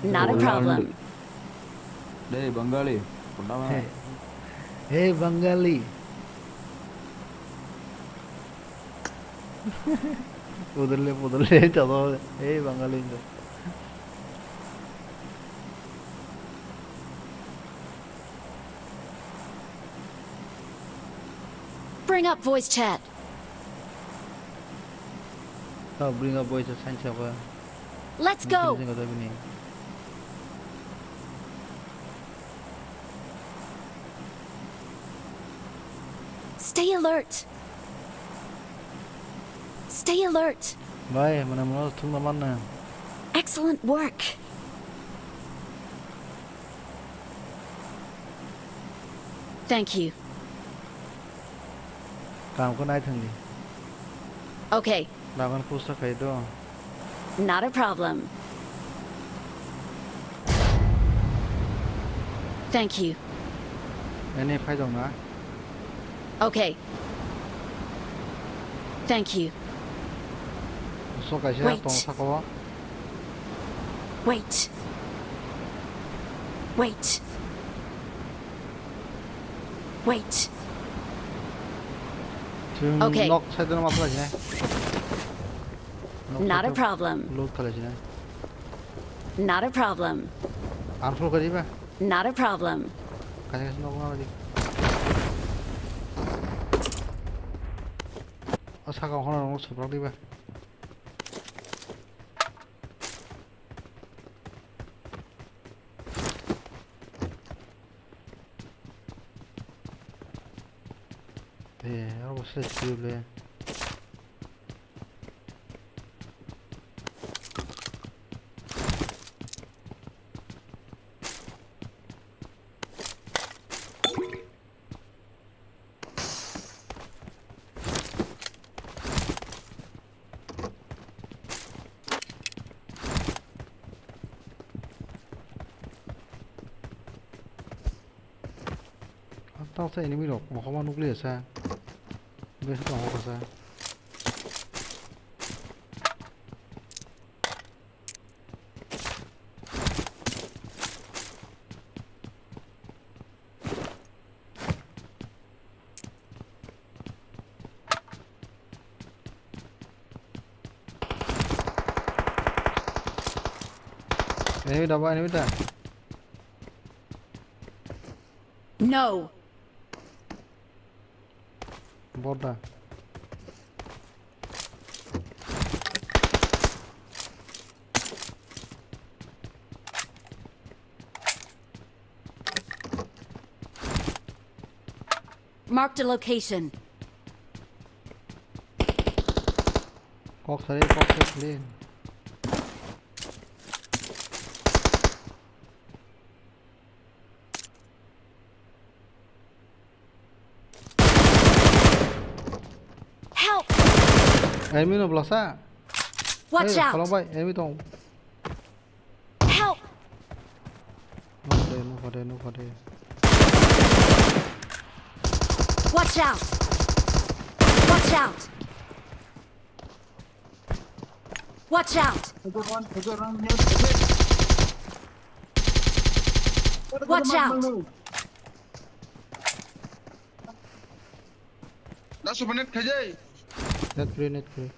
Not a problem. Dei, Bengali. Hey. Hey, Bengali. Pudrile, pudrile, chalo. Hey, Bengali. Bring up voice chat. Oh, bring up voice chat, science apa? Let's go. Intelligent kata bini. Stay alert. Stay alert. Bai, mana mana thum mana. Excellent work. Thank you. Kam ko nai thangdi. Okay. Lagan pusa khai do. Not a problem. Thank you. Ani phai dong na. Okay. Thank you. So kaisa tong saka o. Wait. Wait. Wait. Okay. Nok side no masla jine. Not a problem. Load khala jine. Not a problem. Armful kariba. Not a problem. Kaisa kaisa nok ma di. O saka hono nok suprak diba. Eh, aro bo se tube le. Tang sa enemy rok mokol ma nukliya sa. Besa tongo kasa. Enemy da ba, enemy da. No. Border. Marked a location. Kok sari, kok sari clean. Help! Enemy no blasa. Watch out! Hey, kholong bai, enemy tong. Help! No pade, no pade, no pade. Watch out! Watch out! Watch out! Watch out! Asu net khajai. Net free, net free.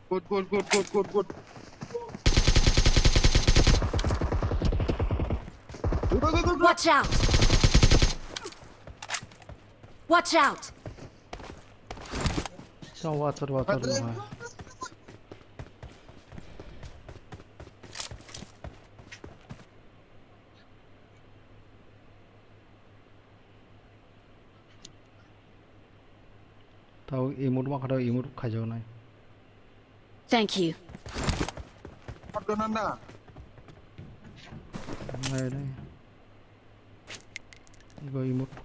Good, good, good, good, good, good. Go, go, go, go, go. Watch out! Watch out! Sa water, water. Water. Lo ha. Tao emote ma khato emote khaijaknai. Thank you. Abdonanda. Nai, nai. Go emote.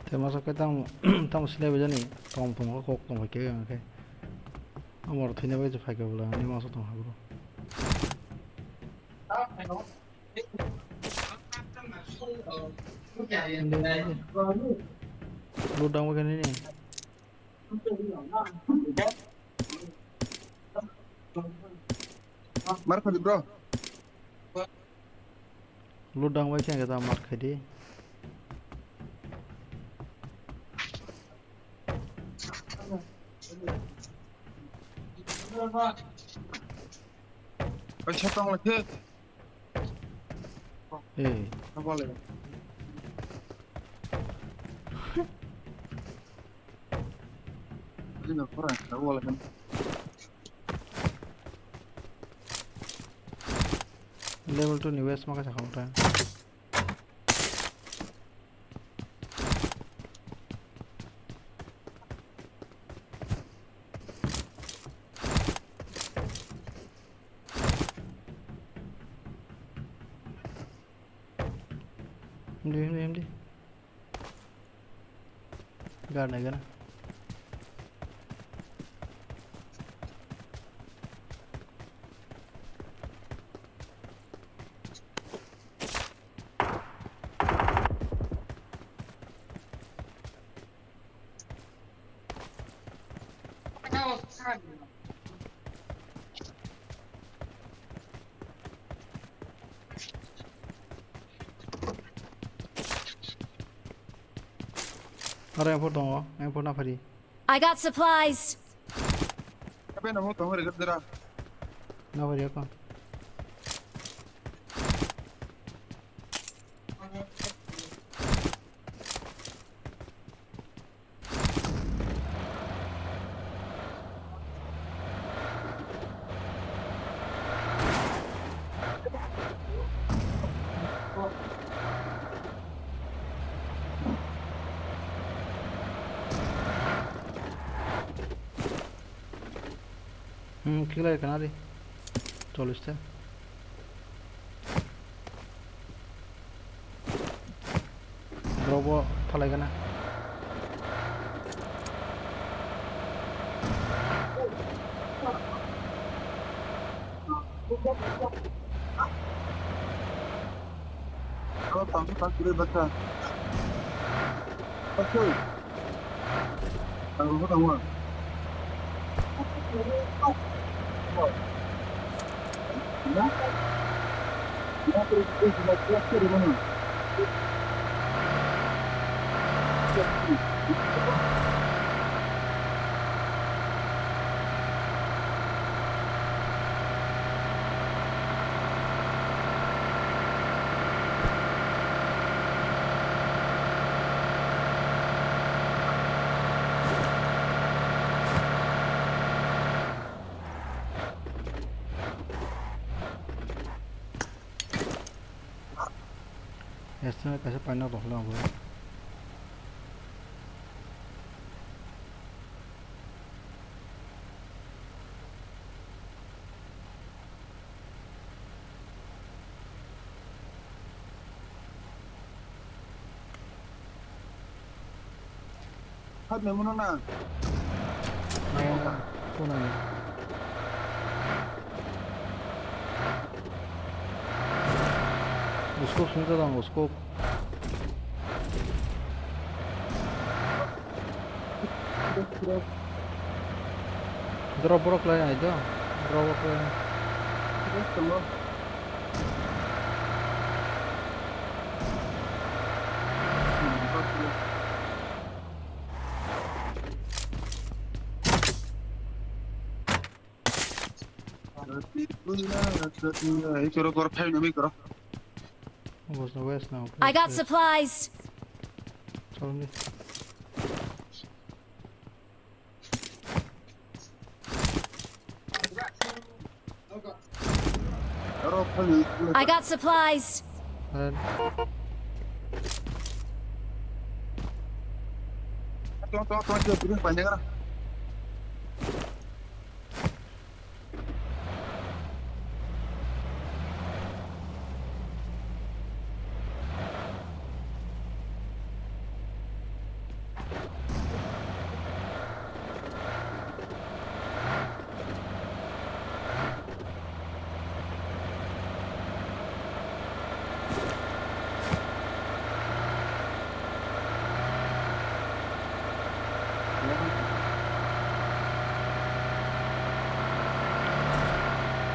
Te masa khe tamo, tamo silai bai jani, tong tong khe kok tong khe ang khe. Amor thina bai phai khe bwla, ani masa tong ha bro. Loot down bai khe nini. Mar khadi bro. Loot down bai khe ta mar khadi. Bai sa tong lai khe. Hey. Apa lagi? Ini nggak kurang, nggak boleh kan? Level two ni west ma kaisa khamta. Hindi, hindi, hindi. Gana, gana. Aro M four tongo, M four na phari. I got supplies. Apa yang namo tongo rega dera? Na phari ako. Hmm, kikla kana di. Chollish ta. Borok bo phalai gana. Oh, tangkhe tangkhe bata. Oke. Tangkhe tangkhe. Restaurant kaisa paina rok hwnwi ang bo. Hat memono na. Kuna ni. Uskop sungja dong, uskop. Drop borok lai ai do. Drop borok lai. Ei, koro, koro, phaino, mi koro. Bosno west now. I got supplies. Chal ni. Aro, phaino. I got supplies. Ren. Tok, tok, tok, tok, tok, tok.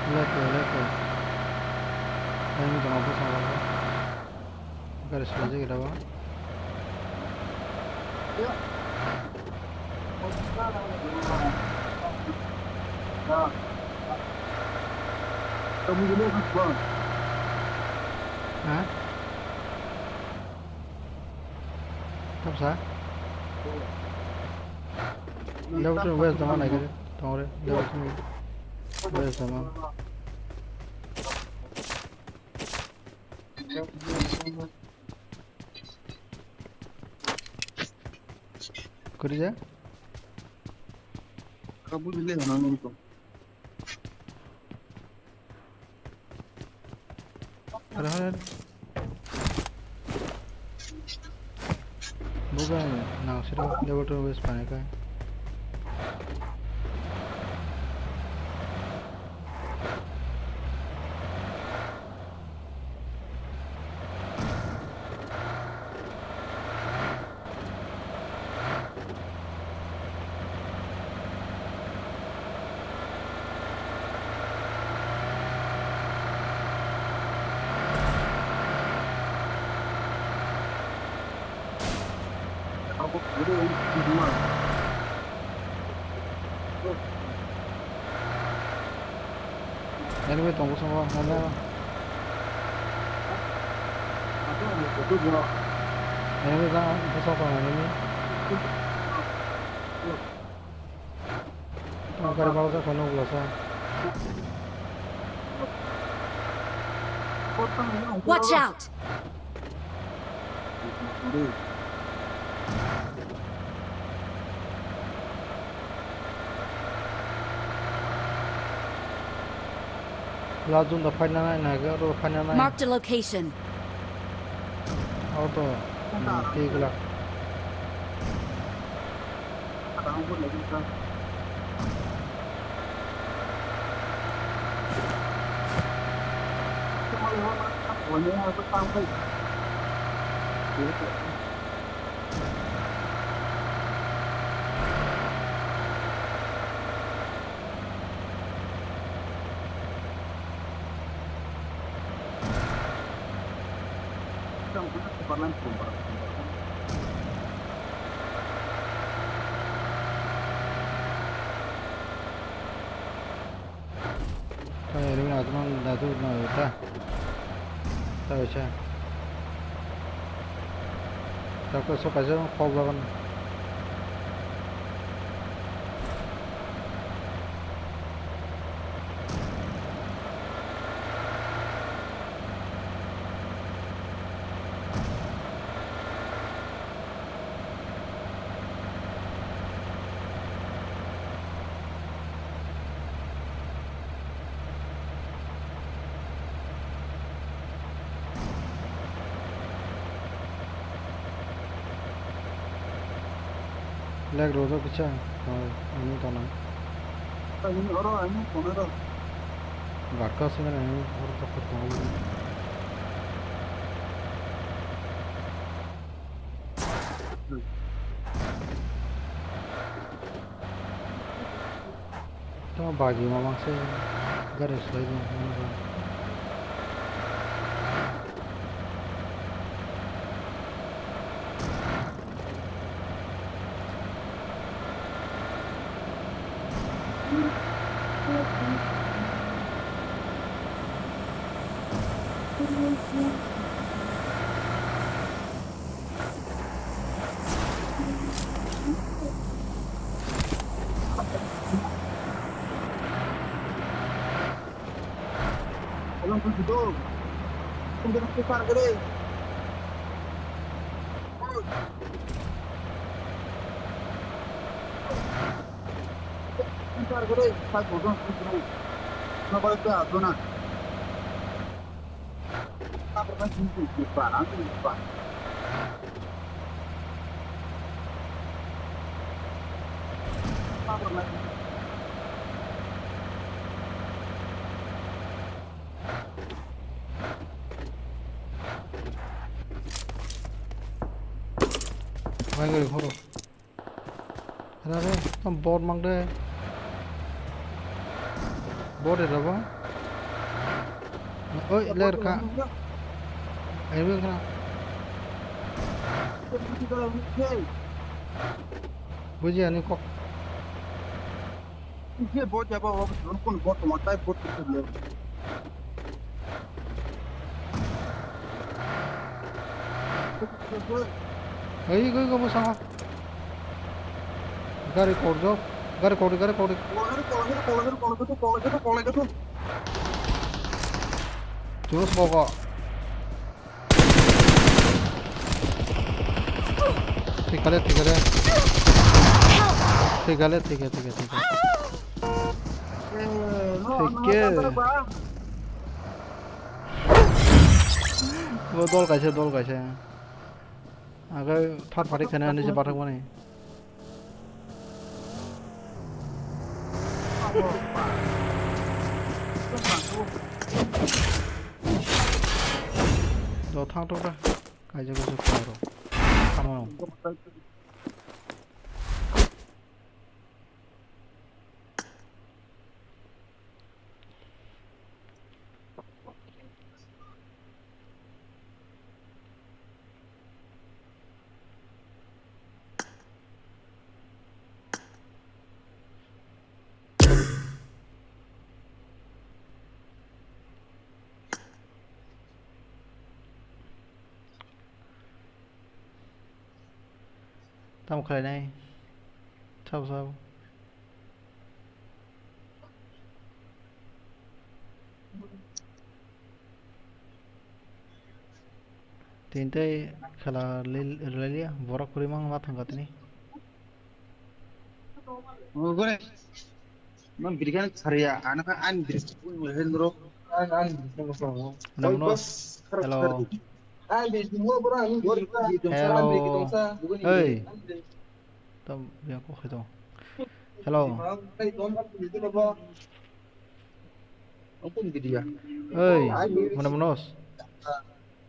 Left, left. Enemy tong bwskango. Gari swlaijak ira o. Ha? Tamsa? Level two west dama naikhe tongre, level two west dama. Kwrwi ya? Kabu bile hana nung to. Hara, hara. Buga nang siro level two west panai kai. Enemy tongo bwskango, nana. Enemy jang bwskango tongo enemy. Tong kari balajak kha nukla sa. Watch out! Last zone da phaina nai, nai, aro phaina nai. Marked a location. Auto, hmm, twi glak. Tei rwngni agmani dadu no ta. Ta bisa. Ta ko so kaisa kok bagan. Lag rojak kisa, hoi, ani tona. Ani oro, ani tona ro. Barka se mane ani oro tokor tongo. Tamo bagi mamang se gari slai di, mane ba. Mai gari khoro. Hara re, tam bot mang de. Bot era bo. Oi, ler ka. Ai, wer ka. Buji ani kok. Bot ya ba, bot, bot, bot, bot, bot. Oi, oi, oi, bwskango. Gari korjak, gari kordi, gari kordi. Chus bogo. Thikale, thikale. Thikale, thike, thike, thike. Thike. Bo dol kaisa, dol kaisa. Agai thar pharik khana ani se bathak mani. Do thang tok da. Kaisa kaisa khoro. Tamo. Tamo khlainai? Sabo sabo. Tini tei khela rwlailia, borok kwrwi mang ma thangkha tini. Ogore. Man birikan khariya, ana kha an biris pun lehendro. An, an biris pun lehendro. Hello. Hello. Hey. Tam yang kok itu. Hello. Hey, mana manos?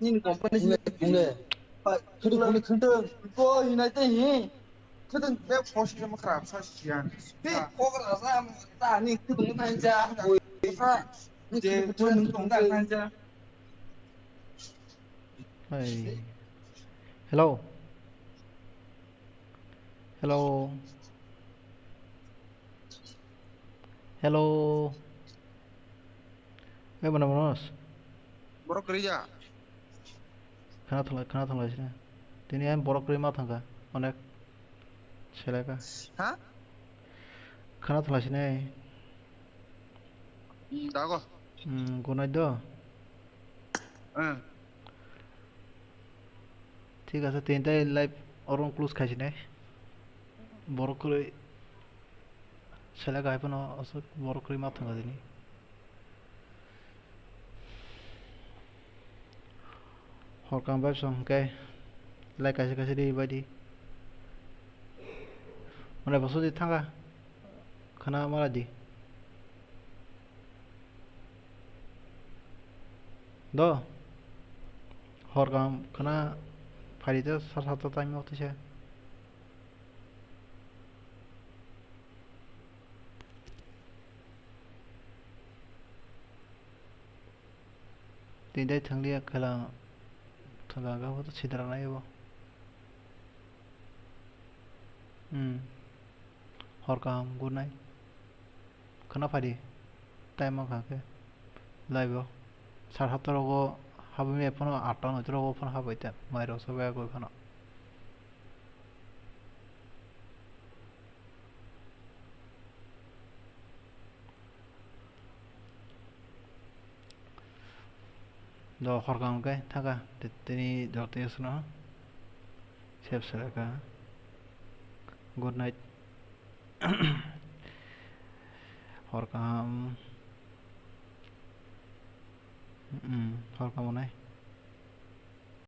Ini company sini. Khudung, khudung, khudung. Ko hinai teh hi. Khudung be post ke makra sa sian. Hi, ko kra sa ta ni khudung tanja. Ni khudung tanja. Hey. Hello. Hello. Hello. Hey, mana manos? Borok kwrwi ya? Khana thanglai, khana thanglai sini. Tini ang borok kwrwi ma thangkha. Onek seleka. Ha? Khana thanglai sini. Dago. Hmm, gunai do. Hmm. Thik ase, tini tai live orom close khai sini. Borok kwrwi. Selek hai phano aswk borok kwrwi ma thangkha tini. Hor kang bai song hwnkhe like kaisa kaisa di bai di. Mane bosodi thanga. Khana mala di. Do. Hor kaham khana phaidi ta sar satta time o tisa. Tini dai thanglia khela thangla ga bo to sidra nai bo. Hmm. Hor kaham, good night. Khana phaidi. Time wngkha khe. Live o. Sar satta rogo habwi maya phano atta noita rogo phano habwi ta. Mai rok sobai goi phano. Do hor kaham khe thaka. Tini joto sano. Sep seleka. Good night. Hor kaham. Mm, hor kaham nai.